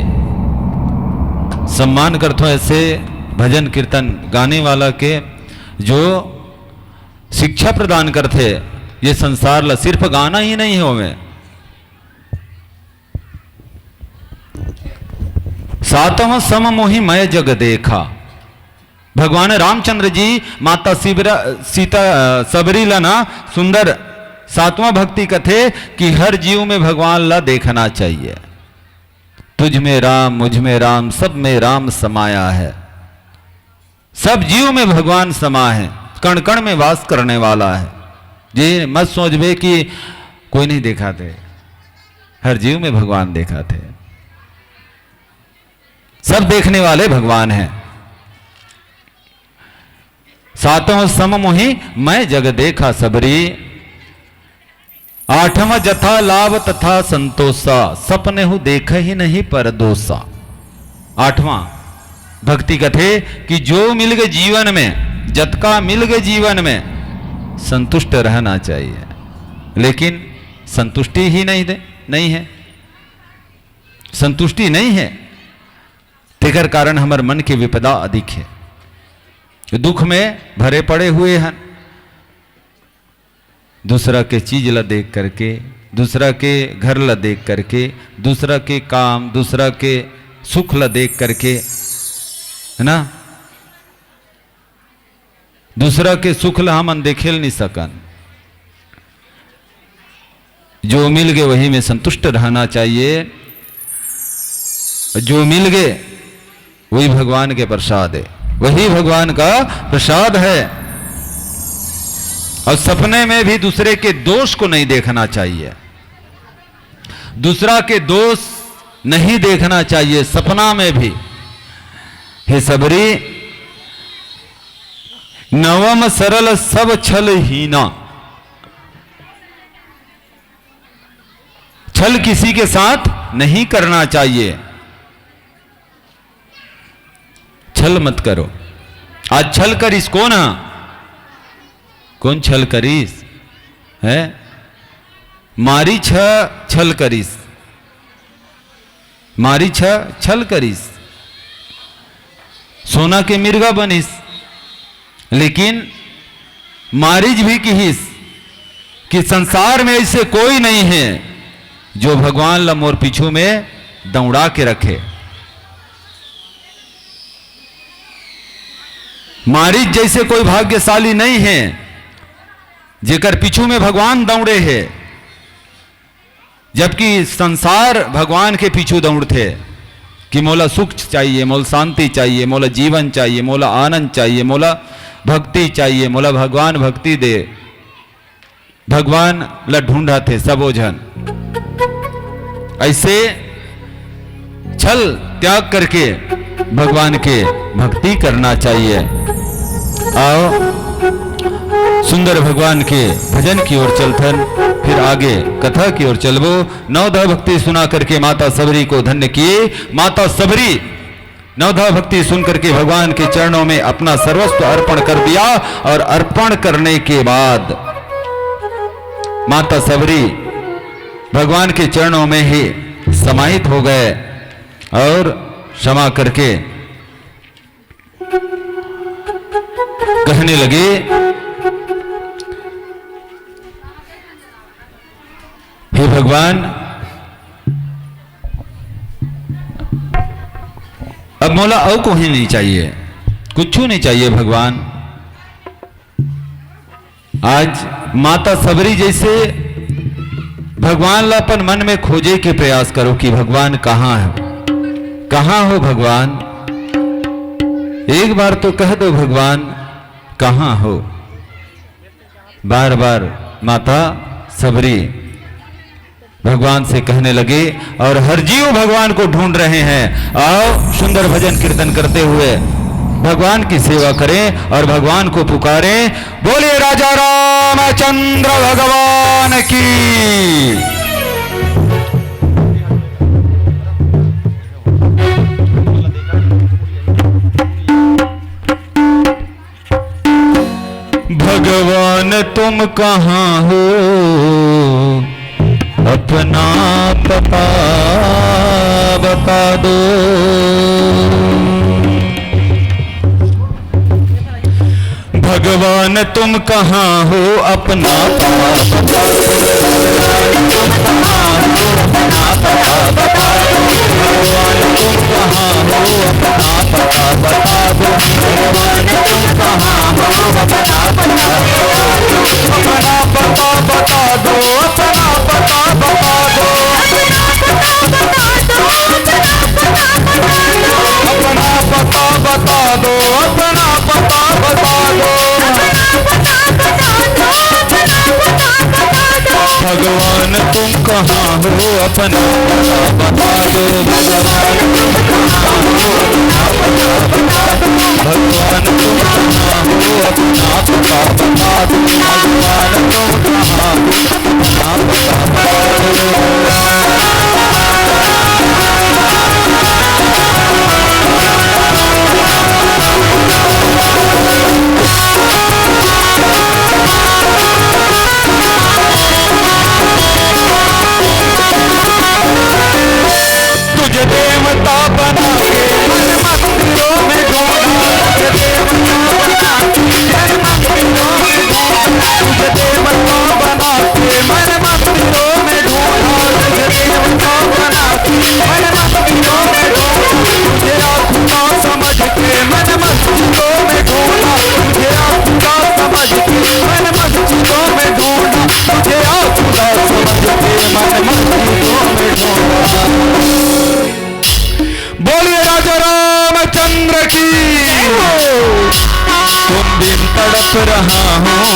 सम्मान करथों ऐसे भजन कीर्तन गाने वाला के, जो शिक्षा प्रदान करथे ये संसार ला। सिर्फ गाना ही नहीं होवे। सातवां सम मोहि मय जग देखा। भगवान रामचंद्र जी माता शिवरा-, सीता, अ, सबरी ला ना सुंदर सातवां भक्ति कथे कि हर जीव में भगवान ला देखना चाहिए। तुझ में राम, मुझ में राम, सब में राम समाया है। सब जीव में भगवान समा है, कण कण में वास करने वाला है। ये मत सोचबे कि कोई नहीं देखाथे, हर जीव में भगवान देखाथे। सब देखने वाले भगवान हैं। सातों सम मोहि मय जग देखा सबरी। आठवां जथा लाभ तथा संतोषा, सपनेहु देखहि नहीं परदोषा। आठवां भक्ति कथे कि जो मिल गए जीवन में, जतका मिल गए जीवन में, संतुष्ट रहना चाहिए, लेकिन संतुष्टि ही नहीं दे, नहीं है, संतुष्टि नहीं है। तेकर कारण हमर मन के विपदा अधिक है, दुख में भरे पड़े हुए हैं। दूसरा के चीज ला देख करके, दूसरा के घर ला देख करके, दूसरा के काम, दूसरा के सुख ला देख करके, है ना? दूसरा के सुख ला हमन देखे ल नहीं सकन। जो मिल गए वही में संतुष्ट रहना चाहिए। जो मिल गए वही भगवान के प्रसाद है, वही भगवान का प्रसाद है। और सपने में भी दूसरे के दोष को नहीं देखना चाहिए, दूसरा के दोष नहीं देखना चाहिए सपना में भी। हे सबरी, नवम सरल सब छल हीना, छल किसी के साथ नहीं करना चाहिए। छल मत करो। आज छल करिस कोन ह? कोन छल करिस? है? मारीच ह छल करिस। मारीच ह छल करिस। सोना के मिर्गा बनिस। लेकिन मारीच भी किहिस कि संसार में ऐसे कोई नहीं है जो भगवान ला मोर पीछू में दौड़ा के रखे। मारीच जैसे कोई भाग्यशाली नहीं है जेकर पीछू में भगवान दौड़े है। जबकि संसार भगवान के पीछू दौड़थे कि मोला सुख चाहिए, मोला शांति चाहिए, मोला जीवन चाहिए, मोला आनंद चाहिए, मोला भक्ति चाहिए, मोला भगवान भक्ति दे। भगवान ला ढूंढथे सबो झन। ऐसे छल त्याग करके भगवान के भक्ति करना चाहिए। आओ, सुंदर भगवान के भजन की ओर चलथन, फिर आगे कथा की ओर चलबो। नवधा भक्ति सुना करके माता सबरी को धन्य किए। माता सबरी नवधा भक्ति सुन करके भगवान के चरणों में अपना सर्वस्व अर्पण कर दिया और अर्पण करने के बाद माता सबरी भगवान के चरणों में ही समाहित हो गए और क्षमा करके कहने लगे, "हे भगवान, अब मोला अउ कोई नहीं चाहिए, कुछ नहीं चाहिए भगवान।" आज माता सबरी जैसे भगवान ला अपन मन में खोजे के प्रयास करो कि भगवान कहाँ है, कहाँ हो भगवान? एक बार तो कह दो भगवान, कहाँ हो? बार बार माता सबरी भगवान से कहने लगे और हर जीव भगवान को ढूंढ रहे हैं। आओ, सुंदर भजन कीर्तन करते हुए भगवान की सेवा करें और भगवान को पुकारें। बोलिए राजा रामचंद्र भगवान की। भगवान तुम कहाँ हो, अपना पता बता दो। भगवान तुम कहाँ हो, अपना पता बता दो। भगवान तुम कहाँ हो, अपना पता बता दो। भगवान तुम कहाँ हो, अपना पता बता दो। भगवान तुम कहाँ हो, अपना पता बता दो। अपना पता बता दो, अपना पता बता दो। अपना पता बता दो, अपना पता बता दो। भगवान तुम कहाँ हो, अपना पता बता दो। भगवान तुम कहाँ हो, अपना पता बता दो। भगवान तुम कहाँ हो, अपना पता बता दो। भगवान तुम कहाँ हो, अपना पता बता दो। तुझे देवता बना के मन मंदिरों में ढूंढा, तुझे देवता बना के मन मंदिरों में ढूंढा। तुझे देवता बना के मैंने मंदिरों में ढूंढा, तुझे देवता बना के मैंने मंदिरों में ढूंढा, तुझे आखिर समझ के मैंने मस्जिदों में ढूंढा, तुझे आखिर समझ के मैंने मस्जिदों में ढूंढा, तुझे आखिर समझ के मैंने मस्जिदों में ढूंढा। बोलिए राजा रामचंद्र की। तुम बिन तड़प रहा हूँ,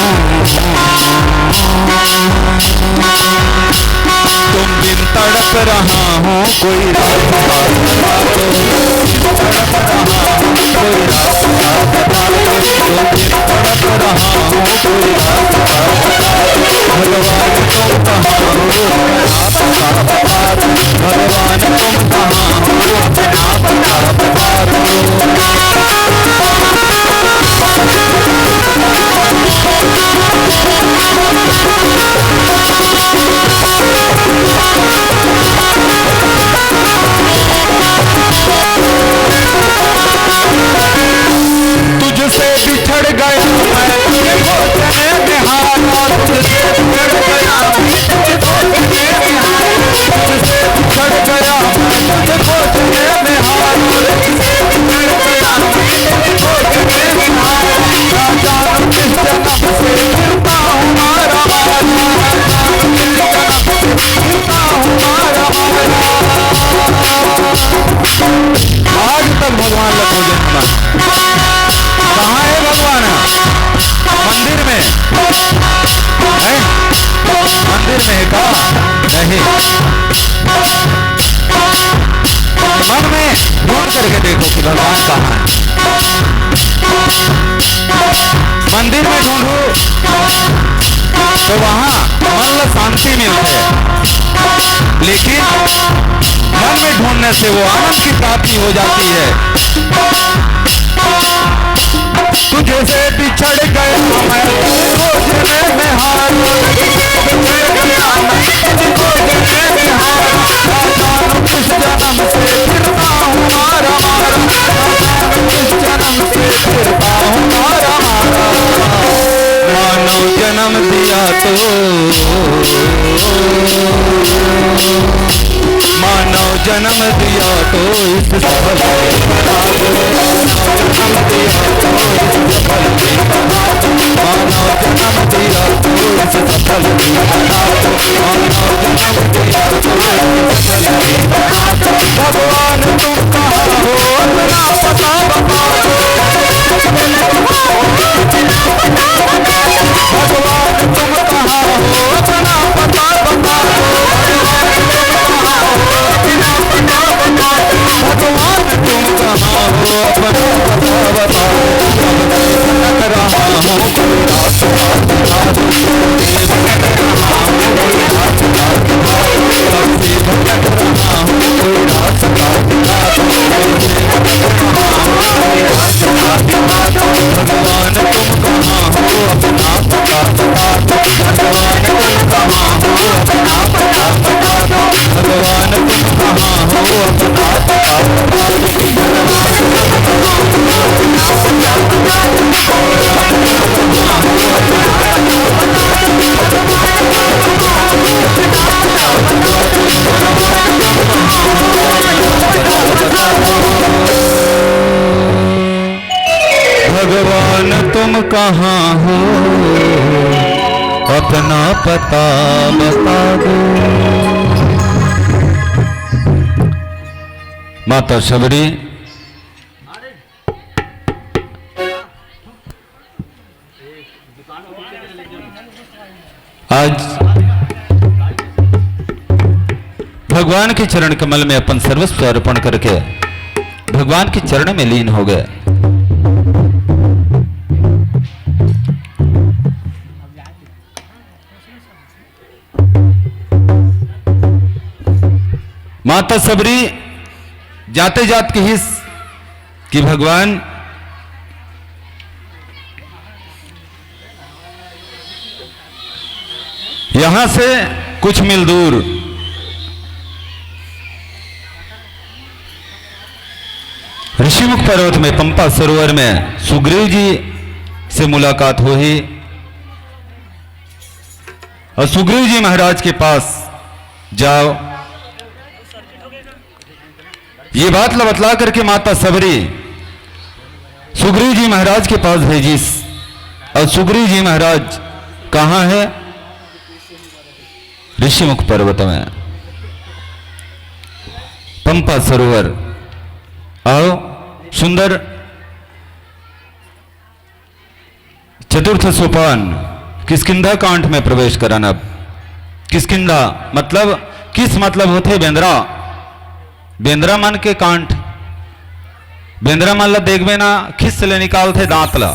तुम बिन तड़प रहा हूँ, कोई रास्ता बता दो। तड़प रहा हूँ, कोई रास्ता बता दो। तुम बिन तड़प रहा हूँ, कोई रास्ता बता दो। भगवान तुम कहाँ हो, रास्ता बता दो। भगवान तुम कहाँ हो, अपना पता बता दो। तुझसे बिछड़ गया मैं, तुझे खोजने में हारा, तुझसे बिछड़ गया मैं, तुझे खोजने में हारा, तुझसे बिछड़ गया मैं, तुझे खोजने में हारा, तुझसे बिछड़ गया मैं, तुझे खोजने में हारा। ना जानू किस जन्म से फिरता हूँ मारा मारा, ना जानू किस जन्म से फिरता हूँ मारा मारा। आज तक भगवान ला पूजन बा। कहाँ है भगवान? मंदिर में है? मंदिर में है का? नहीं। मन में ढूंढ करके देखो कि भगवान कहाँ है। मंदिर में ढूंढो तो वहां मन ला शांति मिलती है, लेकिन मन में ढूंढने से वो आनंद की प्राप्ति हो जाती है। तुझे से बिछड़ गया मैं, तुझे खोजने में हारा, तुझे से बिछड़ गया मैं, तुझे खोजने में हारा। ना जानू किस जन्म से फिरता हूँ मारा मारा, ना जानू किस जन्म से फिरता हूँ मारा मारा। मानव जन्म दिया तो, मानव जन्म दिया तो इस सफल में बता दो। मानव जन्म दिया तो इस सफल में बता दो। मानव जन्म दिया तो इस सफल में बता दो। मानव जन्म दिया तो इस सफल में बता दो। भगवान तुम कहाँ हो, अपना पता बता दो। भगवान तुम कहाँ हो, अपना पता बता दो। भगवान तुम कहाँ हो, अपना पता बता दो। भगवान तुम कहाँ हो, अपना पता बता दो। भटक रहा हूँ, कोई रास्ता बता दो। भटक रहा हूँ, कोई रास्ता बता दो। भटक रहा हूँ, कोई रास्ता बता दो। भगवान तुम कहाँ हो, अपना पता बता दो। भगवान तुम कहाँ हो, अपना पता बता दो। भगवान तुम कहाँ हो, अपना पता बता दो। भगवान तुम कहाँ हो, अपना पता बता दो। माता शबरी, आज भगवान के चरण कमल में अपन सर्वस्व अर्पण करके भगवान के चरण में लीन हो गए। माता सबरी जाते जात कहिस कि भगवान, यहाँ से कुछ मील दूर ऋषिमुख पर्वत में पंपा सरोवर में सुग्रीव जी से मुलाकात होही। और सुग्रीव जी महाराज के पास जाओ, ये बात ला बतला करके माता सबरी सुग्रीव जी महाराज के पास भेजिस। और सुग्रीव जी महाराज कहाँ है? ऋषिमुख पर्वत में, पंपा सरोवर। आओ, सुंदर चतुर्थ सोपान किष्किंधा कांड में प्रवेश करन। अब किष्किंधा मतलब, किस मतलब होथे बेंदरा, बेंदरा मन के कांड। बेंदरा मन ला देखबे ना, खिस ले निकालथे दांत ला।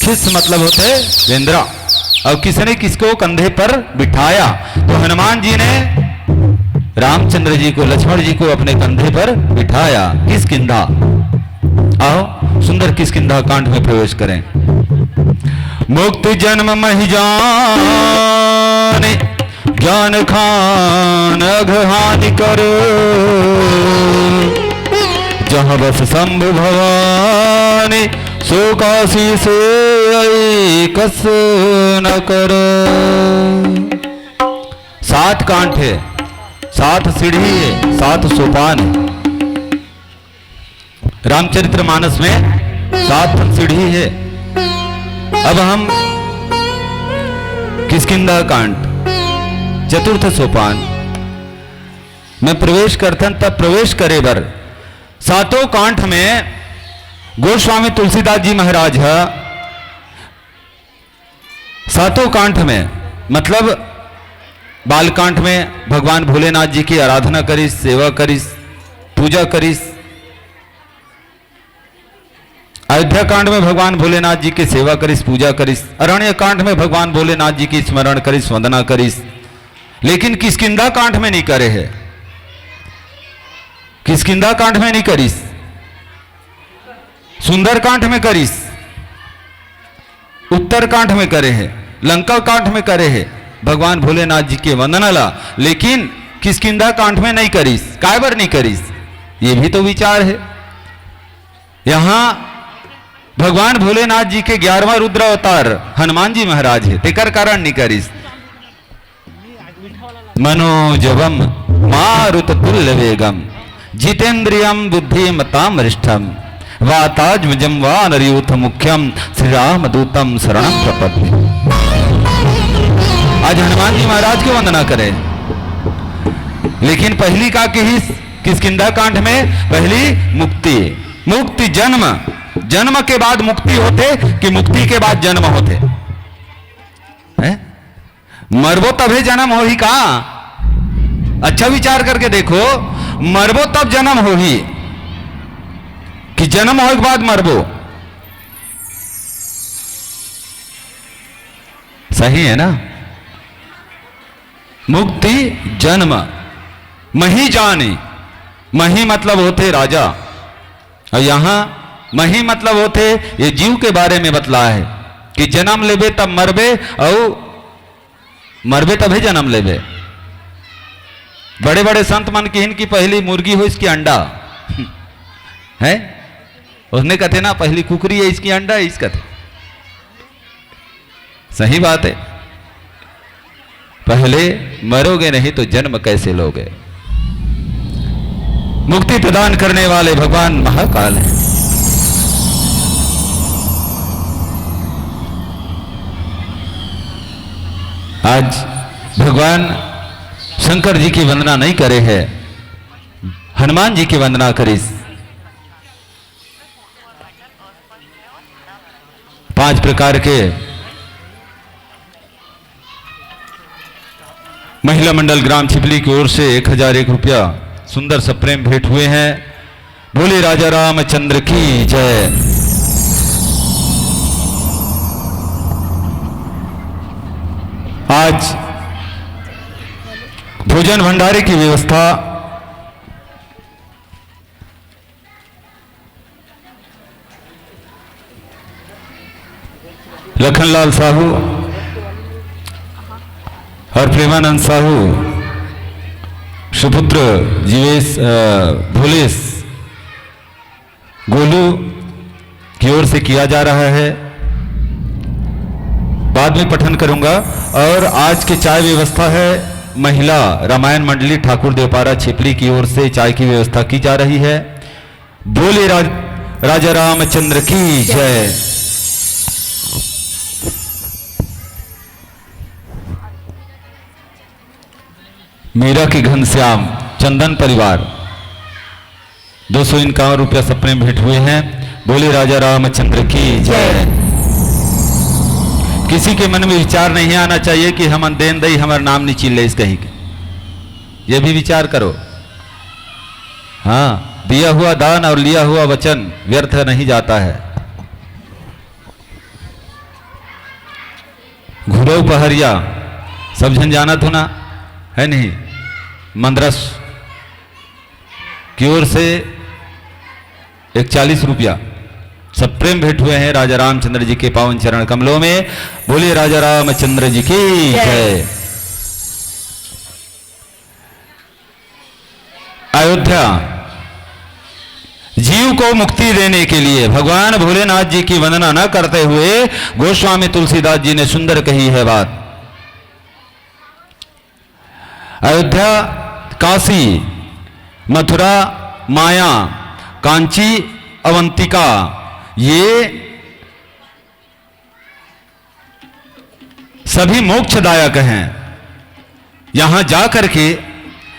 खिस मतलब होथे बेंदरा। और किसने किसको कंधे पर बिठाया? तो हनुमान जी ने रामचंद्र जी को, लक्ष्मण जी को अपने कंधे पर बिठाया। किष्किंधा। आओ, सुंदर किष्किंधा कांड में प्रवेश करें। मुक्ति जन्म महि जानि, ज्ञान खान अघ हानि कर। जहाँ बस शंभु भवानी, सो काशी से आई कस न कर। सात कांड है, सात सीढ़ी है, सात सोपान है। रामचरितमानस में सात ठन सीढ़ी है। अब हम किष्किंधा कांड, चतुर्थ सोपान में प्रवेश करथन। तब प्रवेश करे बर सातों कांड में गोस्वामी तुलसीदास जी महाराज ह सातों कांड में, मतलब बालकांड में भगवान भोलेनाथ जी की आराधना करिस, सेवा करिस, पूजा करिस। अयोध्या कांड में भगवान भोलेनाथ जी की सेवा करिस, पूजा करिस। अरण्य कांड में भगवान भोलेनाथ जी की स्मरण करिस, वंदना करिस। लेकिन किष्किंधा कांड में नहीं करे है। किष्किंधा कांड में नहीं करिस, सुंदरकांड में करिस, उत्तरकांड में करे है, लंका कांड में करे है भगवान भोलेनाथ जी के वंदना ला, लेकिन किष्किंधा कांड में नहीं करिस। काय बर नहीं करिस? ये भी तो विचार है। यहाँ भगवान भोलेनाथ जी के ग्यारहवाँ रुद्र अवतार हनुमान जी महाराज है, तेकर कारण नहीं करिस। मनोजवम मारुत तुल्य वेगम, जितेंद्रियम बुद्धिमताम वरिष्ठम, वातात्मजम वानरयूथ मुख्यम, श्री राम दूतम शरणम प्रपद्ये। आज हनुमान जी महाराज के वंदना करे, लेकिन पहली का किहिस किष्किंधा कांड में? पहली मुक्ति, मुक्ति जन्म, जन्म के बाद मुक्ति होथे कि मुक्ति के बाद जन्म होथे? हैं? मरबो तभे जन्म होही का? अच्छा विचार करके देखो, मरबो तब जन्म होही कि जन्म होए के बाद मरबो? सही है ना? मुक्ति जन्म मही जानी, मही मतलब होथे राजा, और यहाँ मही मतलब होथे ये जीव के बारे में बतला है कि जन्म लेबे तब मरबे, और मरबे तभे जन्म लेबे। बड़े बड़े संत मन किहिन कि पहली मुर्गी होइस कि अंडा है, उसने कथे ना, पहली कुकरी है इसकी अंडा है, इस कथे। सही बात है, पहले मरोगे नहीं तो जन्म कैसे लोगे? मुक्ति प्रदान करने वाले भगवान महाकाल हैं। आज भगवान शंकर जी की वंदना नहीं करे है, हनुमान जी की वंदना करिस। पांच प्रकार के महिला मंडल ग्राम छिपली की ओर से एक हजार एक रुपया सुंदर सा प्रेम भेंट हुए हैं। बोले राजा रामचंद्र की जय। आज भोजन भंडारे की व्यवस्था लखनलाल साहू और प्रेमानंद साहू, सुपुत्र जीवेश, अ, भोलेश, गोलू की ओर से किया जा रहा है। बाद में पठन करूंगा। और आज के चाय व्यवस्था है, महिला रामायण मंडली ठाकुर देवपारा छिपली की ओर से चाय की व्यवस्था की जा रही है। बोले राज-, राजा रामचंद्र की जय। मीरा की घनश्याम चंदन परिवार दो सौ इक्यावन रुपया सप्रेम भेंट हुए हैं। बोले राजा रामचंद्र की जय। किसी के मन में विचार नहीं आना चाहिए कि हमन देन दई, हमर नाम नहीं चिल्ले इस कहीं के। ये भी विचार करो। हाँ, दिया हुआ दान और लिया हुआ वचन व्यर्थ नहीं जाता है। घुरऊ पहरिया, सब झन जानत हो ना, है नहीं? मंदरस की ओर से एक चालीस रुपया सप्रेम भेंट हुए हैं राजा रामचंद्र जी के पावन चरण कमलों में। बोलिए राजा रामचंद्र जी की जय। जय। अयोध्या, जीव को मुक्ति देने के लिए भगवान भोलेनाथ जी की वंदना न करते हुए गोस्वामी तुलसीदास जी ने सुंदर कही है बात। अयोध्या, काशी, मथुरा, माया, कांची, अवंतिका, ये सभी मोक्षदायक हैं। यहां जा करके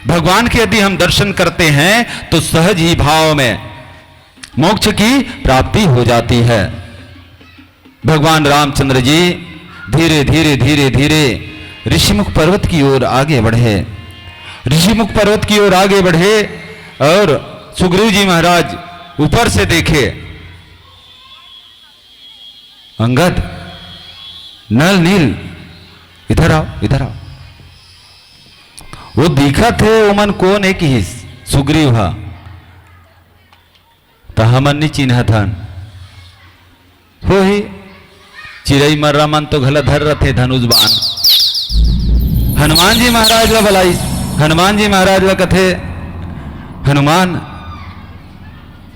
भगवान के यदि हम दर्शन करते हैं तो सहज ही भाव में मोक्ष की प्राप्ति हो जाती है। भगवान रामचंद्र जी धीरे धीरे धीरे धीरे ऋषिमुख पर्वत की ओर आगे बढ़े। ऋषिमुख पर्वत की ओर आगे बढ़े और सुग्रीव जी महाराज ऊपर से देखे, "अंगद, नल नील, इधर आओ, इधर आओ।" वो दिखत हे, ओमन कोन हे किहिस सुग्रीव हा। त हमन नी चिन्हत हन। होही, चिरई मर्रा मन तो घला धर रथे धनुष बाण। हनुमान जी महाराज ला बलाइस। हनुमान जी महाराज ला कथे, "हनुमान,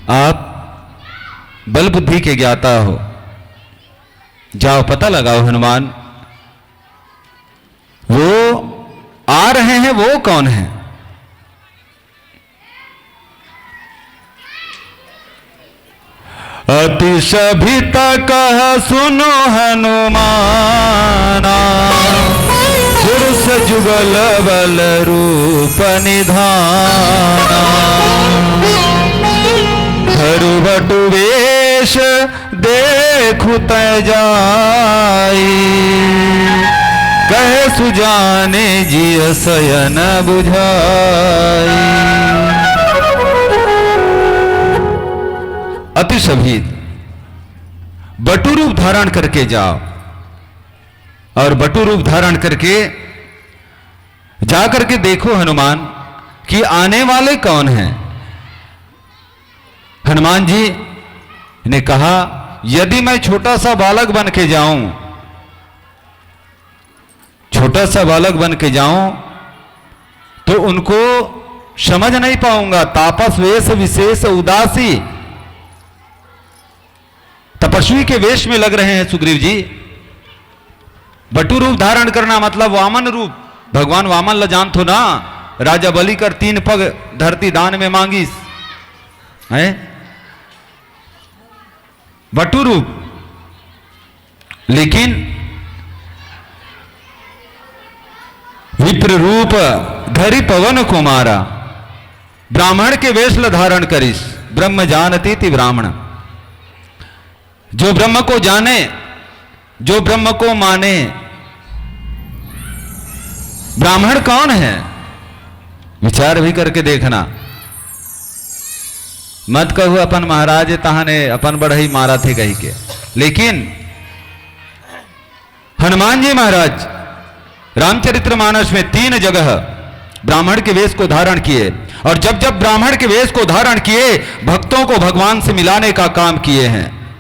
आप बल बुद्धि के ज्ञाता हो, जाओ पता लगाओ हनुमान, वो आ रहे हैं, वो कौन है?" अति सभिता कहा सुनो हनुमाना, पुरुष जुगल बल रूप निधाना। धरु बटु वेश देखु तै जाई, कहे सुजाने जिय सयन बुझाई। अति सभी बटु रूप धारण करके जाओ, और बटु रूप धारण करके जा करके देखो हनुमान कि आने वाले कौन हैं। हनुमान जी ने कहा, "यदि मैं छोटा सा बालक बन के जाऊं, छोटा सा बालक बन के जाऊं, तो उनको समझ नहीं पाऊंगा।" तापस वेश विशेष उदासी, तपस्वी के वेश में लग रहे हैं सुग्रीव जी। बटु रूप धारण करना मतलब वामन रूप। भगवान वामन ला जानथो ना, राजा बलि कर तीन पग धरती दान में मांगिस, हैं? बटु रूप। लेकिन विप्र रूप धरि पवन कुमारा, ब्राह्मण के वेश ला धारण करिस, ब्रह्म जानती थी ब्राह्मण। जो ब्रह्म को जाने, जो ब्रह्म को माने, ब्राह्मण कौन है? विचार भी करके देखना। मत कहू अपन महाराज तहाने अपन बढ़ई मारा थे कही के। लेकिन हनुमान जी महाराज रामचरितमानस में तीन जगह ब्राह्मण के वेश को धारण किए, और जब जब ब्राह्मण के वेश को धारण किए, भक्तों को भगवान से मिलाने का काम किए हैं।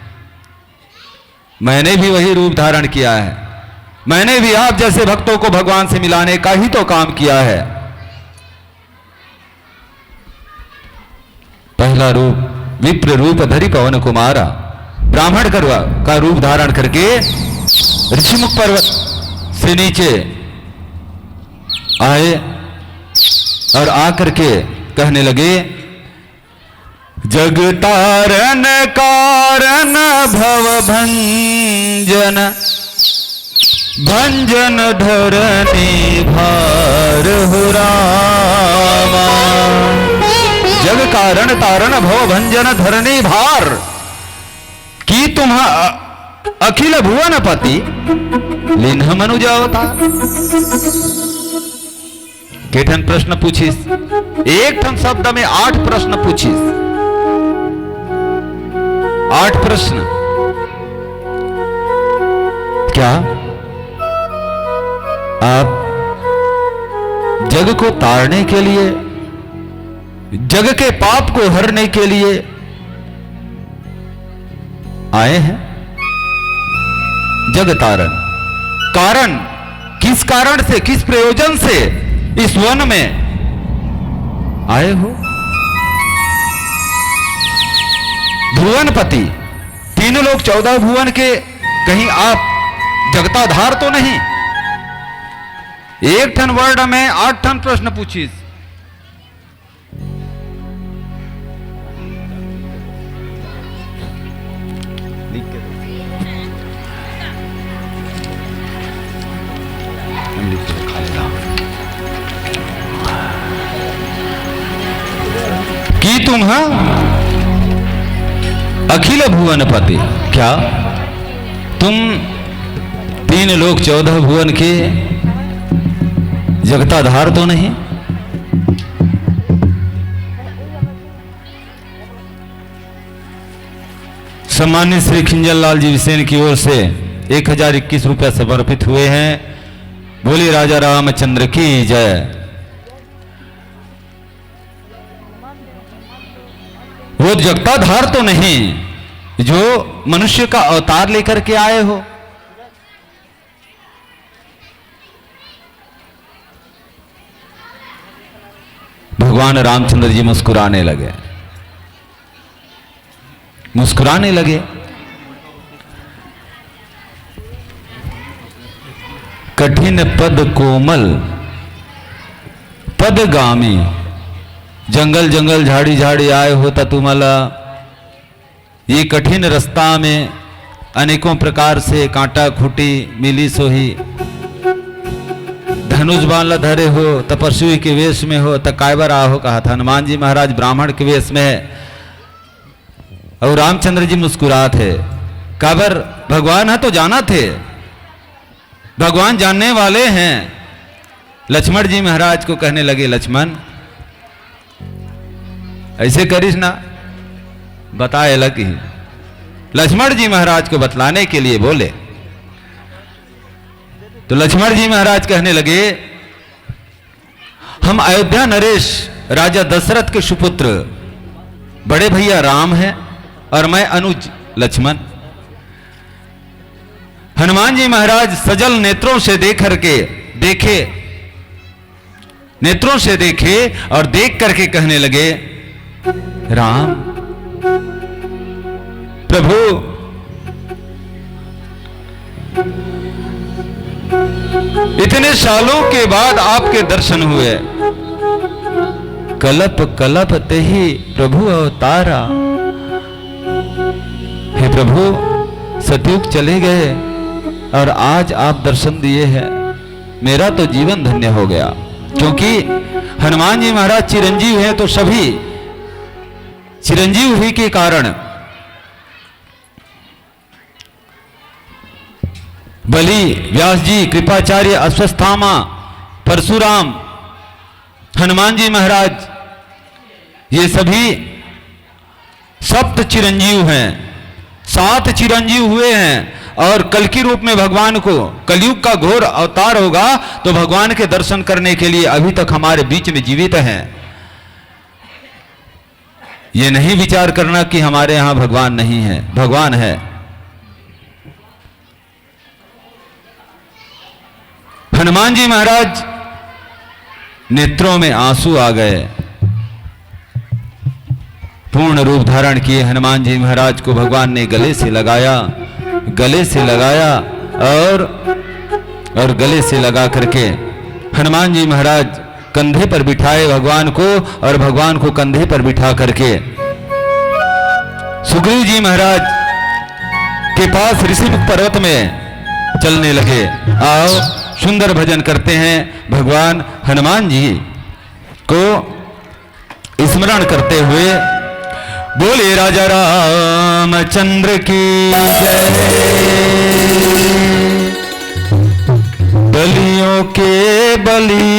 मैंने भी वही रूप धारण किया है, मैंने भी आप जैसे भक्तों को भगवान से मिलाने का ही तो काम किया है। पहला रूप विप्र रूप धरि पवन कुमारा, ब्राह्मण का रू-, का रूप धारण करके ऋषिमुख पर्वत से नीचे आए और आकर के कहने लगे, जग तारन कारण भव भंजन, भंजन धरनी भार हो रामा। जग कारण तारण भव भंजन धरनी भार, की तुम्हा अ-, अखिल भुवन पति लिन्ह मनुजावता। के ठन प्रश्न पूछिस? एक ठन शब्द में आठ प्रश्न पूछिस। आठ प्रश्न। क्या आप जग को तारने के लिए, जग के पाप को हरने के लिए आए हैं? जग तारण। कारण, किस कारण से, किस प्रयोजन से इस वन में आए हो? भुवनपति, तीन लोक चौदह भुवन के कहीं आप जगताधार तो नहीं? एक ठन वर्ड में आठ ठन प्रश्न पूछिस। लिख के दो। लिख के दिखा देता हूँ। कि तुम, हाँ, अखिल भुवन पति, क्या तुम तीन लोक चौदह भुवन के जगताधार तो नहीं? सम्मानित श्री खिंजल लाल जी बिसेन की ओर से एक हजार इक्कीस रुपया समर्पित हुए हैं। बोलिए राजा रामचंद्र की जय। वो जगताधार तो नहीं जो मनुष्य का अवतार लेकर के आए हो? भगवान रामचंद्र जी मुस्कुराने लगे, मुस्कुराने लगे। कठिन पद कोमल पदगामी, जंगल जंगल झाड़ी झाड़ी आए हो त तुम्हाला ये कठिन रास्ता में अनेकों प्रकार से कांटा खूंटी मिली सोही। धनुष बाण ला धरे हो, तपस्वी के वेश में हो, त काय बर आहो कहा था। हनुमान जी महाराज ब्राह्मण के वेश में है और रामचंद्र जी मुस्कुरात है। काबर भगवान है तो जानत है, भगवान जानने वाले हैं। लक्ष्मण जी महाराज को कहने लगे, लक्ष्मण, ऐसे करिस ना, बताए लग ही। लक्ष्मण जी महाराज को बतलाने के लिए बोले, तो लक्ष्मण जी महाराज कहने लगे, हम अयोध्या नरेश राजा दशरथ के सुपुत्र बड़े भैया राम हैं और मैं अनुज लक्ष्मण। हनुमान जी महाराज सजल नेत्रों से देख करके देखे, नेत्रों से देखे और देख करके कहने लगे, राम, प्रभु, इतने सालों के बाद आपके दर्शन हुए। कलप कलप तेहि प्रभु अवतारा। हे प्रभु, सतयुग चले गए और आज आप दर्शन दिए हैं, मेरा तो जीवन धन्य हो गया। क्योंकि हनुमान जी महाराज चिरंजीव हैं, तो सभी चिरंजीव ही के कारण बलि, व्यास जी, कृपाचार्य, अश्वत्थामा, परशुराम, हनुमान जी महाराज, ये सभी सप्त चिरंजीव हैं, सात चिरंजीव हुए हैं और कल्कि रूप में भगवान को, कलयुग का घोर अवतार होगा, तो भगवान के दर्शन करने के लिए अभी तक हमारे बीच में जीवित हैं। ये नहीं विचार करना कि हमारे यहाँ भगवान नहीं है, भगवान है। हनुमान जी महाराज नेत्रों में आंसू आ गए। पूर्ण रूप धारण किए हनुमान जी महाराज को भगवान ने गले से लगाया, गले से लगाया और और गले से लगा करके हनुमान जी महाराज कंधे पर बिठाए भगवान को, और भगवान को कंधे पर बिठा करके सुग्रीव जी महाराज के पास ऋषिमुख पर्वत में चलने लगे। आओ, सुंदर भजन करते हैं भगवान हनुमान जी को स्मरण करते हुए। बोले राजा रामचंद्र की जय। बलियों के बली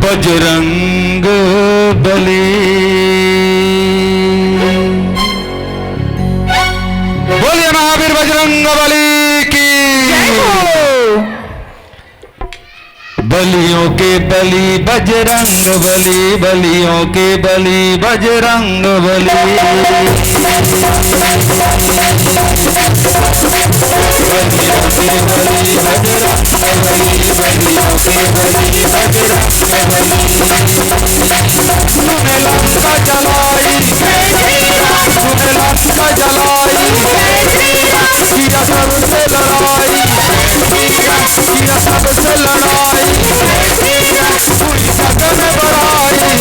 बजरंग बली। बोलिए महावीर बजरंग बली की। बलियों के बली बजरंग बली, बलियों के बली बजरंग बली। बलियों के बली बजरंग बली, बलियों के बली बजरंग बली। तूने लंका जलाई, तूने लंका जलाई, किया सबसे लड़ाई, किया सबसे लड़ाई, पूरी जग में बड़ाई।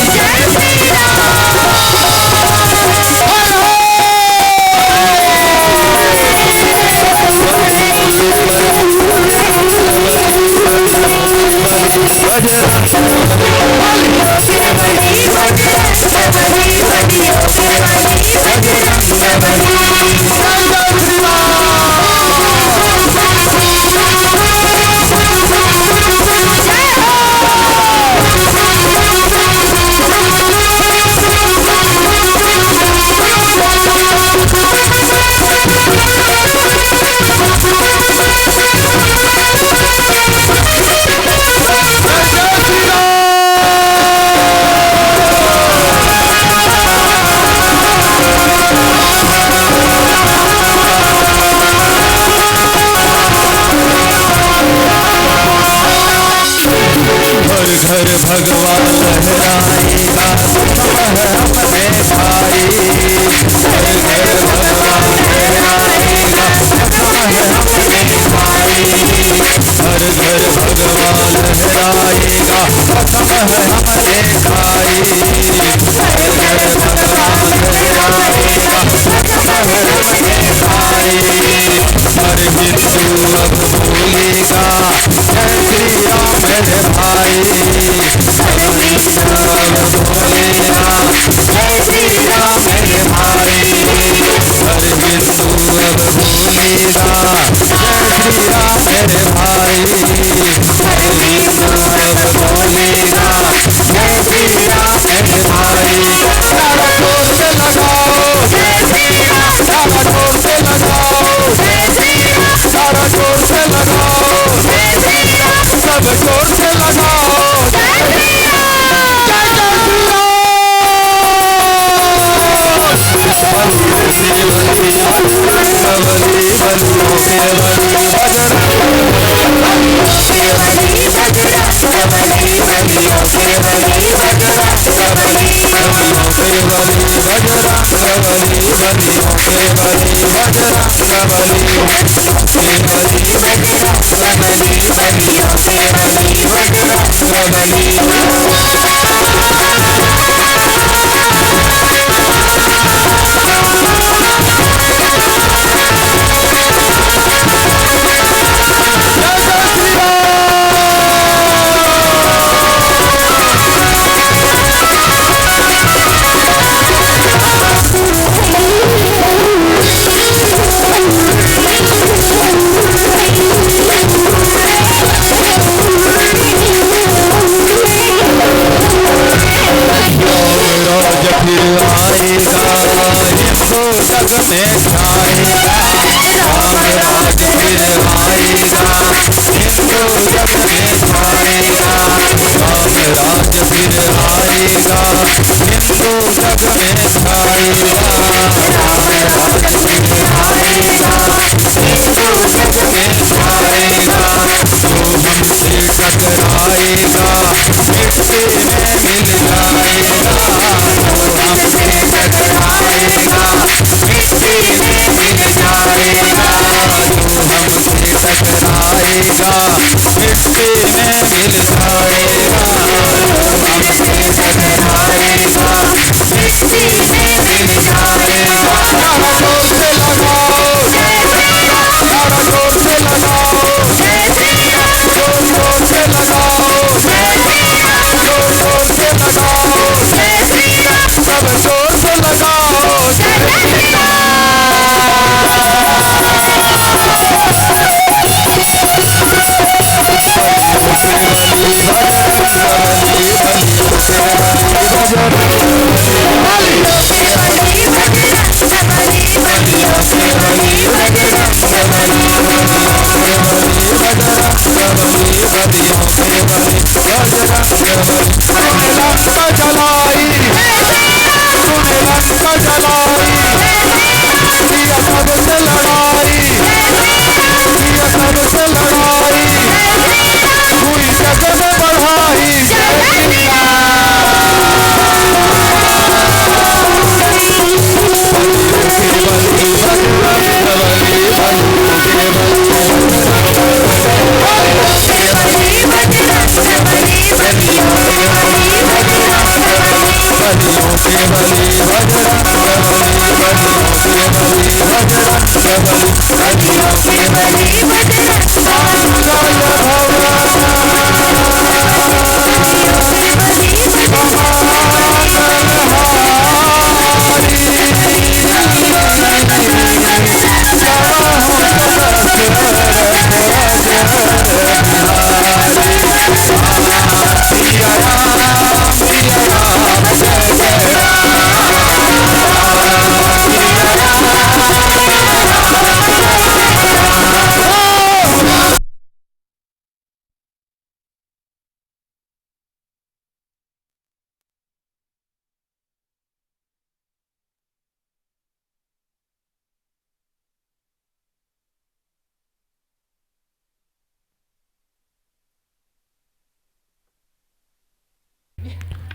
घर घर भगवान लहराएगा, सुख है हमने पाई। घर घर भगवान लहराएगा, सुख है हमने पाई। घर घर भगवान लहराएगा, सुख है हमने पाई। घर घर भगवान लहराएगा, सुख है हमने पाई। हर हिंदू अब बोलेगा, जय श्री राम मेरे भाई। हर हिंदू अब बोलेगा, जय श्री राम मेरे भाई। हर हिंदू अब बोलेगा, जय श्री राम मेरे भाई। हर हिंदू अब बोलेगा, जय श्री राम मेरे भाई। सारा जोर से लगाओ, जय श्री राम। सारा जोर से लगाओ, जय श्री राम। सारा जोर से लगाओ, जय श्री राम। सब जोर से लगाओ, जय श्री राम। जय जय श्री राम। राम राज फिर आएगा, हिंदू जग में छाएगा। राम राज फिर आएगा, हिंदू जग में छाएगा। राम राज फिर आएगा, हिंदू जग में छाएगा। राम राज फिर आएगा, हिंदू जग में छाएगा। जो हमसे टकराएगा, मिट्टी में मिल जाएगा। जो हमसे टकराएगा, मिट्टी में मिल जाएगा।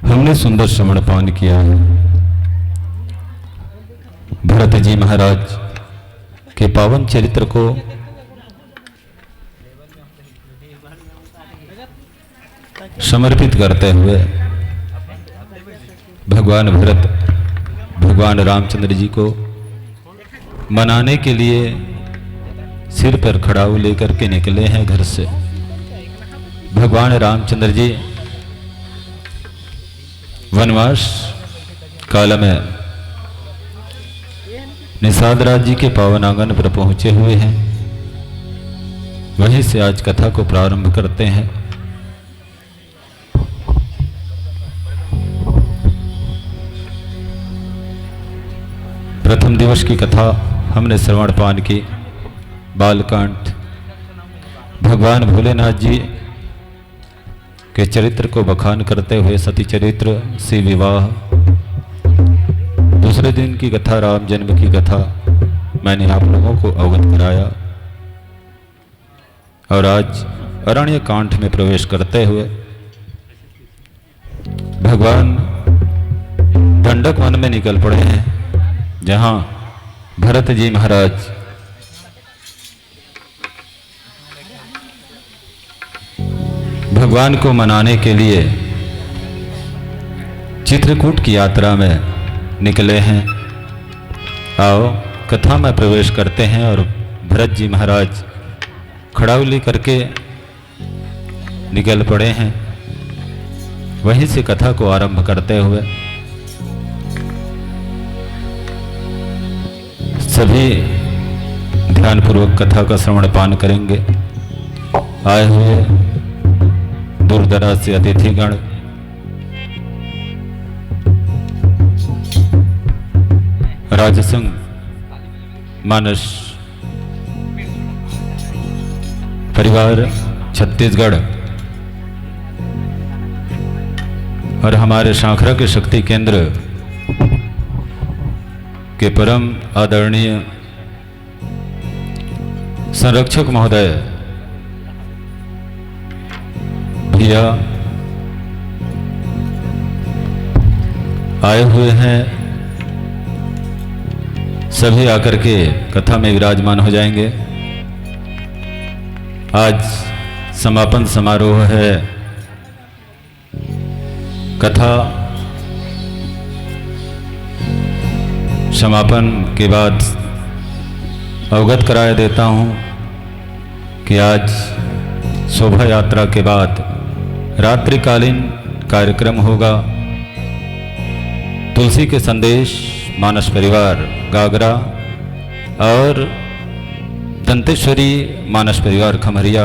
हमने सुंदर श्रवण पान किया है भरत जी महाराज के पावन चरित्र को समर्पित करते हुए भगवान भरत भगवान रामचंद्र जी को मनाने के लिए सिर पर खड़ाऊ लेकर के निकले हैं घर से। भगवान रामचंद्र जी वनवास काल में निषाद राज जी के पावन आंगन पर पहुंचे हुए हैं। वहीं से आज कथा को प्रारंभ करते हैं। प्रथम दिवस की कथा हमने श्रवण पान की। बालकांड, भगवान भोलेनाथ जी के चरित्र को बखान करते हुए सती चरित्र से विवाह। दूसरे दिन की कथा, राम जन्म की कथा, मैंने आप लोगों को अवगत कराया। और आज अरण्य कांड में प्रवेश करते हुए भगवान दंडक वन में निकल पड़े हैं, जहां भरत जी महाराज भगवान को मनाने के लिए चित्रकूट की यात्रा में निकले हैं। आओ, कथा में प्रवेश करते हैं और भरत जी महाराज खड़ाऊ लेकर के निकल पड़े हैं। वहीं से कथा को आरंभ करते हुए सभी ध्यानपूर्वक कथा का श्रवण पान करेंगे। आए हुए दूर दराज से अतिथिगण, राजसिंह मानस परिवार छत्तीसगढ़ और हमारे शाखरा के शक्ति केंद्र के परम आदरणीय संरक्षक महोदय, भैया आए हुए हैं, सभी आकर के कथा में विराजमान हो जाएंगे। आज समापन समारोह है। कथा समापन के बाद अवगत कराया देता हूँ कि आज शोभा यात्रा के बाद रात्रिकालीन कार्यक्रम होगा। तुलसी के संदेश मानस परिवार गागरा और दंतेश्वरी मानस परिवार खमरिया,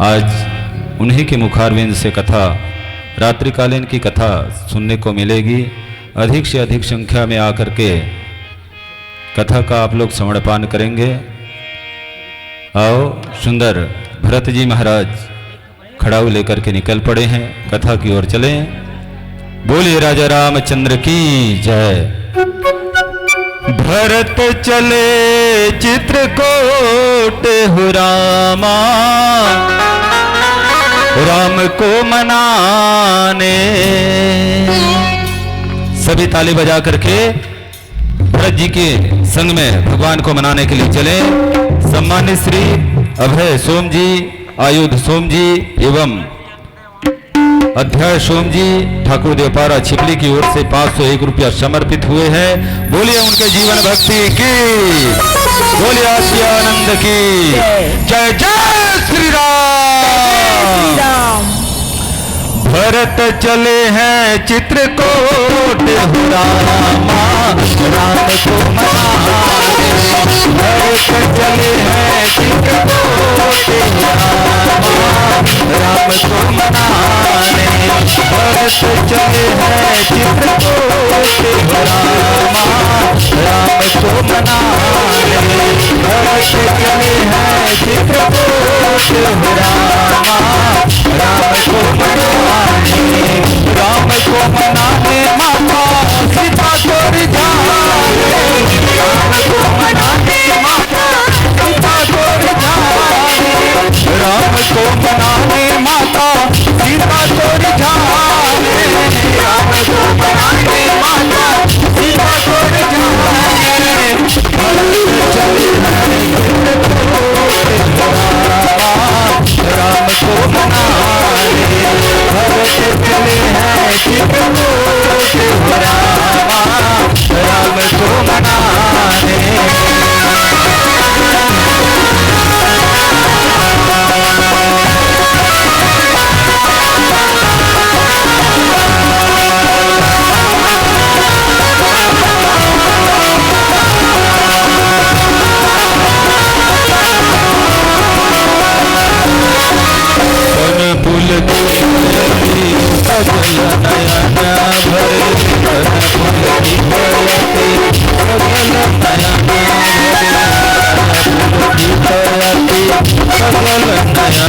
आज उन्हीं के मुखारविंद से कथा, रात्रिकालीन की कथा सुनने को मिलेगी। अधिक से अधिक संख्या में आकर के कथा का आप लोग श्रवणपान करेंगे। आओ सुंदर भरत जी महाराज खड़ाऊ लेकर के निकल पड़े हैं, कथा की ओर चलें। बोलिए राजा रामचंद्र की जय। भरत चले चित्रकूट हो रामा, राम को मनाने। सभी ताली बजा करके भरत जी के संग में भगवान को मनाने के लिए चले। सम्मानित श्री अभय सोम जी, आयुध सोम जी एवं अध्याय सोम जी ठाकुर देवपारा छिपली की ओर से पाँच सौ एक रुपया समर्पित हुए हैं। बोलिए उनके जीवन भक्ति की, बोलिए आसिया आनंद की जय। जय श्री राम। भरत चले हैं चित्रकूट हो रामा, राम को मनाने। भरत चले हैं चित्रकूट हो रामा, राम को मनाने। भरत चले हैं चित्रकूट हो रामा, राम को मनाने। भरत चले हैं चित्रकूट हो रामा, राम को मनाने। राम को मनाने माता सीता को रिझाने। राम को मनाने माता सीता को रिझाने। राम को मनाने माता सीता को रिझाने। राम को मनाने माता सीता को रिझाने। भरत चले हैं चित्रकूट हो रामा, राम को मनाने। भरत चले हैं चित्रकूट हो रामा, राम को मनाने। वन पुलकित सजल नयन भरे, वन पुलकित सजल नयन भरे, वन पुलकित सजल नयन भरे, वन पुलकित सजल नयन भरे।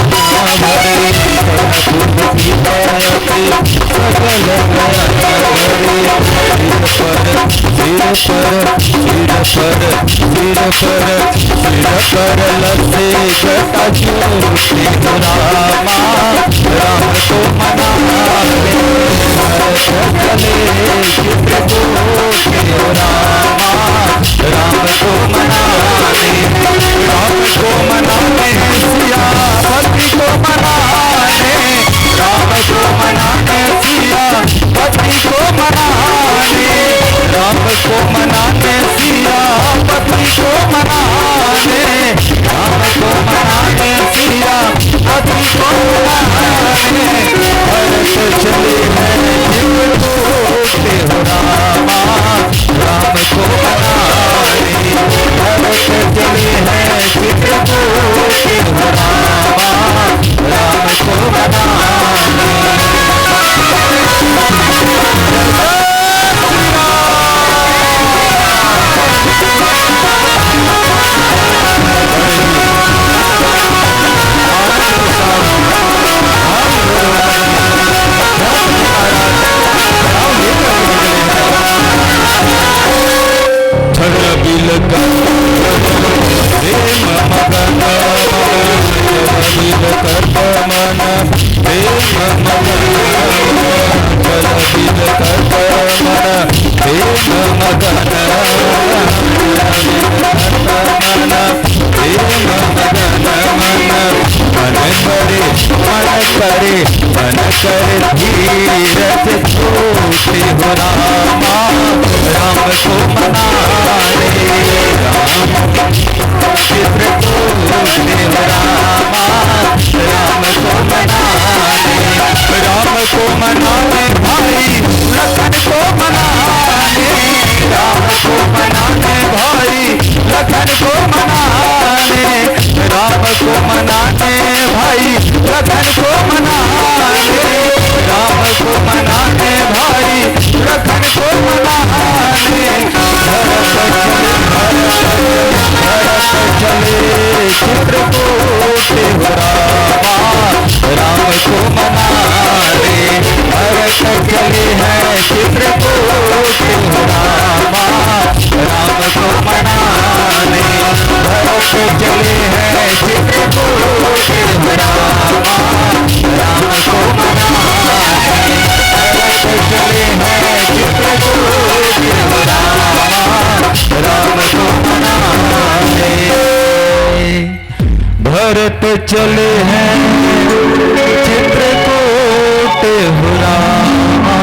सिर पर, सिर पर, सिर पर, सिर पर, सिर पर लसे जटा ज्योति हो रामा, राम को मनाने। भरत चले चित्रकूट हो रामा, राम को मनाने। राम को मनाने, सियापति को मनाने। राम को मनाने, सियापति को मनाने। राम को मनाने, सियापति को मनाने। राम को मनाने, सियापति को मनाने। भरत चले हैं चित्रकूट हो रामा, राम को मनाने। भरत चले हैं चित्रकूट हो रामा, राम को मनाने। छन बिल कर प्रेम मगन, छन बिल कर मन प्रेम मगन, छन बिल कर मन प्रेम मगन, मन प्रेम मगन मन। मन करे, मन करे, मन करे धीरज छोड़ हो रामा, राम को मनाने, राम चित्रकूट हो रामा, राम को मनाने, राम को मनाने भाई, लखन को मनाने, राम को मनाने भाई, लखन को मनाने, राम को मनाने भाई, लखन को मनाने, राम को मनाने भाई, लखन को मनाने। भरत चले, भरत चले, भरत चले चित्रकूट हो रामा, राम को मनाने। भरत चले हैं चित्रकूट हो रामा, राम को मनाने। भरत चले हैं चित्रकूट हो रामा, राम को मनाने। भरत चले हैं चित्रकूट हो रामा, राम को मनाने। भरत चले हैं चित्रकूट हो रामा,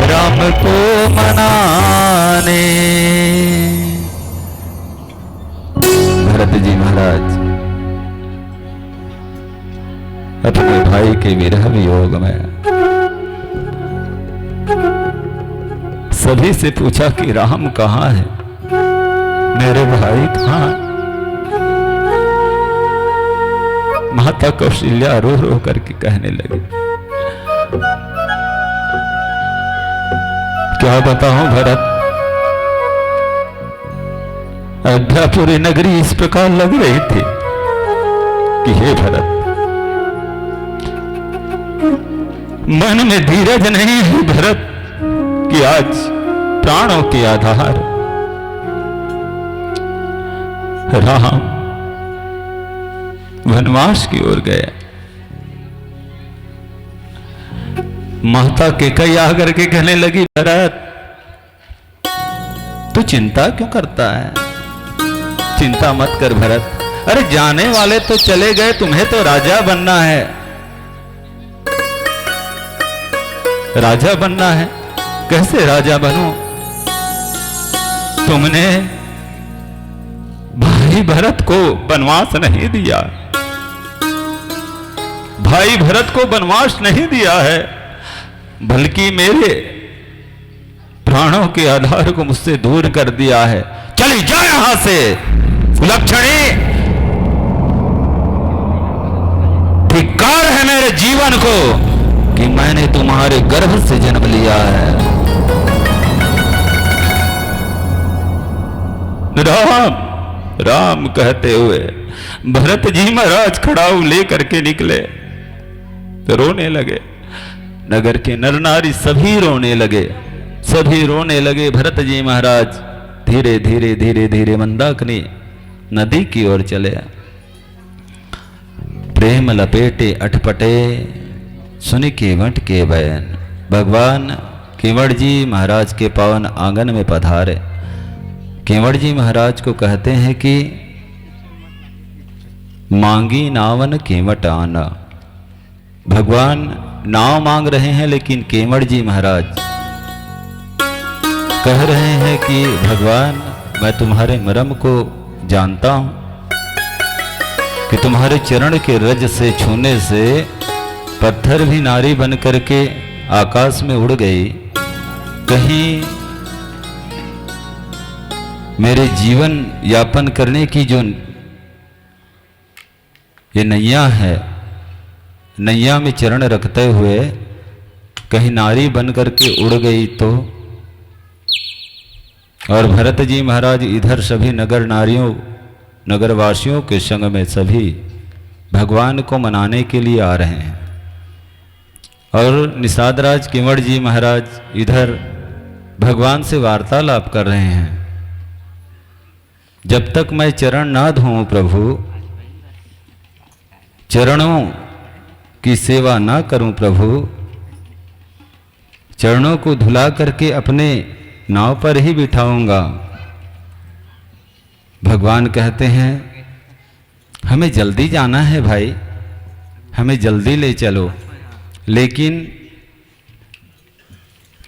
राम को मनाने। भरत जी महाराज अपने भाई के विरह वियोग में सभी से पूछा कि राम कहाँ है, मेरे भाई कहाँ? माता कौशल्या रो रो करके कहने लगी, क्या बताऊं भरत, अयोध्यापुरी नगरी इस प्रकार लग रही थी कि हे भरत, मन में धीरज नहीं है भरत कि आज प्राणों के आधार राम वनवास की ओर गए। माता कैकई आकर के कहने लगी, भरत, तू चिंता क्यों करता है? चिंता मत कर भरत। अरे, जाने वाले तो चले गए, तुम्हें तो राजा बनना है। राजा बनना है? कैसे राजा बनूं? तुमने भाई भरत को वनवास नहीं दिया, भाई भरत को वनवास नहीं दिया है, बल्कि मेरे प्राणों के आधार को मुझसे दूर कर दिया है। चली जा यहां से। सुलक्षणी, धिक्कार है मेरे जीवन को कि मैंने तुम्हारे गर्भ से जन्म लिया है। राम, राम कहते हुए भरत जी महाराज खड़ाऊ लेकर के निकले, तो रोने लगे। नगर के नर नारी सभी रोने लगे, सभी रोने लगे। भरत जी महाराज धीरे धीरे धीरे धीरे मंदाकिनी नदी की ओर चले। प्रेम लपेटे अटपटे, सुनि केवट के बयन। भगवान केवट जी महाराज के पावन आंगन में पधारे। केवट जी महाराज को कहते हैं कि मांगी नावन केवट आना। भगवान नाव मांग रहे हैं, लेकिन केवट जी महाराज कह रहे हैं कि भगवान, मैं तुम्हारे मर्म को जानता हूं कि तुम्हारे चरण के रज से छूने से पत्थर भी नारी बन करके आकाश में उड़ गई। कहीं मेरे जीवन यापन करने की जो ये नैया है, नैया में चरण रखते हुए कहीं नारी बन करके उड़ गई तो? और भरत जी महाराज इधर सभी नगर नारियों, नगरवासियों के संग में सभी भगवान को मनाने के लिए आ रहे हैं और निषाद राज केवट जी महाराज इधर भगवान से वार्तालाप कर रहे हैं। जब तक मैं चरण ना धोऊं प्रभु, चरणों की सेवा ना करूं प्रभु, चरणों को धुला करके अपने नाव पर ही बिठाऊंगा। भगवान कहते हैं, हमें जल्दी जाना है भाई, हमें जल्दी ले चलो, लेकिन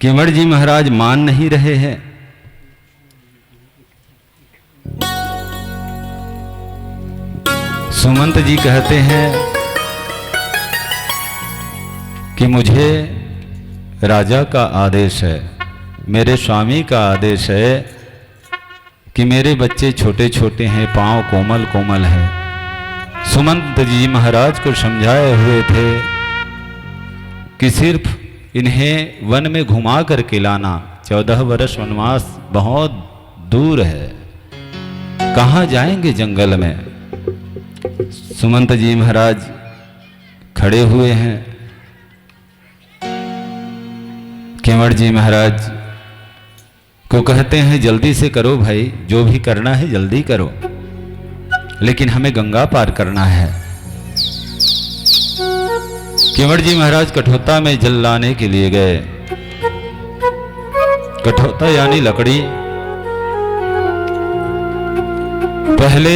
केवड़ जी महाराज मान नहीं रहे हैं। सुमंत जी कहते हैं कि मुझे राजा का आदेश है, मेरे स्वामी का आदेश है कि मेरे बच्चे छोटे छोटे हैं, पांव कोमल कोमल है। सुमंत जी महाराज को समझाए हुए थे कि सिर्फ इन्हें वन में घुमा करके लाना, चौदह वर्ष वनवास बहुत दूर है, कहाँ जाएंगे जंगल में। सुमंत जी महाराज खड़े हुए हैं। केवड़ जी महाराज को कहते हैं, "जल्दी से करो भाई, जो भी करना है जल्दी करो, लेकिन हमें गंगा पार करना है।" केवड़ जी महाराज कठौता में जल लाने के लिए गए। कठौता यानी लकड़ी। पहले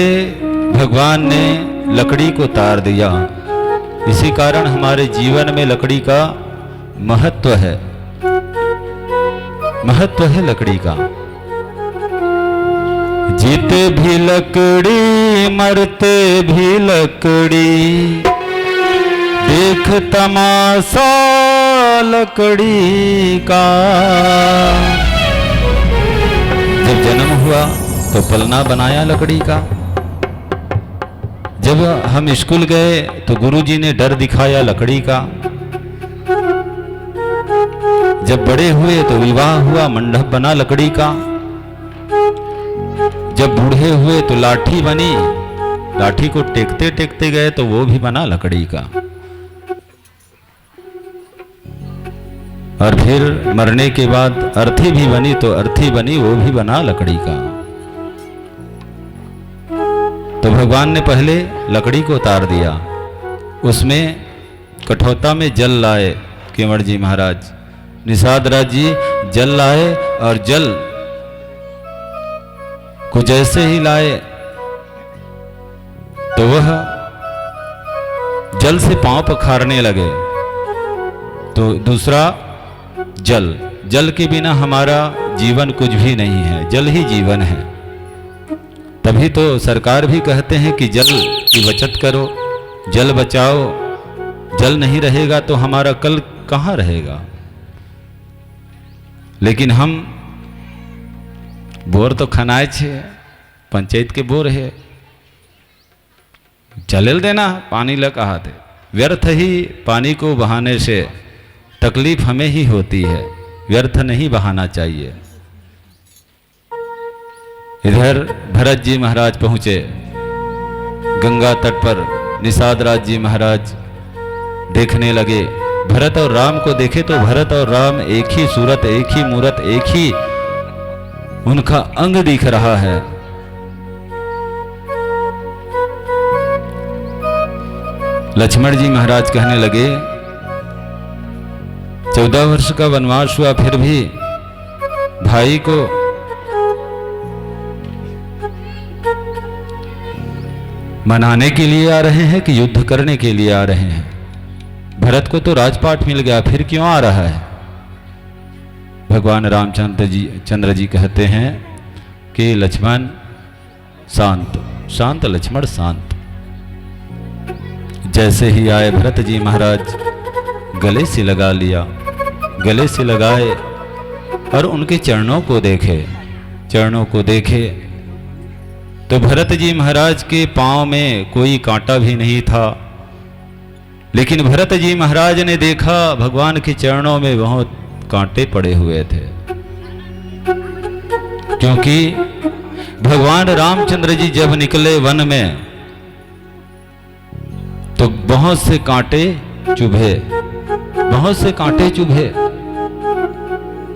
भगवान ने लकड़ी को तार दिया, इसी कारण हमारे जीवन में लकड़ी का महत्व है, महत्व है लकड़ी का। जीते भी लकड़ी, मरते भी लकड़ी, देख तमाशा लकड़ी का। जब जन्म हुआ तो पलना बनाया लकड़ी का। जब हम स्कूल गए तो गुरुजी ने डर दिखाया लकड़ी का। जब बड़े हुए तो विवाह हुआ, मंडप बना लकड़ी का। जब बूढ़े हुए तो लाठी बनी, लाठी को टेकते टेकते गए तो वो भी बना लकड़ी का। और फिर मरने के बाद अर्थी भी बनी तो अर्थी बनी, वो भी बना लकड़ी का। तो भगवान ने पहले लकड़ी को उतार दिया, उसमें कठौता में जल लाए केवड़ जी महाराज, निषाद राज जी जल लाए और जल को जैसे ही लाए तो वह जल से पांव पखारने लगे। तो दूसरा जल, जल के बिना हमारा जीवन कुछ भी नहीं है, जल ही जीवन है। तभी तो सरकार भी कहते हैं कि जल की बचत करो, जल बचाओ। जल नहीं रहेगा तो हमारा कल कहाँ रहेगा? लेकिन हम बोर तो खनाए छे, पंचायत के बोर है, चलेल देना पानी ला कहाथे। व्यर्थ ही पानी को बहाने से तकलीफ हमें ही होती है, व्यर्थ नहीं बहाना चाहिए। इधर भरत जी महाराज पहुंचे गंगा तट पर, निषाद राज जी महाराज देखने लगे। भरत और राम को देखे तो भरत और राम एक ही सूरत, एक ही मूरत, एक ही उनका अंग दिख रहा है। लक्ष्मण जी महाराज कहने लगे, चौदह वर्ष का वनवास हुआ, फिर भी भाई को मनाने के लिए आ रहे हैं कि युद्ध करने के लिए आ रहे हैं? भरत को तो राजपाट मिल गया, फिर क्यों आ रहा है? भगवान रामचंद्र जी, चंद्र जी कहते हैं कि लक्ष्मण शांत, शांत लक्ष्मण शांत। जैसे ही आए भरत जी महाराज गले से लगा लिया, गले से लगाए और उनके चरणों को देखे, चरणों को देखे तो भरत जी महाराज के पांव में कोई कांटा भी नहीं था। लेकिन भरत जी महाराज ने देखा भगवान के चरणों में बहुत कांटे पड़े हुए थे, क्योंकि भगवान रामचंद्र जी जब निकले वन में तो बहुत से कांटे चुभे, बहुत से कांटे चुभे।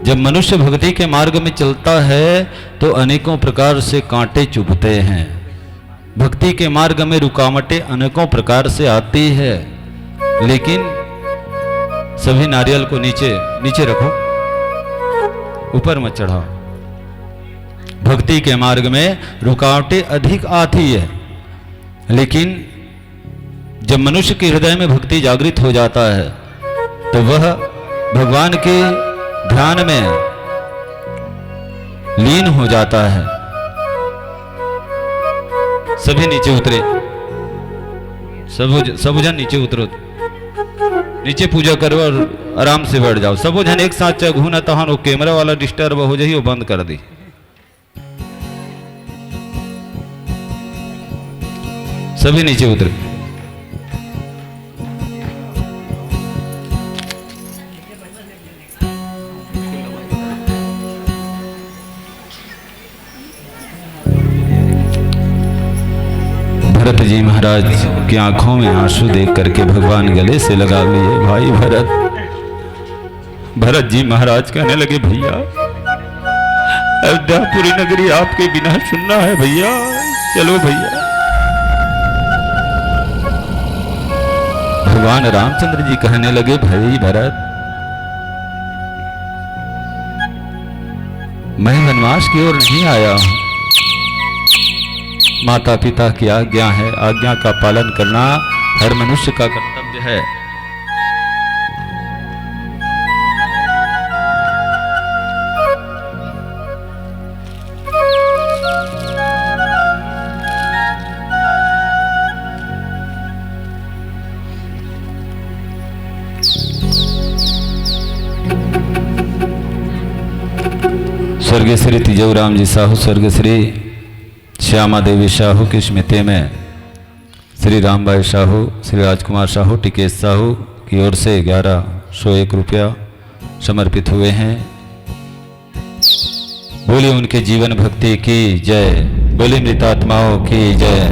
जब मनुष्य भक्ति के मार्ग में चलता है तो अनेकों प्रकार से कांटे चुभते हैं। भक्ति के मार्ग में रुकावटें अनेकों प्रकार से आती है, लेकिन सभी नारियल को नीचे, नीचे रखो, ऊपर मत चढ़ाओ। भक्ति के मार्ग में रुकावटें अधिक आती है, लेकिन जब मनुष्य के हृदय में भक्ति जागृत हो जाता है तो वह भगवान के ध्यान में लीन हो जाता है। सभी नीचे उतरे, सब, सब जन नीचे उतरो, नीचे पूजा करो और आराम से बैठ जाओ। सबो झन एक साथ चघू न, तहन वो कैमरा वाला डिस्टर्ब हो जाही, वो बंद कर दी। सभी नीचे उतरे। भरत जी महाराज की आंखों में आंसू देख करके भगवान गले से लगा लिए, भाई भरत। भरत जी महाराज कहने लगे, भैया, अयोध्यापुरी नगरी आपके बिना सुन्ना है भैया, चलो भैया। भगवान रामचंद्र जी कहने लगे, भाई भरत, मैं वनवास की ओर नहीं आया हूं। माता पिता की आज्ञा है, आज्ञा का पालन करना हर मनुष्य का कर्तव्य है। स्वर्गीय श्री तिजऊ राम जी साहू, स्वर्गीय श्री श्यामा देवी साहू की स्मृति में श्री रामबाई साहू, श्री राजकुमार साहू, टिकेश साहू की ओर से ग्यारह सौ एक रुपया समर्पित हुए हैं। बोलिए उनके जीवन भक्ति की जय, बोलिए मृतात्माओं की जय।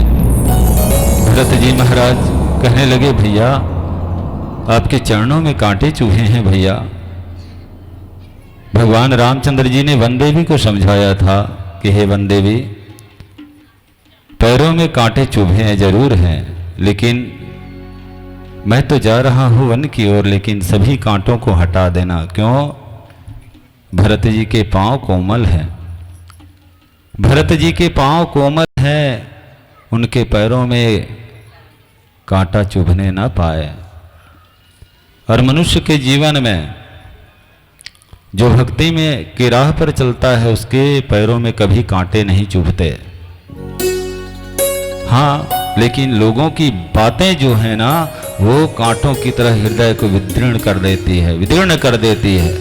भरत जी महाराज कहने लगे, भैया, आपके चरणों में कांटे चुभे हैं भैया। भगवान रामचंद्र जी ने वन देवी को समझाया था कि हे वन देवी, पैरों में कांटे चुभे हैं, जरूर हैं, लेकिन मैं तो जा रहा हूं वन की ओर, लेकिन सभी कांटों को हटा देना। क्यों? भरत जी के पांव कोमल हैं। भरत जी के पांव कोमल हैं, उनके पैरों में कांटा चुभने ना पाए। और मनुष्य के जीवन में जो भक्ति में की राह पर चलता है, उसके पैरों में कभी कांटे नहीं चुभते। हाँ, लेकिन लोगों की बातें जो है ना, वो कांटों की तरह हृदय को विदीर्ण कर देती है, विदीर्ण कर देती है।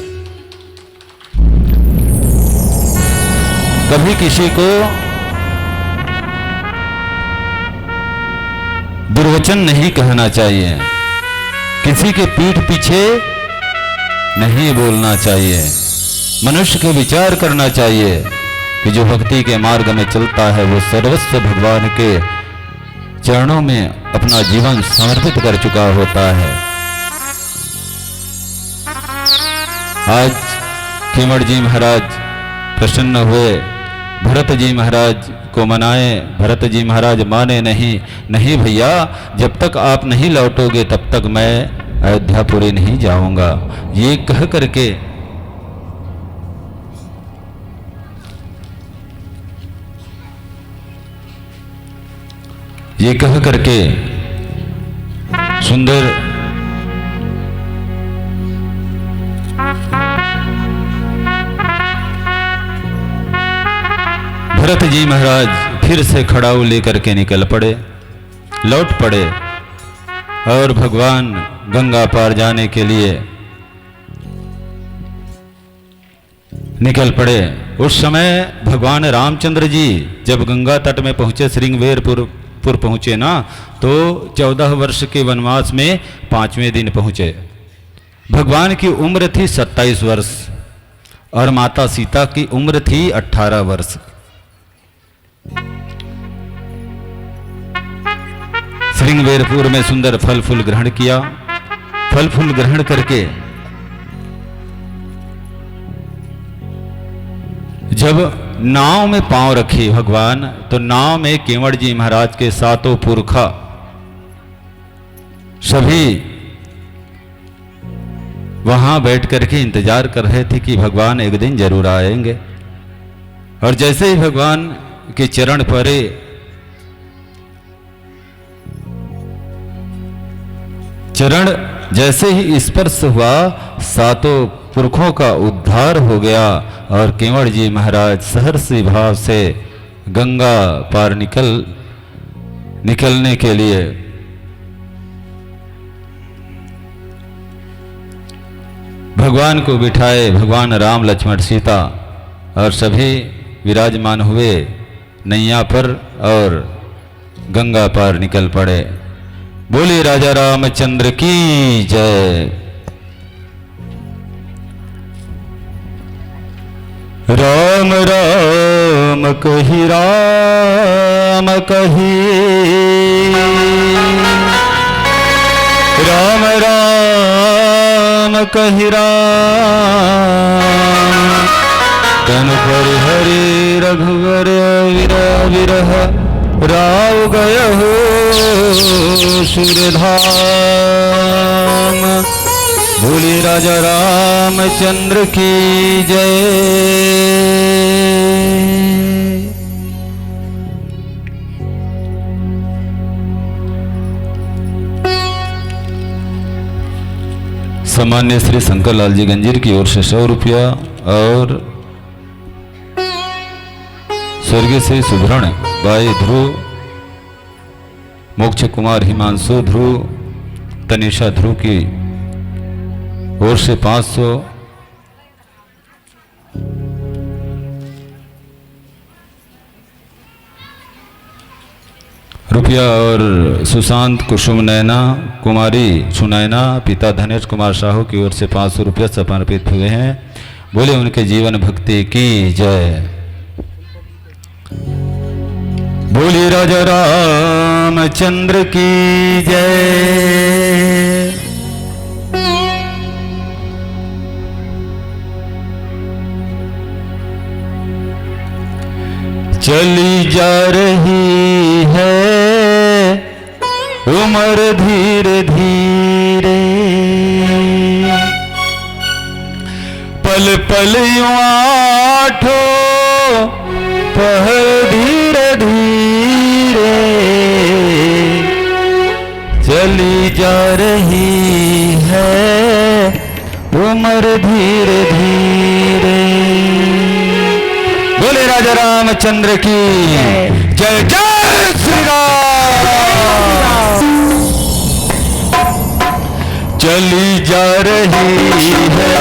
कभी किसी को दुर्वचन नहीं कहना चाहिए, किसी के पीठ पीछे नहीं बोलना चाहिए। मनुष्य को विचार करना चाहिए कि जो भक्ति के मार्ग में चलता है, वो सर्वस्व भगवान के चरणों में अपना जीवन समर्पित कर चुका होता है। आज केवड़ जी महाराज प्रसन्न हुए, भरत जी महाराज को मनाए। भरत जी महाराज माने नहीं, नहीं भैया, जब तक आप नहीं लौटोगे तब तक मैं अयोध्यापुरी नहीं जाऊंगा। ये कह करके ये कह करके सुंदर भरत जी महाराज फिर से खड़ाऊ लेकर के निकल पड़े, लौट पड़े और भगवान गंगा पार जाने के लिए निकल पड़े। उस समय भगवान रामचंद्र जी जब गंगा तट में पहुंचे, श्रृंगवेरपुर पुर पहुंचे ना, तो चौदह वर्ष के वनवास में पांचवें दिन पहुंचे। भगवान की उम्र थी सत्ताईस वर्ष और माता सीता की उम्र थी अठारह वर्ष। श्रृंगवेरपुर में सुंदर फल फूल ग्रहण किया। फल फूल ग्रहण करके जब नाव में पांव रखे भगवान, तो नाव में केवड़ जी महाराज के सातों पुरखा सभी वहां बैठ करके इंतजार कर रहे थे कि भगवान एक दिन जरूर आएंगे। और जैसे ही भगवान के चरण परे, चरण जैसे ही स्पर्श हुआ, सातों पुरखों का उद्धार हो गया और केवड़ जी महाराज सहर्षी भाव से गंगा पार निकल निकलने के लिए भगवान को बिठाए। भगवान राम, लक्ष्मण, सीता और सभी विराजमान हुए नैया पर और गंगा पार निकल पड़े। बोलिए राजा रामचंद्र की जय। राम राम कहि राम कहि, राम राम कहि राम। तन पर हरि रघुवर विरह विरह, राव गयहु सुरधाम। बोले राजा रामचंद्र की जय। सम्मान्य श्री शंकर लाल जी गंजीर की ओर से सौ रुपया और स्वर्गीय श्री सुभरण बाई ध्रुव, मोक्ष कुमार, हिमांशु ध्रुव, तनिषा ध्रुव की ओर से पाँच सौ रुपया और सुशांत, कुसुम नैना, कुमारी सुनैना, पिता धनेश कुमार साहू की ओर से पाँच सौ रुपया समर्पित हुए हैं। बोले उनके जीवन भक्ति की जय। बोलिए राजा रामचंद्र की जय। चली जा रही है उम्र धीरे धीरे, पल पल यूं आठों पहर धीरे धीरे, चली जा रही है उम्र धीरे धीरे। बोले राजा रामचंद्र की जय, जय श्री राम। चली जा रही है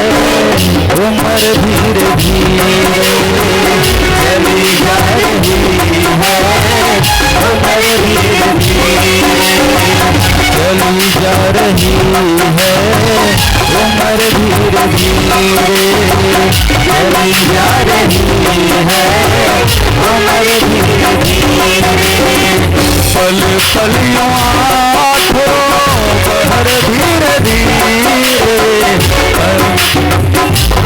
उम्र धीरे धीरे, चली जा रही है उम्र धीरे धीरे, चली जा रही है उम्र धीरे धीरे, चली जा रही है उम्र धीरे धीरे। पल पल यूं आठों पहर धीरे धीरे,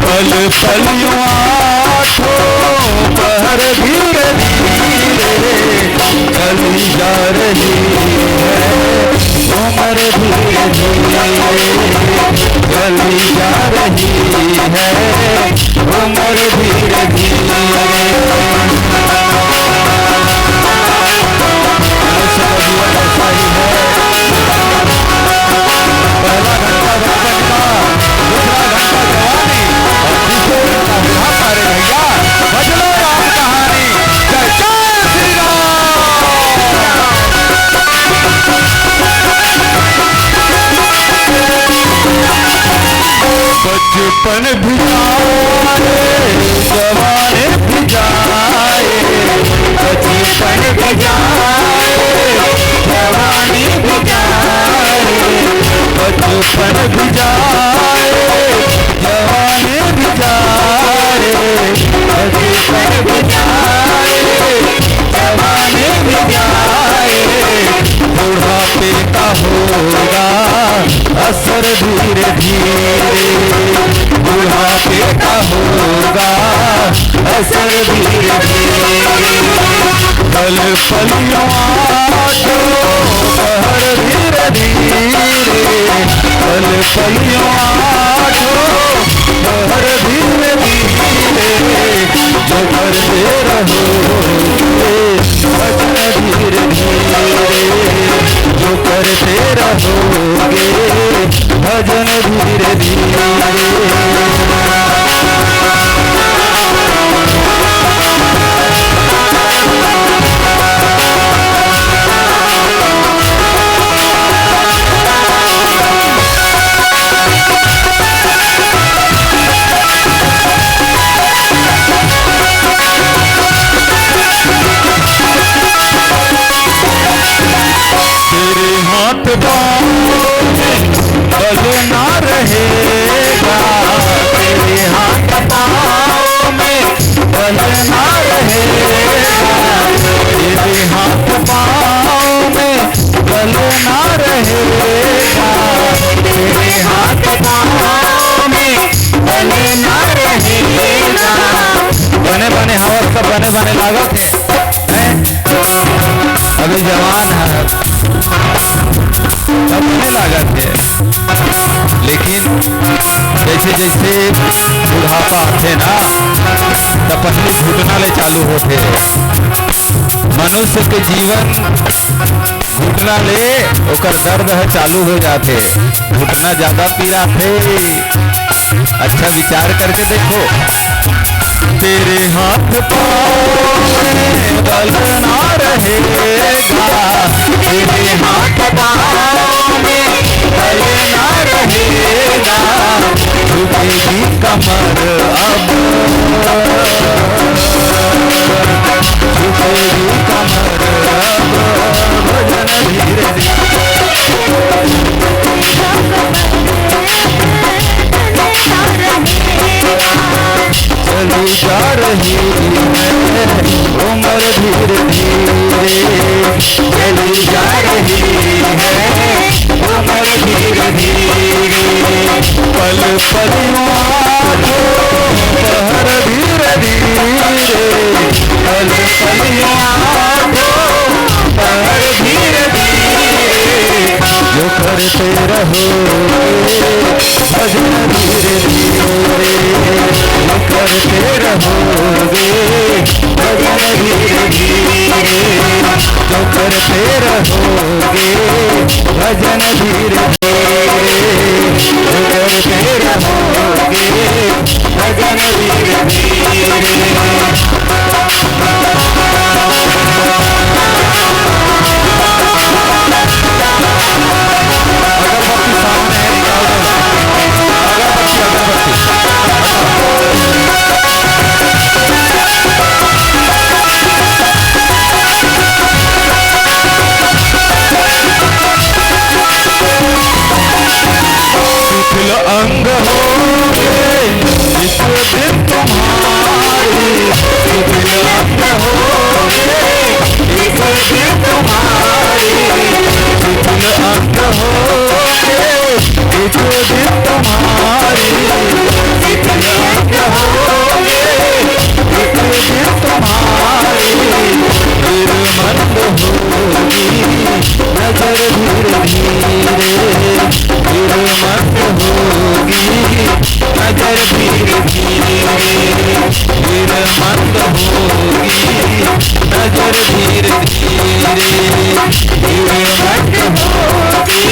पल पल यूं आठों पहर धीरे धीरे, चली जा रही है उम्र धीरे धीरे, चली जा रही है उम्र धीरे धीरे। मनुष्य का जीवन ऐसा ही है। पहला घंटा बचपन का, दूसरा घंटा जवानी और तीसरे घंटा बुढ़ापा रे भैया। बदलो राम कहानी। जय जय श्री राम। बचपन भी जाए, जवानी भी जाए, बचपन भी जाए, जवानी भी जाए, बचपन भी जाए, जवानी भी जाए, बचपन भी जाए, जवानी भी जाए, बुढ़ापे का होगा असर धीरे धीरे, बुढ़ापे का होगा असर धीरे धीरे। पल पल यूं आठों पहर धीरे धीरे, पल पल यूं आठों पहर धीरे धीरे, जो करते रहोगे भजन धीरे धीरे, जो करते रहोगे भजन धीरे धीरे। बने बने हवस का बने बने लागत हे, हैं? अभी जवान है, तब बने लागत हे, लेकिन जैसे जैसे बुढ़ापा आथे ना, तब पहली घुटना ले चालू होथे। मनुष्य के जीवन घुटना ले ओकर दर्द ह चालू हो जाथे। घुटना ज्यादा पिराथे। अच्छा विचार करके देखो, तेरे हाथ पाँव में बल ना रहेगा, तेरे हाथ पाँव में बल ना रहेगा, झुकेगी कमर अब, झुकेगी कमर अब, भजन धीरे धीरे। चली जा रही है उम्र धीरे धीरे, चली जा रही है उम्र धीरे धीरे। पल पल यादों पहर धीरे धीरे, पल पल यादों पहर धीरे धीरे। जो करते रहोगे भजन धीरे धीरे, जो करते रहोगे भजन धीरे धीरे, जो करते रहोगे भजन धीरे धीरे, जो करते रहोगे भजन धीरे धीरे। अगरबत्ती सामने है, निकाल दो। अगरबत्ती, अगरबत्ती। शिथिल अंग होंगे इस दिन तुम्हारी, शिथिल अंग होंगे इस दिन तुम्हारी, शिथिल अंग होंगे इस दिन तुम्हारी, शिथिल अंग होंगे इस दिन तुम्हारी। फिर मंद होगी नजर धीरे धीरे, फिर मंद होगी नजर धीरे धीरे, फिर मंद होगी नजर धीरे धीरे, फिर मंद होगी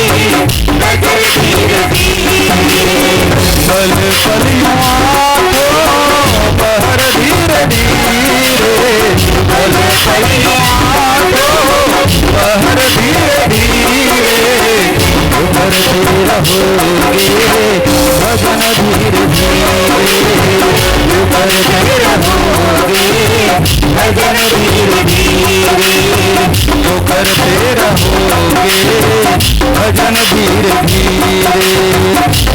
नजर धीरे धीरे। पल पल यादों पहर धीरे धीरे, पल पल यादों पहर धीरे धीरे। जो करते रहोगे भजन धीरे धीरे, जो करते रहोगे भजन धीरे धीरे, जो करते रहोगे भजन धीरे धीरे,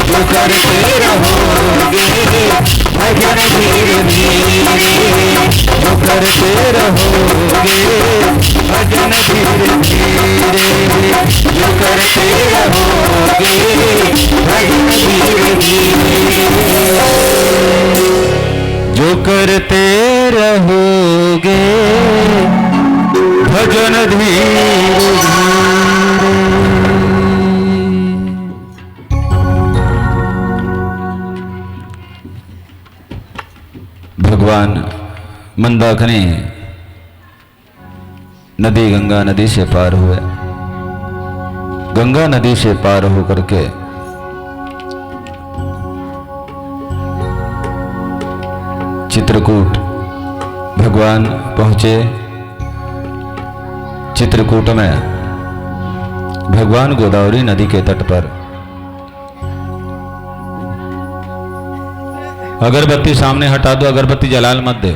जो करते रहोगे भजन धीरे धीरे, जो करते रहोगे भजन धीरे धीरे, जो करते रहोगे भजन धीरे धीरे, जो करते रहोगे भजन धीरे धीरे। भगवान मंदाकिनी नदी गंगा नदी से पार हुए। गंगा नदी से पार होकर के चित्रकूट भगवान पहुंचे। चित्रकूट में भगवान गोदावरी नदी के तट पर अगरबत्ती सामने हटा दो, अगरबत्ती जलाल मत दे।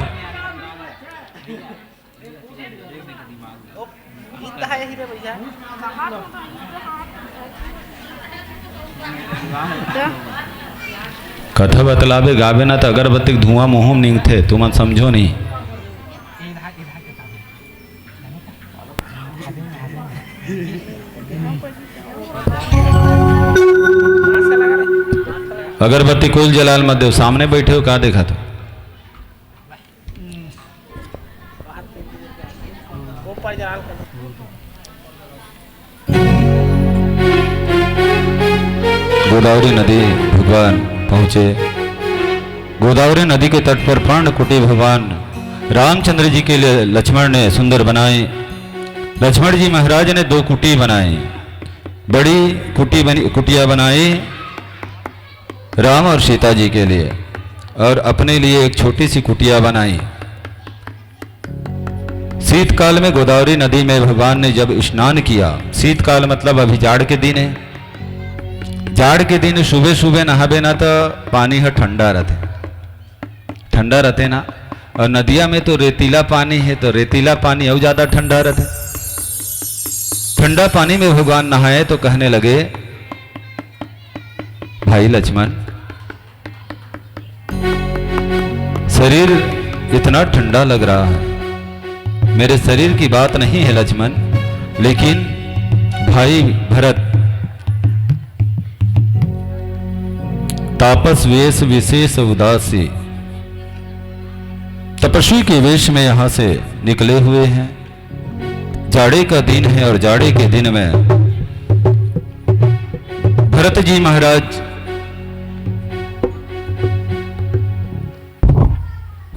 कथा बतलाबे गाबे ना त अगरबत्ती के धुआं मुंह में निंगथे, तुमन समझो नहीं। अगरबत्ती कोल जलाल मत देव, सामने बैठे हो, का देखा था? गोदावरी नदी भगवान पहुंचे। गोदावरी नदी के तट पर पर्णकुटी भगवान रामचंद्र जी के लिए लक्ष्मण ने सुंदर बनाए। लक्ष्मण जी महाराज ने दो कुटी बनाई। बड़ी कुटी बनी, कुटिया बनाई राम और सीता जी के लिए, और अपने लिए एक छोटी सी कुटिया बनाई। शीतकाल में गोदावरी नदी में भगवान ने जब स्नान किया, शीतकाल मतलब अभी जाड़ के दिन है, जाड़ के दिन सुबह सुबह नहाबे ना तो पानी ह ठंडा रहते, ठंडा रहते ना। और नदिया में तो रेतीला पानी है, तो रेतीला पानी और ज्यादा ठंडा रहते। ठंडा पानी में भगवान नहाए तो कहने लगे, भाई लक्ष्मण, शरीर इतना ठंडा लग रहा है। मेरे शरीर की बात नहीं है लक्ष्मण, लेकिन भाई भरत, तापस वेश विशेष उदासी, तपस्वी के वेश में यहां से निकले हुए हैं। जाड़े का दिन है और जाड़े के दिन में भरत जी महाराज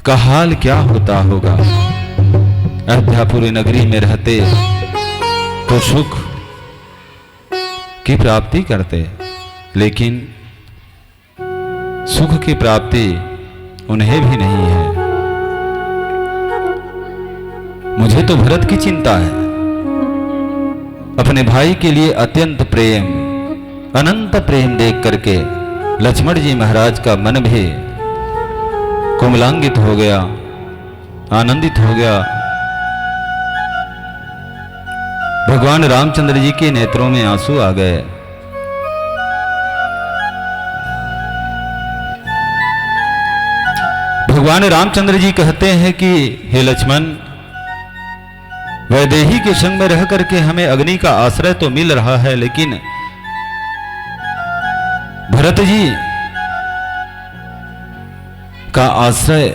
का हाल क्या होता होगा? अयोध्यापुरी नगरी में रहते तो सुख की प्राप्ति करते, लेकिन सुख की प्राप्ति उन्हें भी नहीं है। मुझे तो भरत की चिंता है। अपने भाई के लिए अत्यंत प्रेम, अनंत प्रेम देख करके लक्ष्मण जी महाराज का मन भी कोमलांगित हो गया, आनंदित हो गया। भगवान रामचंद्र जी के नेत्रों में आंसू आ गए। भगवान रामचंद्र जी कहते हैं कि हे लक्ष्मण, वैदेही के संग में रह करके हमें अग्नि का आश्रय तो मिल रहा है, लेकिन भरत जी का आश्रय,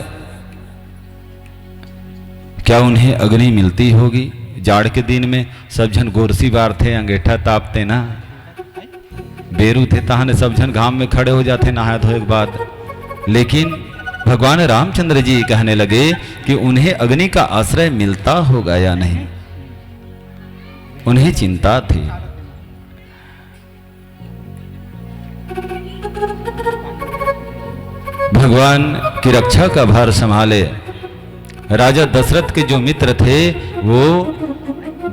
क्या उन्हें अग्नि मिलती होगी? जाड़ के दिन में सब झन गोरसी बारथे, अंगेठा तापते ना, बेरू थे तहाने सब झन घाम में खड़े हो जाते नहाए धोए के बाद। लेकिन भगवान रामचंद्र जी कहने लगे कि उन्हें अग्नि का आश्रय मिलता होगा या नहीं, उन्हें चिंता थी। भगवान की रक्षा का भार संभाले। राजा दशरथ के जो मित्र थे, वो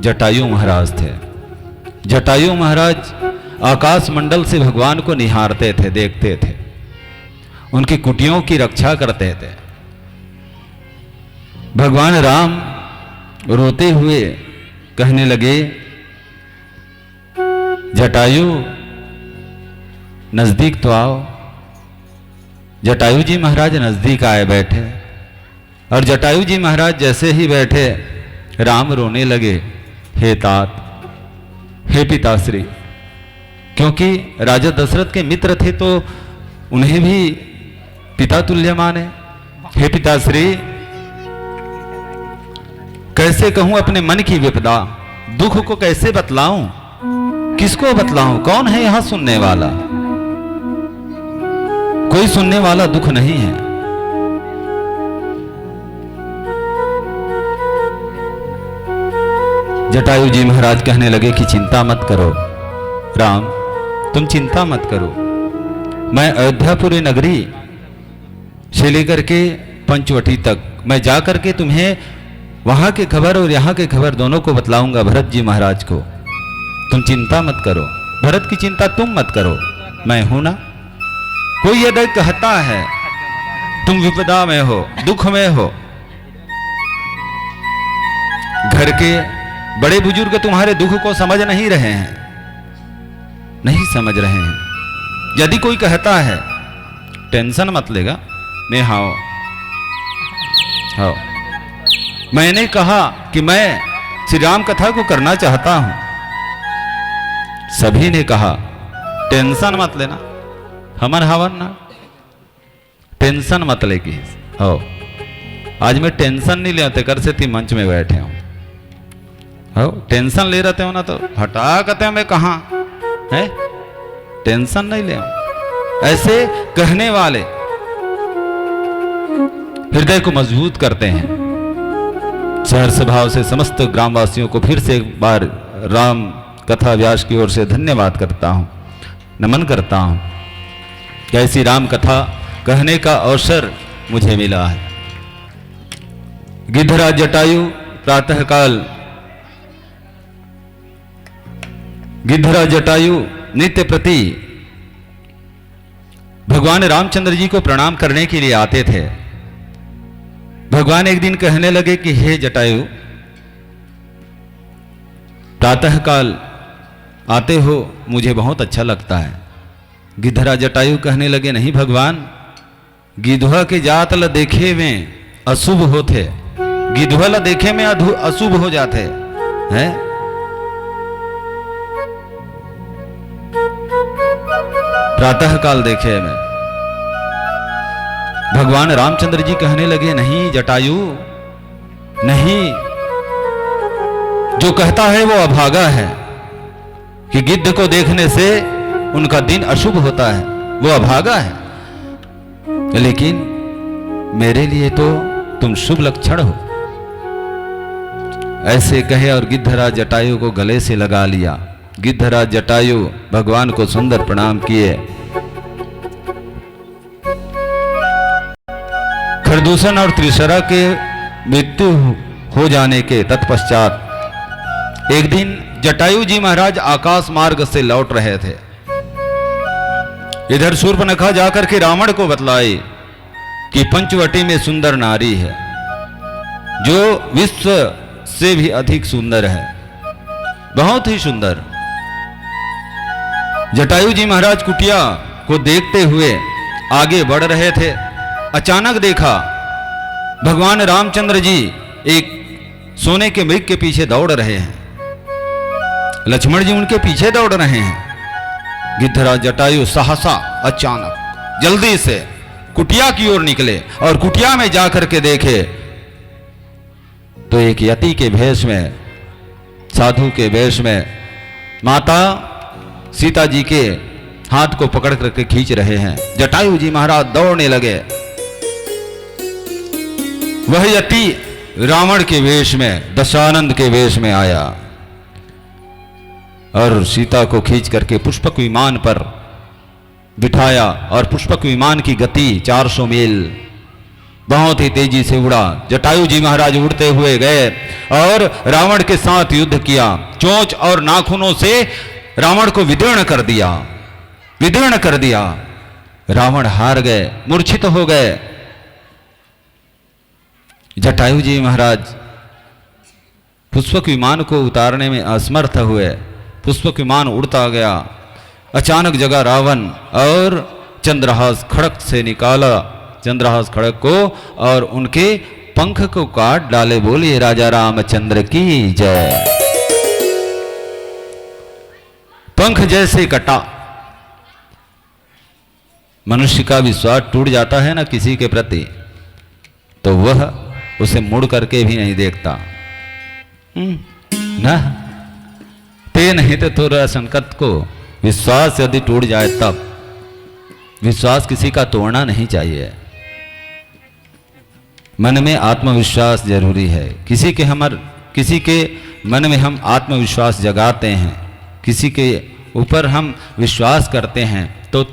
जटायु महाराज थे। जटायु महाराज आकाश मंडल से भगवान को निहारते थे, देखते थे, उनकी कुटियों की रक्षा करते थे। भगवान राम रोते हुए कहने लगे, जटायु, नजदीक तो आओ। जटायु जी महाराज नजदीक आए बैठे, और जटायु जी महाराज जैसे ही बैठे, राम रोने लगे, हे तात, हे पिताश्री, क्योंकि राजा दशरथ के मित्र थे तो उन्हें भी पिता तुल्य माने। हे पिताश्री, कैसे कहूं अपने मन की विपदा, दुख को कैसे बतलाऊं, किसको बतलाऊं, कौन है यहां सुनने वाला? कोई सुनने वाला दुख नहीं है। जटायु जी महाराज कहने लगे कि चिंता मत करो राम, तुम चिंता मत करो, मैं अयोध्यापुरी नगरी से लेकर के पंचवटी तक मैं जा करके तुम्हें वहां के खबर और यहाँ के खबर दोनों को बतलाऊंगा भरत जी महाराज को। तुम चिंता मत करो, भरत की चिंता तुम मत करो, मैं हूं ना। कोई यदि कहता है तुम विपदा में हो, दुख में हो, घर के बड़े बुजुर्ग तुम्हारे दुख को समझ नहीं रहे हैं, नहीं समझ रहे हैं। यदि कोई कहता है टेंशन मत लेगा, मैं हाओ, हाओ। मैंने कहा कि मैं श्री राम कथा को करना चाहता हूं। सभी ने कहा टेंशन मत लेना, हमन हवन ना, टेंशन मत ले किहिस। हो, आज मैं टेंशन नहीं लेवत, तेकर सेती मंच में बैठे हूँ। हो, टेंशन ले रहते हो ना तो हटा कहते हो मैं कहाँ है, टेंशन नहीं ले। ऐसे कहने वाले हृदय को मजबूत करते हैं। सहर्ष भाव से समस्त ग्रामवासियों को फिर से एक बार राम कथा व्यास की ओर से धन्यवाद करता हूँ, नमन करता हूँ कि ऐसी राम कथा कहने का अवसर मुझे मिला है। गिद्धराज जटायु प्रातःकाल, गिद्धराज जटायु नित्य प्रति भगवान रामचंद्र जी को प्रणाम करने के लिए आते थे। भगवान एक दिन कहने लगे कि हे जटायु, प्रातःकाल आते हो, मुझे बहुत अच्छा लगता है। गिद्धराज जटायु कहने लगे, नहीं भगवान, गिधवा के जात ल देखे में अशुभ होथे, गिधवा ल देखे में अधु-, अशुभ हो जाथे, हैं? प्रातः काल देखे में भगवान रामचंद्र जी कहने लगे, नहीं जटायु, नहीं, जो कहता है वो अभागा है कि गिद्ध को देखने से उनका दिन अशुभ होता है, वो अभागा है, लेकिन मेरे लिए तो तुम शुभ लक्षण हो। ऐसे कहे और गिद्धराज जटायु को गले से लगा लिया। गिद्धराज जटायु भगवान को सुंदर प्रणाम किए। खरदूषण और त्रिशरा के मृत्यु हो जाने के तत्पश्चात एक दिन जटायु जी महाराज आकाश मार्ग से लौट रहे थे। इधर शूर्पणखा जाकर के रावण को बतलाई कि पंचवटी में सुंदर नारी है, जो विश्व से भी अधिक सुंदर है, बहुत ही सुंदर। जटायु जी महाराज कुटिया को देखते हुए आगे बढ़ रहे थे। अचानक देखा, भगवान रामचंद्र जी एक सोने के मृग के पीछे दौड़ रहे हैं, लक्ष्मण जी उनके पीछे दौड़ रहे हैं। गिद्धराज जटायु सहसा अचानक जल्दी से कुटिया की ओर निकले और कुटिया में जाकर के देखे तो एक यति के भेष में, साधु के भेष में माता सीता जी के हाथ को पकड़ करके खींच रहे हैं। जटायु जी महाराज दौड़ने लगे। वह यति रावण के वेश में, दशानन के वेश में आया और सीता को खींच करके पुष्पक विमान पर बिठाया और पुष्पक विमान की गति चार सौ मील, बहुत ही तेजी से उड़ा। जटायु जी महाराज उड़ते हुए गए और रावण के साथ युद्ध किया। चोंच और नाखूनों से रावण को विदीर्ण कर दिया, विदीर्ण कर दिया। रावण हार गए, मूर्छित हो गए। जटायु जी महाराज पुष्पक विमान को उतारने में असमर्थ हुए। पुष्पक विमान उड़ता गया। अचानक जगा रावण और चंद्रहास खड़क से निकाला चंद्रहास खड़क को और उनके पंख को काट डाले। बोलिए राजा रामचंद्र की जय। पंख जैसे कटा, मनुष्य का विश्वास टूट जाता है ना किसी के प्रति, तो वह उसे मुड़ करके भी नहीं देखता। हम्म, ना, ते नहीं तो तोरा संकट को विश्वास यदि टूट जाए तब। विश्वास किसी का तोड़ना नहीं चाहिए। मन में आत्मविश्वास जरूरी है। किसी के हमर, किसी के मन में हम आत्मविश्वास जगाते हैं, किसी के ऊपर हम विश्वास करते हैं, तो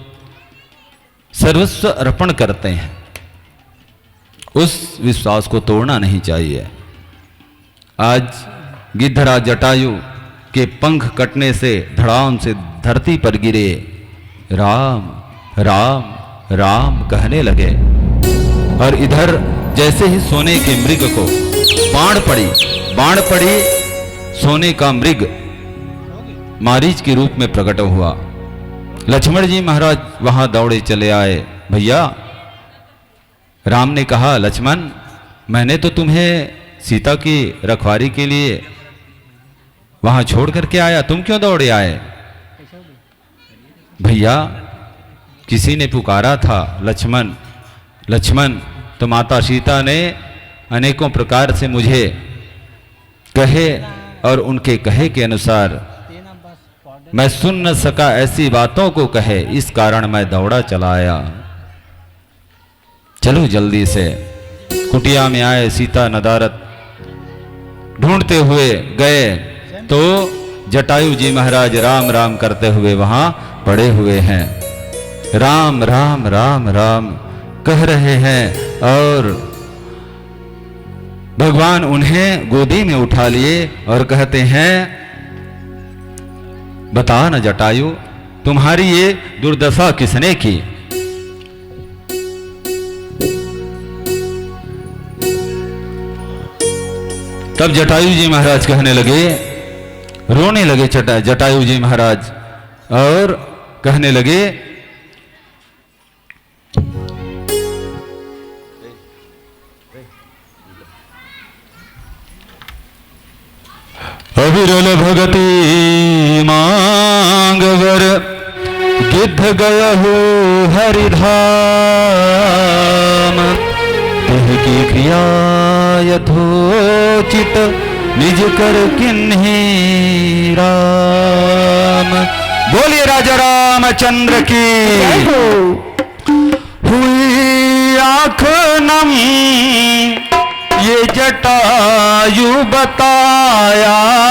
सर्वस्व अर्पण करते हैं, उस विश्वास को तोड़ना नहीं चाहिए। आज गिद्धराज जटायु के पंख कटने से धड़ाम से धरती पर गिरे। राम, राम, राम कहने लगे। और इधर जैसे ही सोने के मृग को बाण पड़ी, बाण पड़ी, सोने का मृग मारीच के रूप में प्रकट हुआ। लक्ष्मण जी महाराज वहां दौड़े चले आए। भैया, राम ने कहा, लक्ष्मण, मैंने तो तुम्हें सीता की रखवारी के लिए वहां छोड़ करके आया, तुम क्यों दौड़े आए? भैया, किसी ने पुकारा था, "लक्ष्मण, लक्ष्मण।" तो माता सीता ने अनेकों प्रकार से मुझे कहे और उनके कहे के अनुसार मैं सुन न सका, ऐसी बातों को कहे, इस कारण मैं दौड़ा चला आया। चलो जल्दी से। कुटिया में आए, सीता नदारद ढूंढते हुए गए तो जटायु जी महाराज राम राम करते हुए वहां पड़े हुए हैं। राम राम राम राम कह रहे हैं और भगवान उन्हें गोदी में उठा लिए और कहते हैं, "बता न जटायु, तुम्हारी ये दुर्दशा किसने की?" तब जटायु जी महाराज कहने लगे, रोने लगे चटा-, जटायु जी महाराज और कहने लगे, अविरल भगति मांग वर, गिद्ध गयहु हरिधाम। तिह की क्रिया यथोचित, निज कर किन्ही राम। बोलिए राजा रामचंद्र की। जय हो। हुई आँख नम ये जटायु बताया।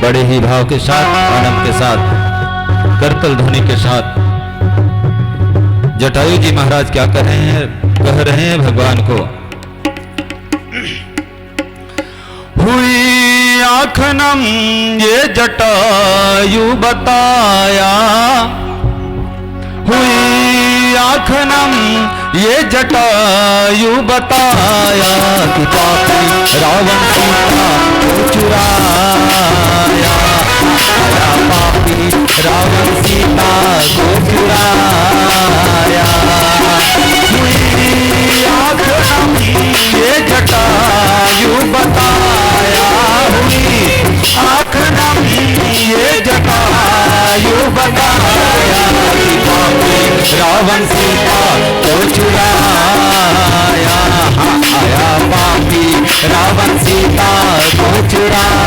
बड़े ही भाव के साथ, आनंद के साथ, करतल ध्वनि के साथ जटायु जी महाराज क्या कह रहे हैं, कह रहे हैं भगवान को। हुई आँख नम ये जटायु बताया, हुई आँख नम ये जटायु बताया, कि पापी रावण सीता को चुराया, आया पापी रावण सीता को चुराया। हुई आँख नम ये जटायु बताया, हुई आँख नम ये जटायु बताया, कि पापी रावण सीता को चुराया। हाँ, आया पापी रावण सीता को चुराया।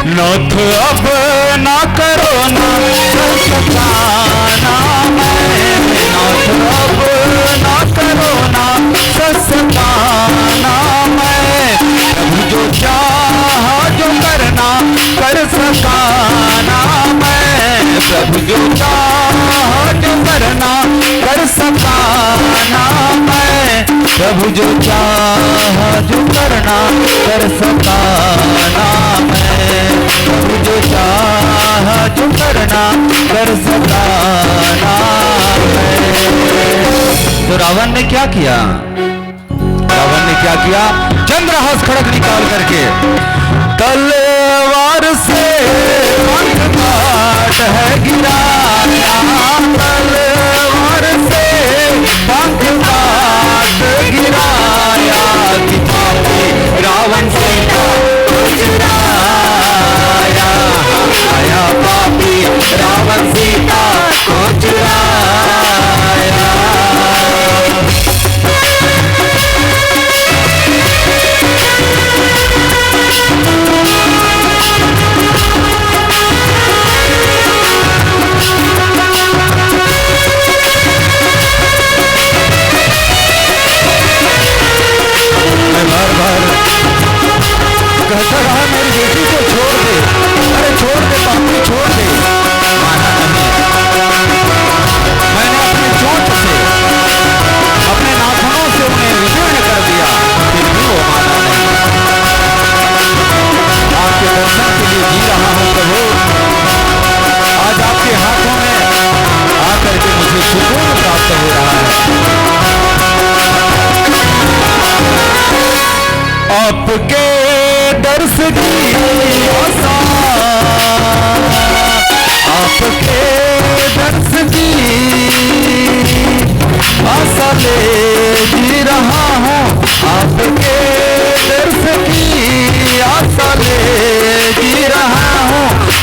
नाथ अब ना करो ना सताना मैं, नाथ अब ना करो ना सताना मैं। प्रभु जो चाहा जो करना कर सकाना मैं, प्रभु जो चाहा जो करना कर सकाना मैं, प्रभु जो चाहा जो करना कर सकाना मैं, प्रभु जो चाहा जो करना कर सकाना मैं। तो रावण ने क्या किया? रावण ने क्या किया? चंद्रहास खड़ग निकाल करके तलवार से पंख काट है गिराया, तलवार से पंख काट गिराया, कि पापी रावण सीता को चुराया, आया पापी रावण सीता को चुराया।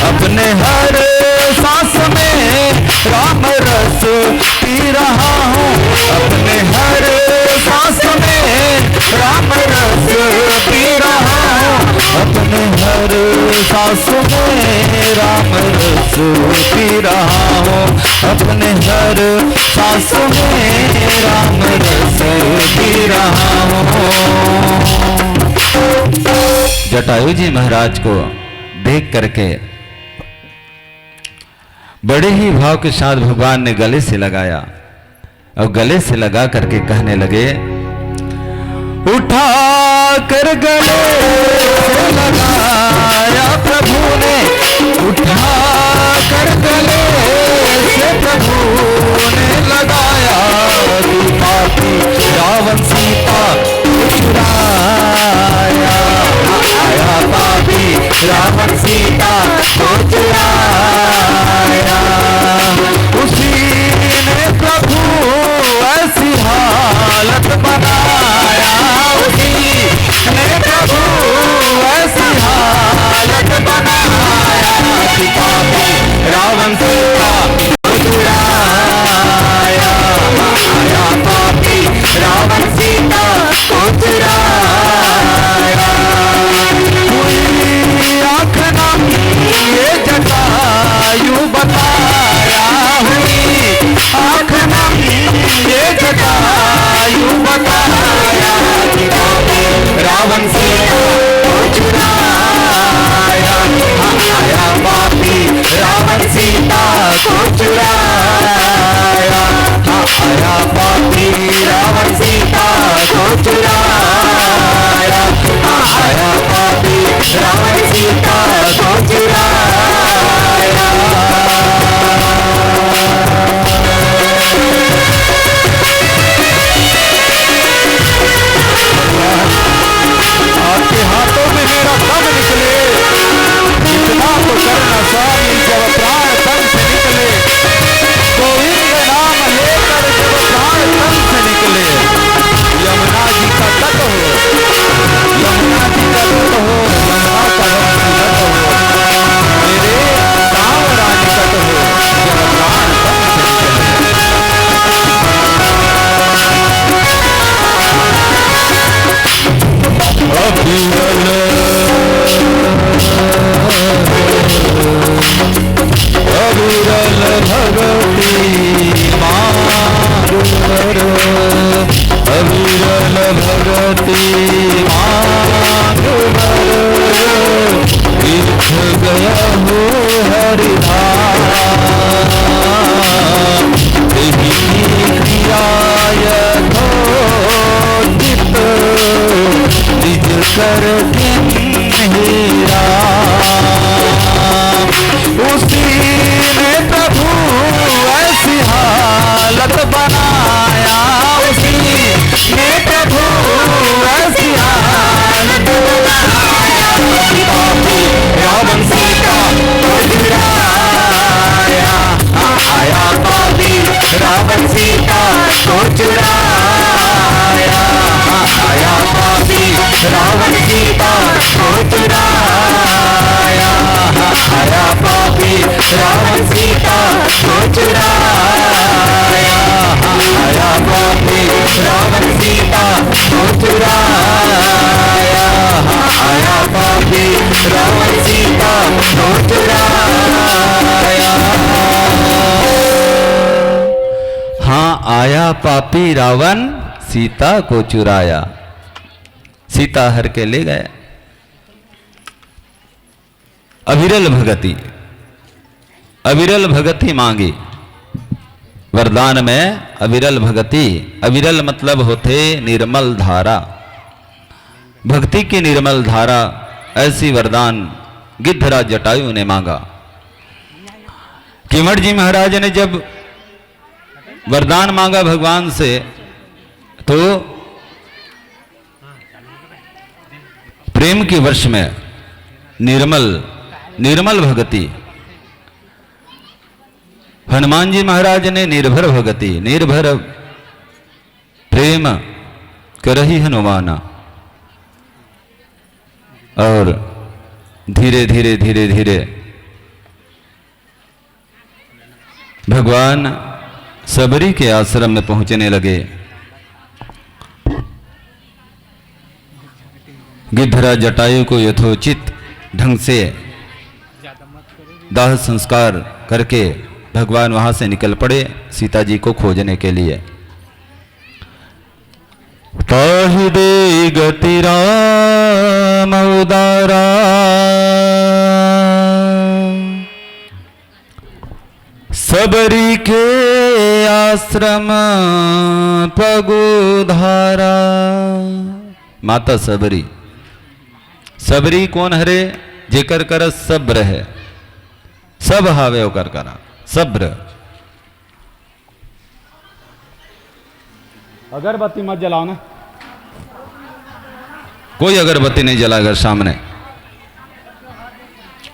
अपने हर सांस में राम रस पी रहा हूँ, अपने हर सांस में राम रस पी रहा हूँ, अपने हर सांस में राम रस पी रहा हूँ, अपने हर सांस में राम रस पी रहा हूँ। जटायु जी महाराज को देख करके बड़े ही भाव के साथ भगवान ने गले से लगाया और गले से लगा करके कहने लगे, उठा कर गले से लगाया प्रभु ने, उठा कर गले से प्रभु ने लगाया। तू पापी रावण सीता को चुराया, आया पापी रावण सीता को चुराया। उसी ने प्रभु ऐसी हालत बनाया, उसी ने प्रभु ऐसी हालत बनाया। कि पापी रावण सीता को चुराया, आया पापी रावण सीता को चुराया। हुई आँख नम ये जटायु बताया, हुई आँख नम ये जटायु बताया। कि पापी रावण सीता को चुराया, आया पापी रावण सीता को चुराया। आया पापी रावण सीता को चुराया, आया पापी रावण सीता को चुराया। आपके हाथों में मेरा दम निकले, इतना तो करना स्वामी, जब प्राण तन से निकले। गोविंद नाम लेकर जब प्राण तन से निकले, यमुना जी का तट हो, यमुना जी का तट हो, यमुना का वंशीवट हो, मेरे सांवरा निकट हो, जब प्राण तन से निकले। अविरल, अविरल भगति मांग बर, अविरल भगति मांग बर, तीर्थ गया हो हरिधाम। यही क्रिया यथोचित निज कर किन्हीं राम। उसी ने प्रभु ऐसी हालत बनाया, उसी ने प्रभु ऐसी हालत बनाया। रावण सीता को चुराया, आया पापी रावण सीता को चुराया, आया पापी रावण सीता को चुराया, आया पापी रावण सीता को चुराया, आया पापी रावण सीता को चुराया, आया पापी रावण सीता को चुराया। हाँ, आया पापी रावण सीता को चुराया। सीता हर के ले गया। अविरल भगति, अविरल भगति मांगी। वरदान में अविरल भगति, अविरल मतलब होथे निर्मल धारा, भक्ति की निर्मल धारा। ऐसी वरदान गिद्धराज जटायु ने मांगा। केवट जी महाराज ने जब वरदान मांगा भगवान से, तो प्रेम के वश में निर्मल, निर्मल भगति। हनुमान जी महाराज ने निर्भर भगति, निर्भर प्रेम करहि हनुमाना। और धीरे धीरे, धीरे धीरे भगवान सबरी के आश्रम में पहुंचने लगे। गिद्धराज जटायु को यथोचित ढंग से दाह संस्कार करके भगवान वहां से निकल पड़े सीता जी को खोजने के लिए। ताहि दे गति राम उदारा, सबरी के आश्रम पगुधारा। माता सबरी। सबरी कोन हरे? जेकर करा सब्र हे। सब हावे ओकर करा सब्र। अगरबत्ती मत जलाओ ना। कोई अगरबत्ती नहीं जलाएगा सामने,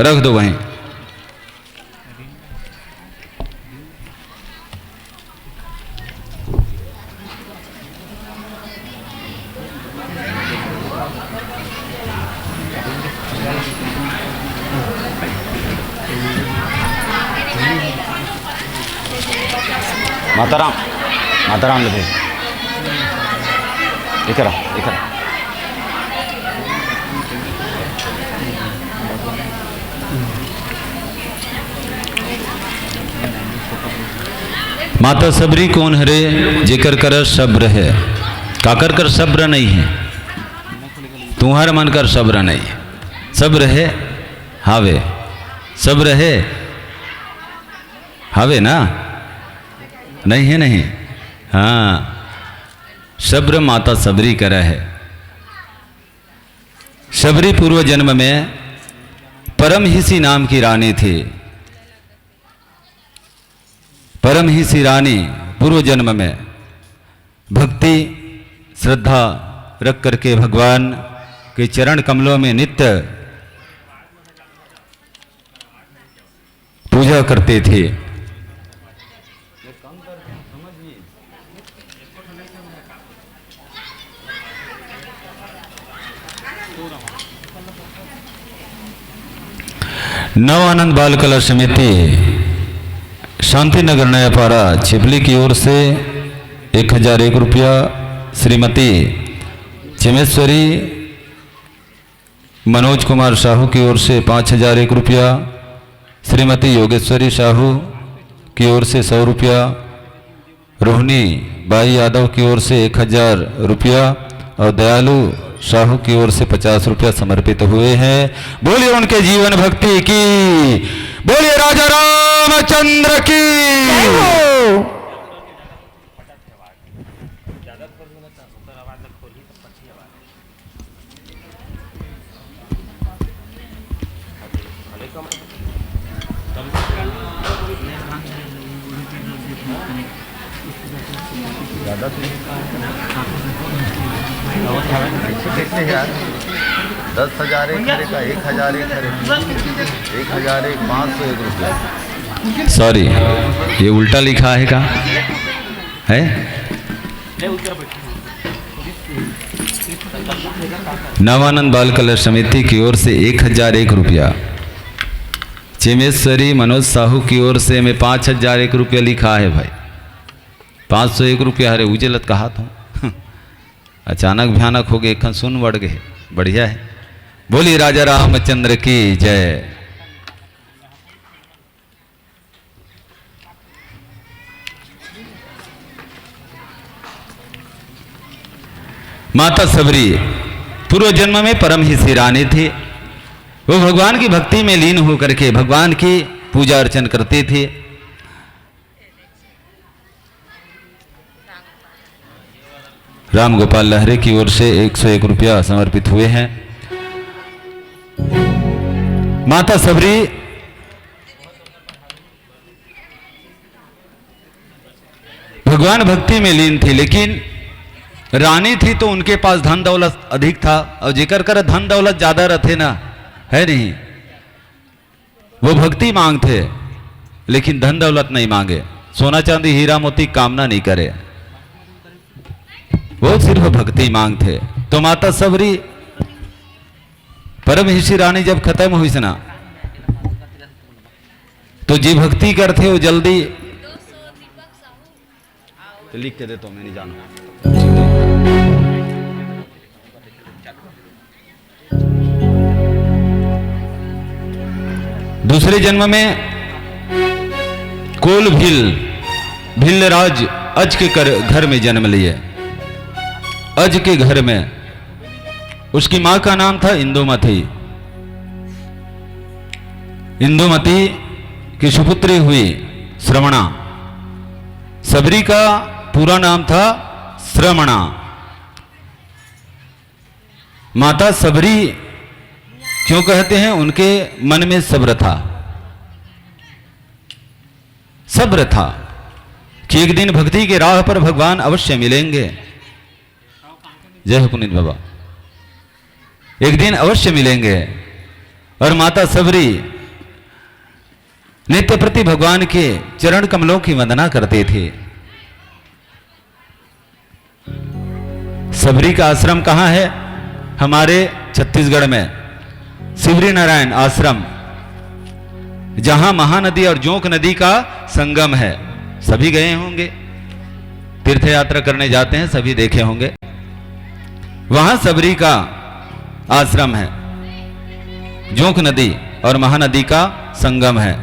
रख दो वहीं। माताराम, माताराम ले भाई। इकरा, इकरा। माता सबरी कोन हरे? जेकर करा सब्र हे। काकर कर सब्र नहीं हे? तुम्हर मन कर सब्र नहीं हे। सब्र हे? हावे। सब्र हे? हावे ना? नहीं हे, नहीं? हाँ। सब्र माता सबरी करा हे। सबरी पूर्व जन्म में परमहिसी नाम की रानी थी। परमहिसी रानी पूर्व जन्म में भक्ति, श्रद्धा रख करके भगवान के चरण कमलों में नित्य पूजा करते थे। नव आनंद बाल कला समिति शांति नगर नयापारा छिपली की ओर से एक हजार एक रुपया, श्रीमती चिमेश्वरी मनोज कुमार साहू की ओर से पाँच हजार एक रुपया, श्रीमती योगेश्वरी साहू की ओर से सौ रुपया, रोहिणी बाई यादव की ओर से एक हजार रुपया और दयालु साहू की ओर से पचास रुपया समर्पित हुए हैं। बोलिए उनके जीवन भक्ति की, बोलिए राजा रामचंद्र की। जय हो। दस हजार एक हरे का, एक हजार एक हरे, एक हजार एक, पाँच सौ एक रुपया। सॉरी, ये उल्टा लिखा है का? है? नवानंद बाल कला समिति की ओर से एक हजार एक रुपया, चेमेश्वरी मनोज साहू की ओर से में पाँच हजार एक रुपया लिखा है भाई। पाँच सौ एक रुपया हरे, उजे लत कहा था। अचानक भयानक हो गए, एखन सुन बढ़ गए। बढ़िया है। बोलिए राजा रामचंद्र की जय। माता सबरी पूर्व जन्म में परमहिसी रानी थी। वो भगवान की भक्ति में लीन होकर के भगवान की पूजा अर्चन करती थी। राम गोपाल लहरे की ओर से एक सौ एक रुपया समर्पित हुए हैं। माता सबरी भगवान भक्ति में लीन थी, लेकिन रानी थी तो उनके पास धन दौलत अधिक था, और जेकर कर धन दौलत ज्यादा रहते ना, है नहीं, वो भक्ति मांगते, लेकिन धन दौलत नहीं मांगे, सोना चांदी हीरा मोती कामना नहीं करे, वो सिर्फ भक्ति मांगते। तो माता सबरी परमहिसी रानी जब खत्म हुई ना, तो जी भक्ति करते हो जल्दी लिख के देता हूँ, मैं नहीं जाना। दूसरे जन्म में कोल भील, भील राज अज के कर, घर में जन्म लिए। अज के घर में उसकी माँ का नाम था इंदुमती। इंदुमती की सुपुत्री हुई श्रमणा। सबरी का पूरा नाम था श्रमणा। माता सबरी क्यों कहते हैं? उनके मन में सब्र था, सब्र था कि एक दिन भक्ति के राह पर भगवान अवश्य मिलेंगे। जय हो पुनीत बाबा, एक दिन अवश्य मिलेंगे। और माता सबरी नित्य प्रति भगवान के चरण कमलों की वंदना करते थे। सबरी का आश्रम कहाँ है? हमारे छत्तीसगढ़ में शिवरी नारायण आश्रम, जहां महानदी और जोंक नदी का संगम है। सभी गए होंगे, तीर्थ यात्रा करने जाते हैं, सभी देखे होंगे। वहां सबरी का आश्रम है, जोंक नदी और महानदी का संगम है।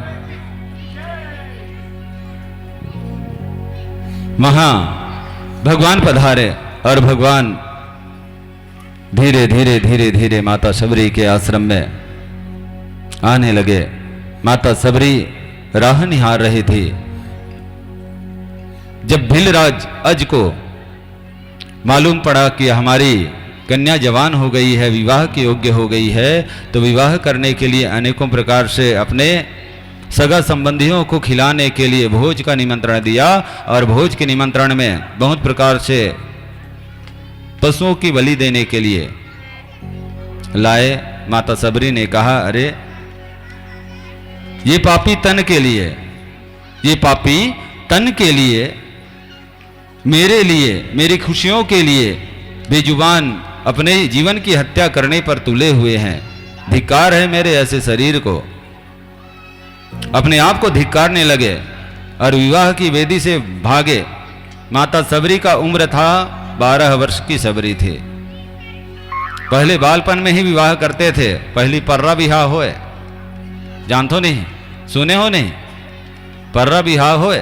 वहां भगवान पधारे और भगवान धीरे धीरे धीरे धीरे माता सबरी के आश्रम में आने लगे। माता सबरी राह निहार रही थी। जब भीलराज अज को मालूम पड़ा कि हमारी कन्या जवान हो गई है, विवाह के योग्य हो गई है, तो विवाह करने के लिए अनेकों प्रकार से अपने सगा संबंधियों को खिलाने के लिए भोज का निमंत्रण दिया। और भोज के निमंत्रण में बहुत प्रकार से पशुओं की बलि देने के लिए लाए। माता सबरी ने कहा, अरे, ये पापी तन के लिए, ये पापी तन के लिए, मेरे लिए, मेरी खुशियों के लिए बेजुबान अपने जीवन की हत्या करने पर तुले हुए हैं। धिक्कार है मेरे ऐसे शरीर को। अपने आप को धिक्कारने लगे और विवाह की वेदी से भागे। माता सबरी का उम्र था, बारह वर्ष की सबरी थी। पहले बालपन में ही विवाह करते थे। पहली पर्रा बिहाव होए, जानथो नहीं, सुने हो नहीं? पर्रा बिहाव होए,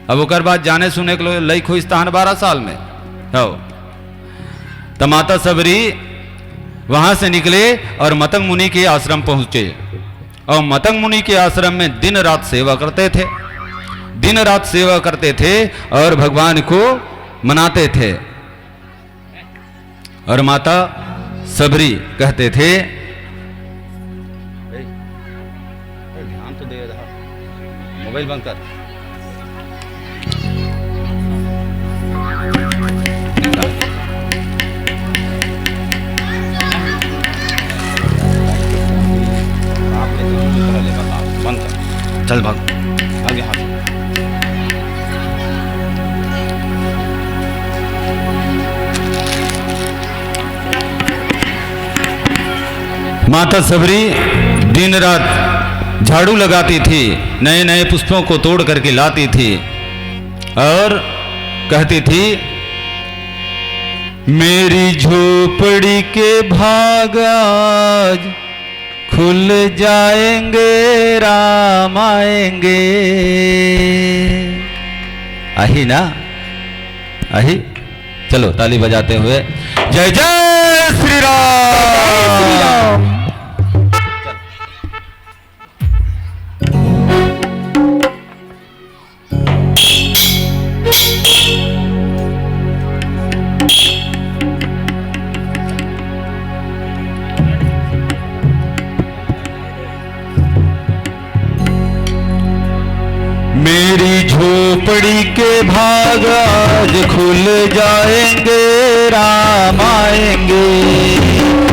अब ओकर बाद जाने सुने के लो-, लइक होइस तहन बारह साल में। हो। त माता सबरी वहां से निकले और मतंग मुनि के आश्रम पहुंचे। और मतंग मुनि के आश्रम में दिन रात सेवा करते थे, दिन रात सेवा करते थे और भगवान को मनाते थे। और माता सबरी कहते थे, ए, ए, ध्यान तो दे रहा, मोबाइल बंद कर। बंद कर, चल भाग, भाग यहाँ से। माता सबरी दिन रात झाड़ू लगाती थी, नए नए पुष्पों को तोड़ करके लाती थी और कहती थी, मेरी झोपड़ी के भाग आज खुल जाएंगे, राम आएंगे। आही ना? आही? चलो, ताली बजाते हुए, जय जय श्री राम। मेरी झोपड़ी के भाग आज खुल जाएंगे, राम आएंगे।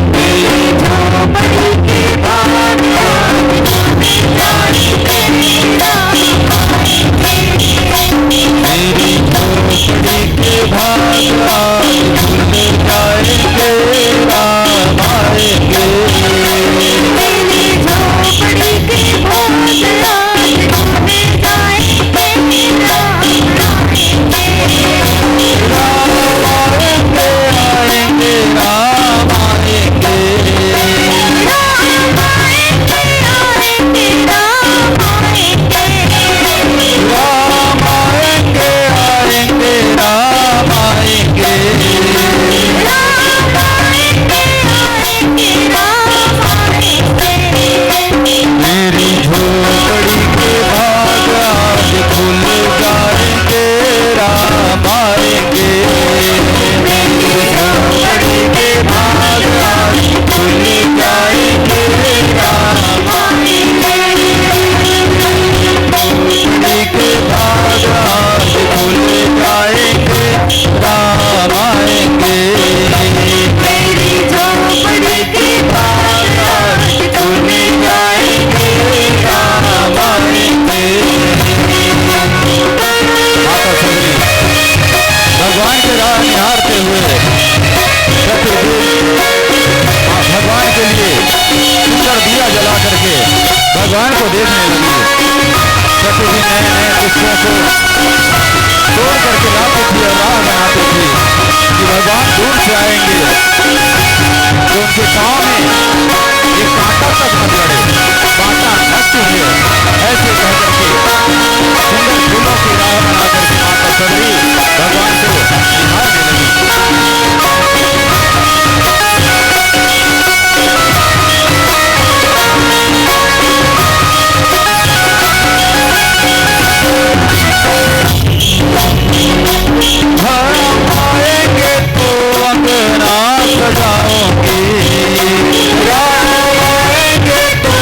मेरी झोपड़ी के भाग आज खुल जाएंगे, राम आएंगे। मेरी झोपड़ी के भाग आज खुल जाएंगे, राम आएंगे। मेरी झोपड़ी के भाग आज खुल जाएंगे, राम आएंगे। को तोड़ करके लाती थी और राह बनाती थी कि भगवान दूर से आएंगे तो उनके पाँव में एक कांटा तक मत लड़े, कांटा नष्ट हुए, ऐसे कह करके सुंदर फूलों की राह बना करके माता शबरी भगवान से निहारने लगी। हम आएंगे तो अंगना सजाओगी, राम आएंगे तो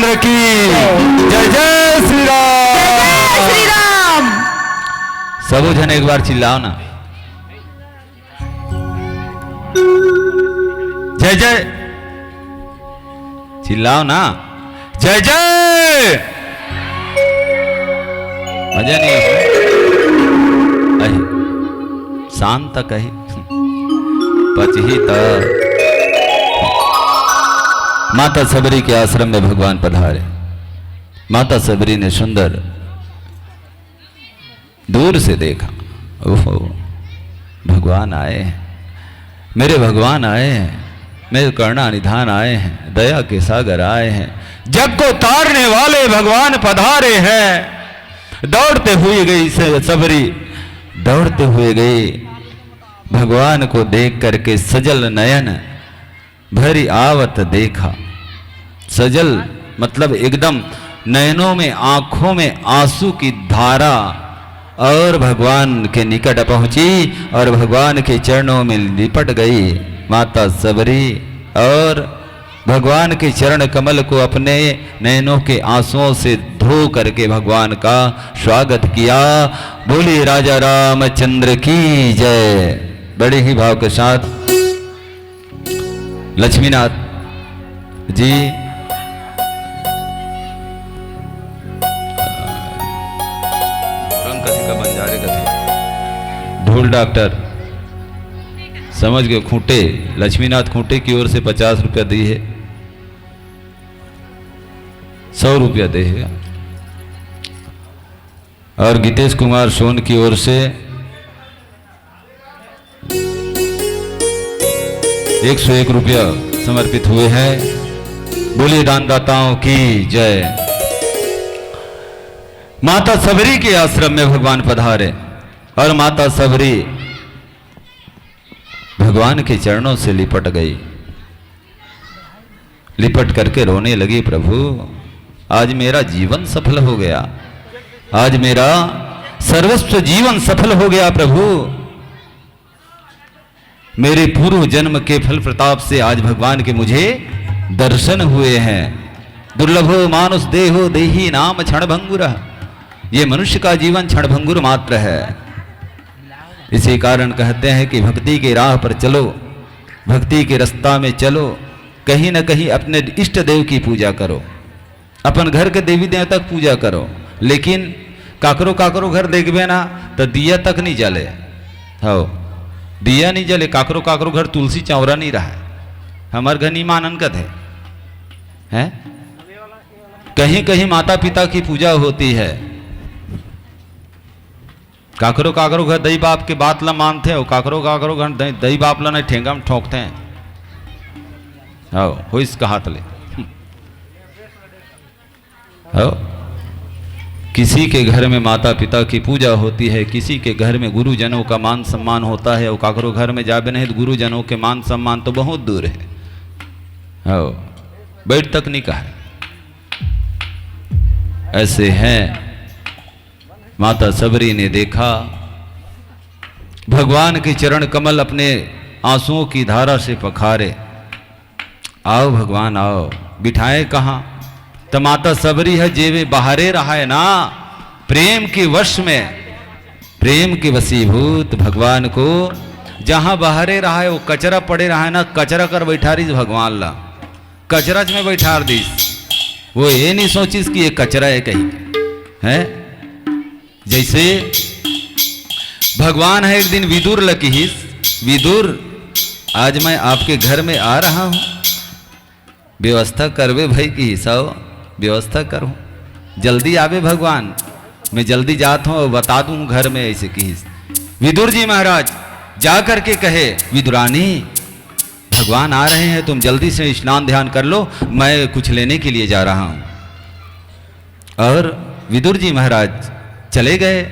की जय। जय श्री राम। जय श्री राम। सबो झन एक बार चिल्लाओ ना। जय जय। चिल्लाओ ना। जय जय। मजा नहीं आया। अहे, शांत कही। पचही त। माता सबरी के आश्रम में भगवान पधारे। माता सबरी ने सुंदर दूर से देखा, ओहो, भगवान आए हैं, मेरे भगवान आए हैं, मेरे करुणा निधान आए हैं, दया के सागर आए हैं, जग को तारने वाले भगवान पधारे हैं। दौड़ते हुए गई स-, सबरी, दौड़ते हुए गई, भगवान को देख करके सजल नयन भरि आवत देखा। सजल मतलब एकदम नयनों में, आंखों में आंसू की धारा, और भगवान के निकट पहुंची और भगवान के चरणों में लिपट गई माता सबरी, और भगवान के चरण कमल को अपने नयनों के आंसुओं से धो करके भगवान का स्वागत किया। बोलिए राजा रामचंद्र की जय। बड़े ही भाव के साथ लक्ष्मीनाथ जी, रंग कथी का बंजारे कथे, ढोल डॉक्टर, समझ गए, खूंटे, लक्ष्मीनाथ खूंटे की ओर से पचास रुपया दी है, सौ रुपया दे है, और गीतेश कुमार सोन की ओर से एक सौ एक रुपया समर्पित हुए हैं। बोलिए दानदाताओं की जय। माता सबरी के आश्रम में भगवान पधारे और माता सबरी भगवान के चरणों से लिपट गई, लिपट करके रोने लगी, "प्रभु, आज मेरा जीवन सफल हो गया, आज मेरा सर्वस्व जीवन सफल हो गया प्रभु।" मेरे पूर्व जन्म के फल प्रताप से आज भगवान के मुझे दर्शन हुए हैं। दुर्लभो मानुष देहो देही नाम क्षण भंगुर। ये मनुष्य का जीवन क्षण भंगुर मात्र है। इसी कारण कहते हैं कि भक्ति के राह पर चलो, भक्ति के रास्ता में चलो, कहीं ना कहीं अपने इष्ट देव की पूजा करो। अपन घर के देवी देवता के पूजा करो, लेकिन काकरो काकरो घर देखबे ना, तो दिया तक नहीं जले। हो, दिया नहीं जले, काकरो काकरो घर तुलसी चौरा नहीं रहा है। हमार घर नहीं मानन कथे हैं। कहीं कहीं माता पिता की पूजा होती है, काकरो काकरो घर दई बाप के बात ला मानथे, अउ काकरो काकरो घर दई, दई बाप ला नहीं ठेंगा में ठोंकथे। हो, होइस कहात ले। हो, किसी के घर में माता पिता की पूजा होती है, किसी के घर में गुरुजनों का मान सम्मान होता है, और काकरो घर में जाबे नहीं तो गुरुजनों के मान सम्मान तो बहुत दूर है। हो, बैठ तक नहीं कहा। ऐसे हैं। माता सबरी ने देखा, भगवान के चरण कमल अपने आंसुओं की धारा से पखारे। "आओ भगवान, आओ।" बिठाए कहाँ? तो माता सबरी है, जे में बहारे रहा है ना, प्रेम के वश में, प्रेम के वशीभूत भगवान को जहाँ बहारे रहा है, वो कचरा पड़े रहा है ना, कचरा कर बैठा रही भगवान ला, कचरा में बैठार दीस। वो ये नहीं सोचिस कि ये कचरा है कहीं, हैं? जैसे भगवान है, एक दिन विदुर ल किहिस, "विदुर, आज मैं आपके घर में आ रहा हूँ, व्यवस्था करबे भाई," किहिस, "आओ, व्यवस्था करूँ, जल्दी आवे भगवान, मैं जल्दी जात हूँ और बता दूँ घर में," ऐसे किहिस। विदुर जी महाराज जा करके कहे, "विदुरानी, भगवान आ रहे हैं, तुम जल्दी से स्नान ध्यान कर लो, मैं कुछ लेने के लिए जा रहा हूँ।" और विदुर जी महाराज चले गए।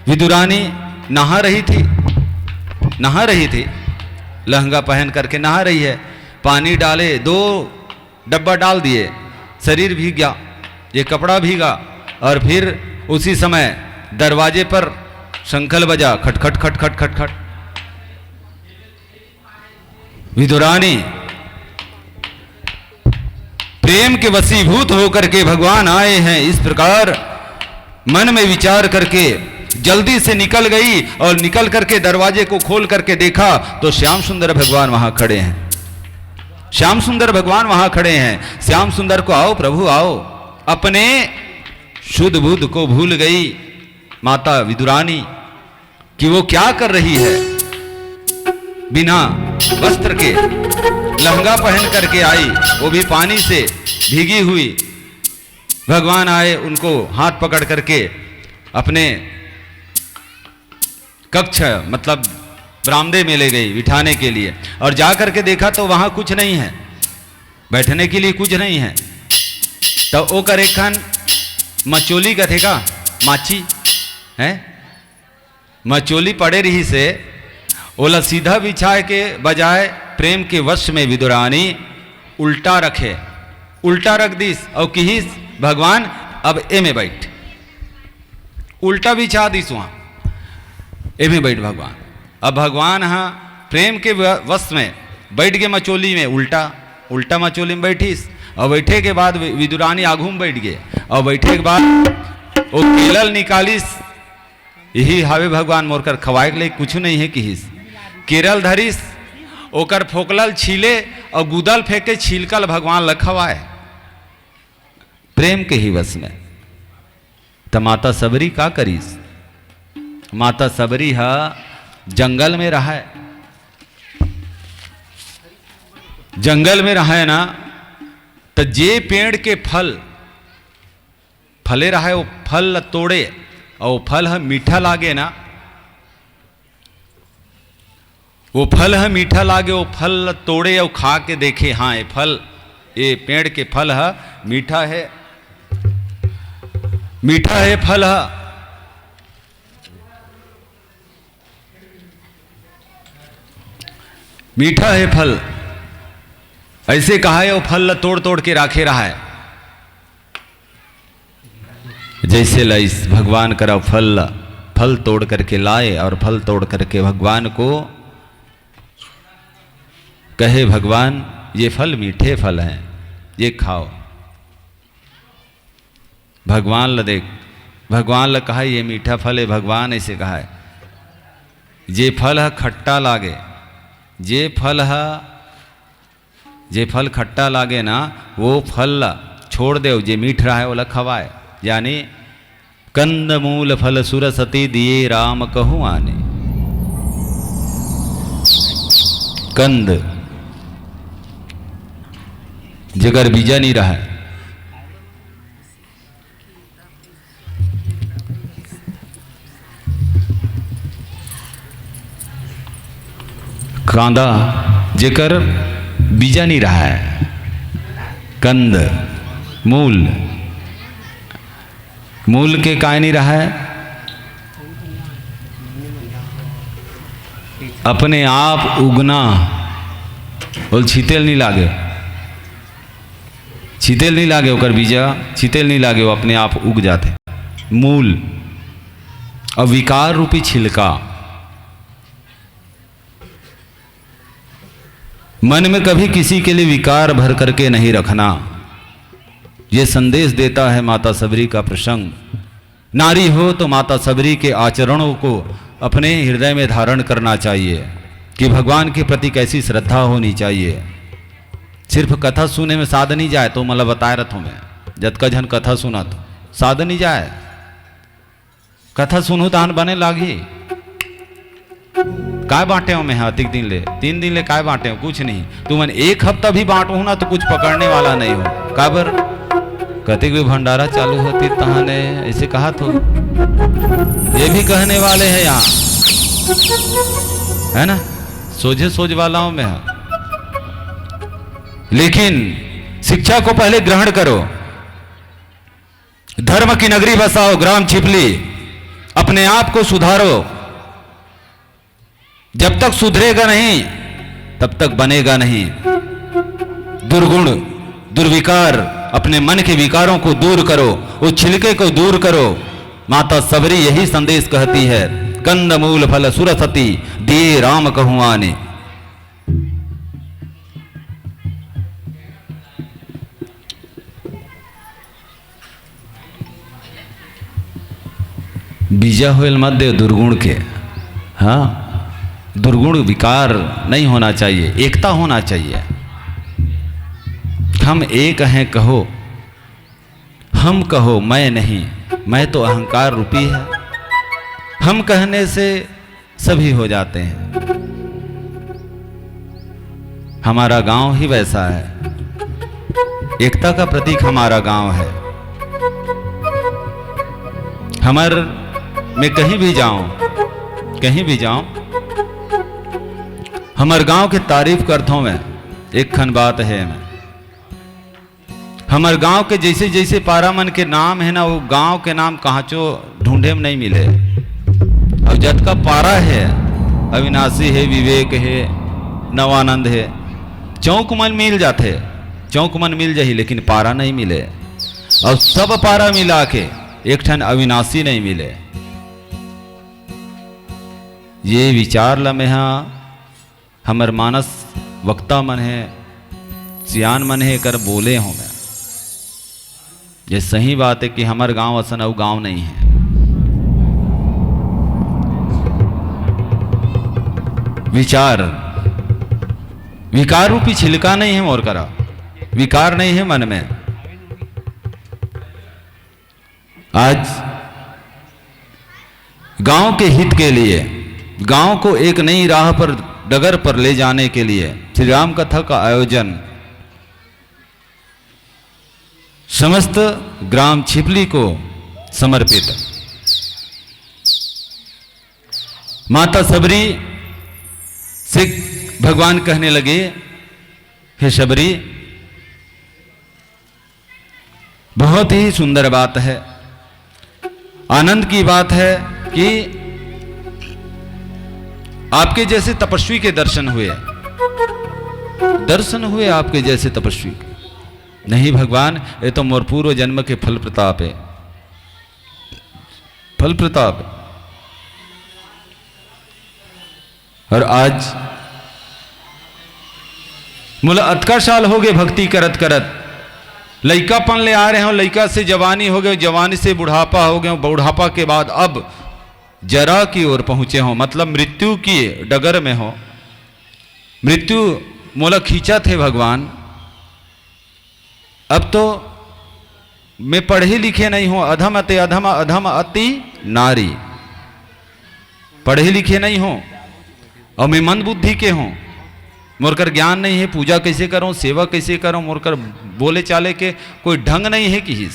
विदुरानी नहा रही थी, नहा रही थी, लहंगा पहन करके नहा रही है। पानी डाले, दो डब्बा डाल दिए, शरीर भीग गया, ये कपड़ा भीगा, और फिर उसी समय दरवाजे पर शंखल बजा, खटखट खटखट खटखट। विदुरानी प्रेम के वशीभूत होकर के भगवान आए हैं। इस प्रकार मन में विचार करके जल्दी से निकल गई और निकल करके दरवाजे को खोल करके देखा तो श्याम सुंदर भगवान वहां खड़े हैं। श्याम सुंदर भगवान वहां खड़े हैं। श्याम सुंदर को, "आओ प्रभु, आओ।" अपने शुद्ध बुद्ध को भूल गई माता विदुरानी कि वो क्या कर रही है। बिना वस्त्र के लहंगा पहन करके आई, वो भी पानी से भीगी हुई। भगवान आए, उनको हाथ पकड़ करके अपने कक्ष, मतलब बरामदे में ले गई बिठाने के लिए, और जा करके देखा तो वहां कुछ नहीं है, बैठने के लिए कुछ नहीं है। तो ओकर एक ठन मचोली कथे का, माची है, मचोली पड़े रहिसे, ओला सीधा बिछाए के बजाय प्रेम के वश में विदुरानी उल्टा रखे, उल्टा रख दिस और किहिस, "भगवान, अब एमे बैठ।" उल्टा बिछा दिस वहां, "एमे बैठ भगवान।" अब भगवान हा प्रेम के व-, वश में बैठ गे मचोली में, उल्टा, उल्टा मचोली में बैठिस। और बैठे के बाद वि-, विदुरानी आगू में बैठ गे। और बैठे के बाद वो केरल निकालिस, "यही हावे भगवान, मोर कर खवाए के लिए कुछ नहीं है," किहिस। केरल धरिस, ओकर फोकलल छीले और गुदल फेंके, छिलकल भगवान ल खवाए। प्रेम के ही वश में। त माता सबरी का करिस? माता सबरी ह जंगल में रहय, जंगल में रहय ना, त जे पेड़ के फल फले रहय, वो फल ल तोड़े, और वो फल ह मीठा लागे ना, वो फल ह मीठा लागे, वो फल ल तोड़े और खा के देखे, हाँ, ये फल, ये पेड़ के फल ह मीठा है, मीठा है फल ह, मीठा है फल। ऐसे कहा है, वो फल ल तोड़ तोड़ के राखे रहा है। जैसे लाइस भगवान करा फल, फल तोड़ करके लाए और फल तोड़ करके भगवान को कहे, "भगवान, ये फल मीठे फल हैं, ये खाओ।" भगवान ल देख, भगवान ल कहा, "ये मीठा फल है।" भगवान ऐसे कहा है, "जे फल ह खट्टा लागे, जे फल ह जे फल खट्टा लागे ना, वो फल ला छोड़ देव, जे मीठ रहा है, ओला खवाए।" यानी कंद मूल फल सुरसति दिए राम कहूँ आने। कंद जेकर बीजा नहीं रहा है, कांदा जेकर बीजा नहीं रहा है, कंद, मूल, मूल के काय नहीं रहा है, अपने आप उगना, बोल छीतेल नहीं लागे। छीतेल नहीं लागे ओकर बीजा, छीतेल नहीं लागे, वो अपने आप उग जाते। मूल, अब विकार रूपी छिलका। मन में कभी किसी के लिए विकार भर करके नहीं रखना, ये संदेश देता है माता सबरी का प्रसंग। नारी हो तो माता सबरी के आचरणों को अपने हृदय में धारण करना चाहिए कि भगवान के प्रति कैसी श्रद्धा होनी चाहिए। सिर्फ कथा सुने में साध नहीं जाए, तो मतलब बताए रथों में, जतका झन कथा सुनत, साध नहीं जाए। कथा सुनहू तहान बने लागही। काय बांटे हो मैं अतिक दिन ले, तीन दिन ले काय बांटे हो? कुछ नहीं। तुमन एक हफ्ता भी बांटो ना तो कुछ पकड़ने वाला नहीं हो। काबर? कतिक भी भंडारा चालू होती तहाने ऐसे कहा तो, ये भी कहने वाले हैं यहाँ, है ना? सोझे सोझ वाला हूं मैं, हाँ। लेकिन शिक्षा को पहले ग्रहण करो। धर्म की नगरी बसाओ ग्राम छिपली, अपने आप को सुधारो। जब तक सुधरेगा नहीं, तब तक बनेगा नहीं। दुर्गुण, दुर्विकार, अपने मन के विकारों को दूर करो, उस छिलके को दूर करो। माता सबरी यही संदेश कहती है, कंद मूल फल सुरसति, दिए राम कहूँ आने। बीजा होयल मत देव दुर्गुण के। हाँ, दुर्गुण विकार नहीं होना चाहिए, एकता होना चाहिए। हम एक हैं कहो, हम कहो मैं नहीं, मैं तो अहंकार रूपी है। हम कहने से सभी हो जाते हैं। हमारा गांव ही वैसा है। एकता का प्रतीक हमारा गांव है। हमर, मैं कहीं भी जाऊं, कहीं भी जाऊं, हमर गांव के तारीफ करता हूं मैं। एक खन बात है मैं, हमर गांव के जैसे जैसे पारा मन के नाम है ना, वो गांव के नाम कहांचो ढूंढे में नहीं मिले। और जतका पारा है, अविनाशी है, विवेक है, नवानंद है, चौक मन मिल जाते, चौक मन मिल जाही, लेकिन पारा नहीं मिले। और सब पारा मिला के एक ठन अविनाशी नहीं मिले। ये विचार ला मैं हा हमर मानस वक्ता मन हे, सियान मन हे, एकर बोले हों मैं। ये सही बात है कि हमर गांव असन अउ गांव नहीं है। विचार, विकार रूपी छिलका नहीं है मोर करा, विकार नहीं है मन में। आज गांव के हित के लिए, गांव को एक नई राह पर, डगर पर ले जाने के लिए श्री राम कथा का आयोजन समस्त ग्राम छिपली को समर्पित। माता शबरी से भगवान कहने लगे, हे शबरी, बहुत ही सुंदर बात है, आनंद की बात है कि आपके जैसे तपस्वी के दर्शन हुए, दर्शन हुए आपके जैसे तपस्वी के। नहीं भगवान, ये तो मोर पूर्व जन्म के फल प्रताप है, फल प्रताप है। और आज मोला अतका साल हो गए भक्ति करत करत, लइकापन ले आ रहे हो, लइका से जवानी हो गए, जवानी से बुढ़ापा हो गए, बुढ़ापा के बाद अब जरा की ओर पहुंचे हो, मतलब मृत्यु की डगर में हो। मृत्यु मोला खींचत हे भगवान। अब तो मैं पढ़े लिखे नहीं हूं, अधम अति अधम, अधम अति नारी। पढ़े लिखे नहीं हूं और मैं मंद बुद्धि के हूं, मोर कर ज्ञान नहीं है, पूजा कैसे करूं, सेवा कैसे करूं, मोर कर बोले चाले के कोई ढंग नहीं है किहिस।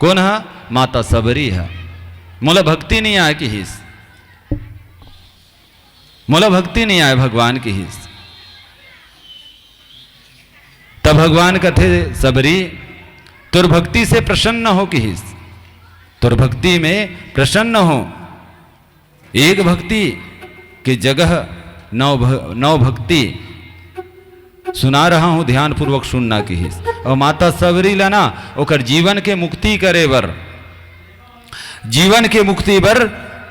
कौन है? माता सबरी है। मोला भक्ति नहीं आय किहिस, मोला भक्ति नहीं आय भगवान किहिस। तब भगवान कथे, सबरी, तोर भक्ति से प्रसन्न हो किहिस, तोर भक्ति में प्रसन्न हो। एक भक्ति के जगह नौ भ-, नौ भक्ति सुना रहा हूं, ध्यानपूर्वक सुनना किहिस। और माता सबरी ला ना ओकर जीवन के मुक्ति करे बर, जीवन के मुक्ति बर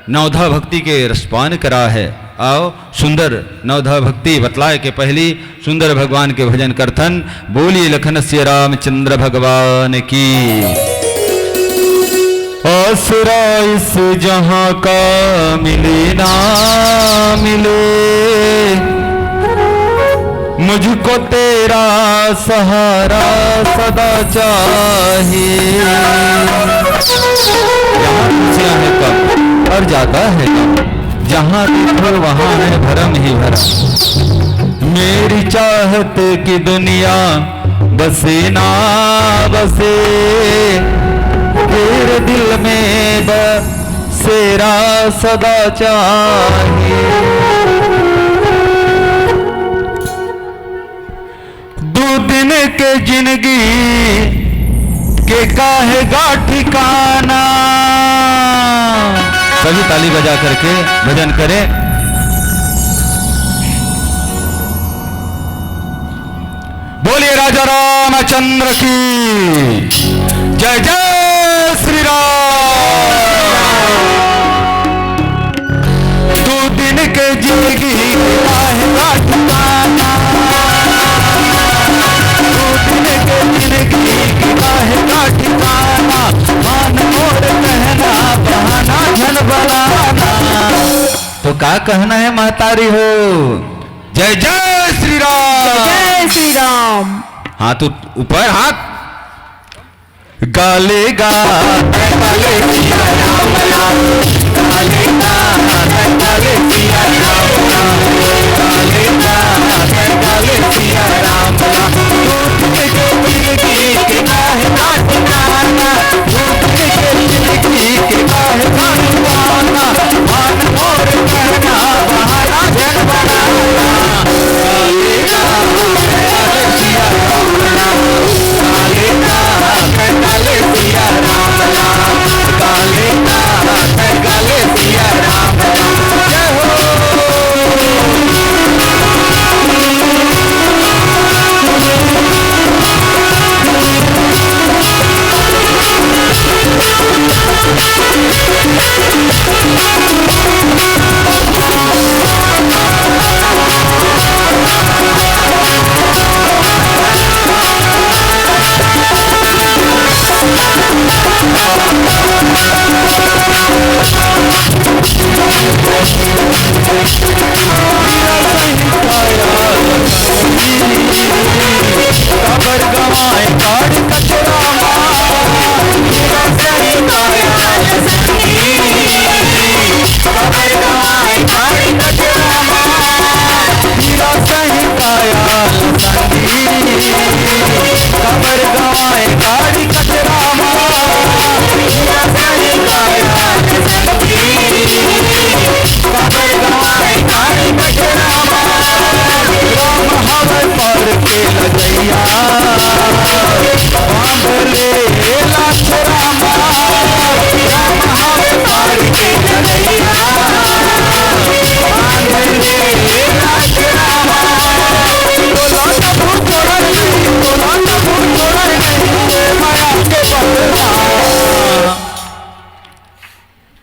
नवधा भक्ति के रसपान करा है। आओ सुंदर नवधा भक्ति बतलाए के पहली सुंदर भगवान के भजन करथन। बोलिए लखन सिया रामचंद्र भगवान की। आसरा इस जहां का मिले ना मिले, मुझको तेरा सहारा सदा चाहिए। यहाँ खुशियां हैं कम और ज्यादा है कम, जहाँ देखो वहाँ है भरम ही भरम। मेरी चाहत की दुनिया बसे ना बसे, तेरे दिल में बसेरा सदा चाहिए। दो दिन के जिंदगी के काहे गा ठिकाना। सभी ताली बजा करके भजन करें। बोलिए राजा रामचंद्र की जय, जय श्री राम। दो दिन के जिंदगी का है ठिकाना, दो दिन के जिंदगी का है ठिकाना। मान मोर कहना बहाना, झन तो का कहना है महतारी हो? जय जय श्री राम। जय श्री राम। हाथ ऊपर, हाथ। गाले गा, गाले सिया राम ला। गाले गा, गाले सिया राम ला। गाले गा, गाले सिया राम ला।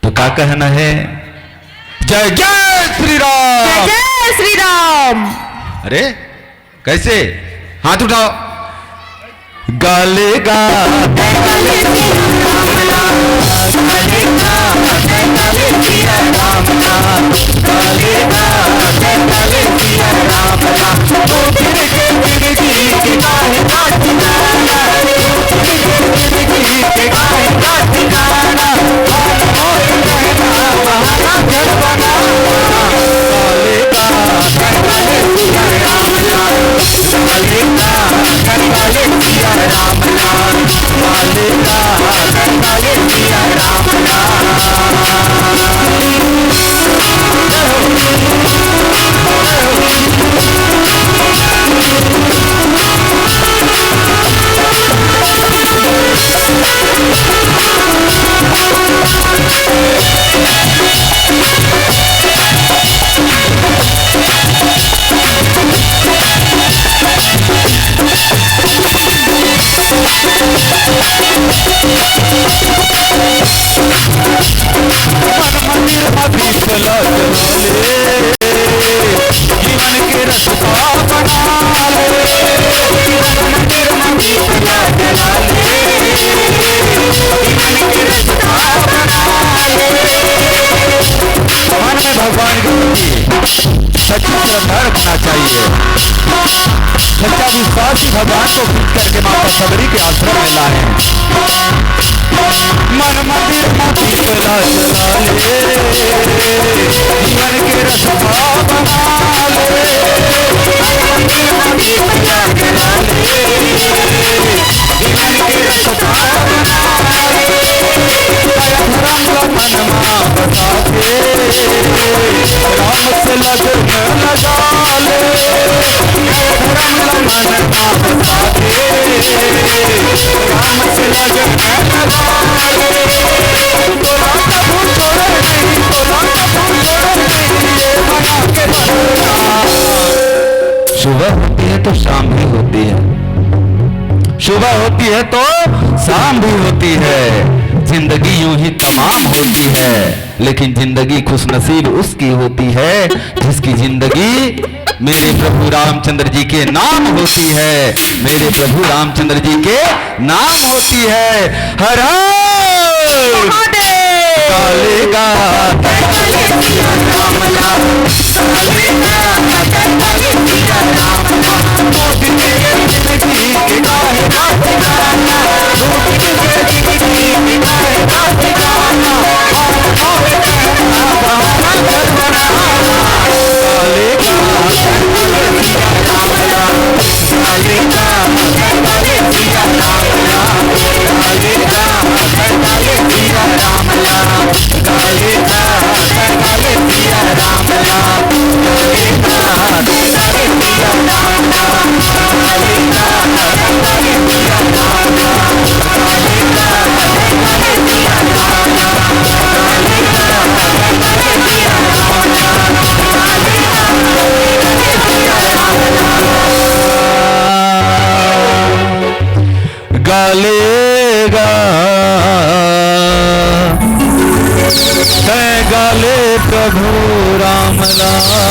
तो का कहना है? जय जय श्री राम। जय जय श्री राम। अरे, कैसे? हाथ उठाओ। गाले गा। मन में भगवान के प्रति सच्ची श्रद्धा रखना चाहिए। सच्चा विश्वास ही भगवान को खुश करके माता शबरी के आश्रम में लाए। मन मंदिर में दीप जला ले, जीवन के रस बना ले। सुबह होती है तो शाम भी होती है, सुबह होती है तो शाम भी होती है। जिंदगी यूं ही तमाम होती है, लेकिन जिंदगी खुशनसीब उसकी होती है जिसकी जिंदगी मेरे प्रभु रामचंद्र जी के नाम होती है, मेरे प्रभु रामचंद्र जी के नाम होती है। हर हर महादेव। गाले गा, तैं गाले प्रभु राम ला।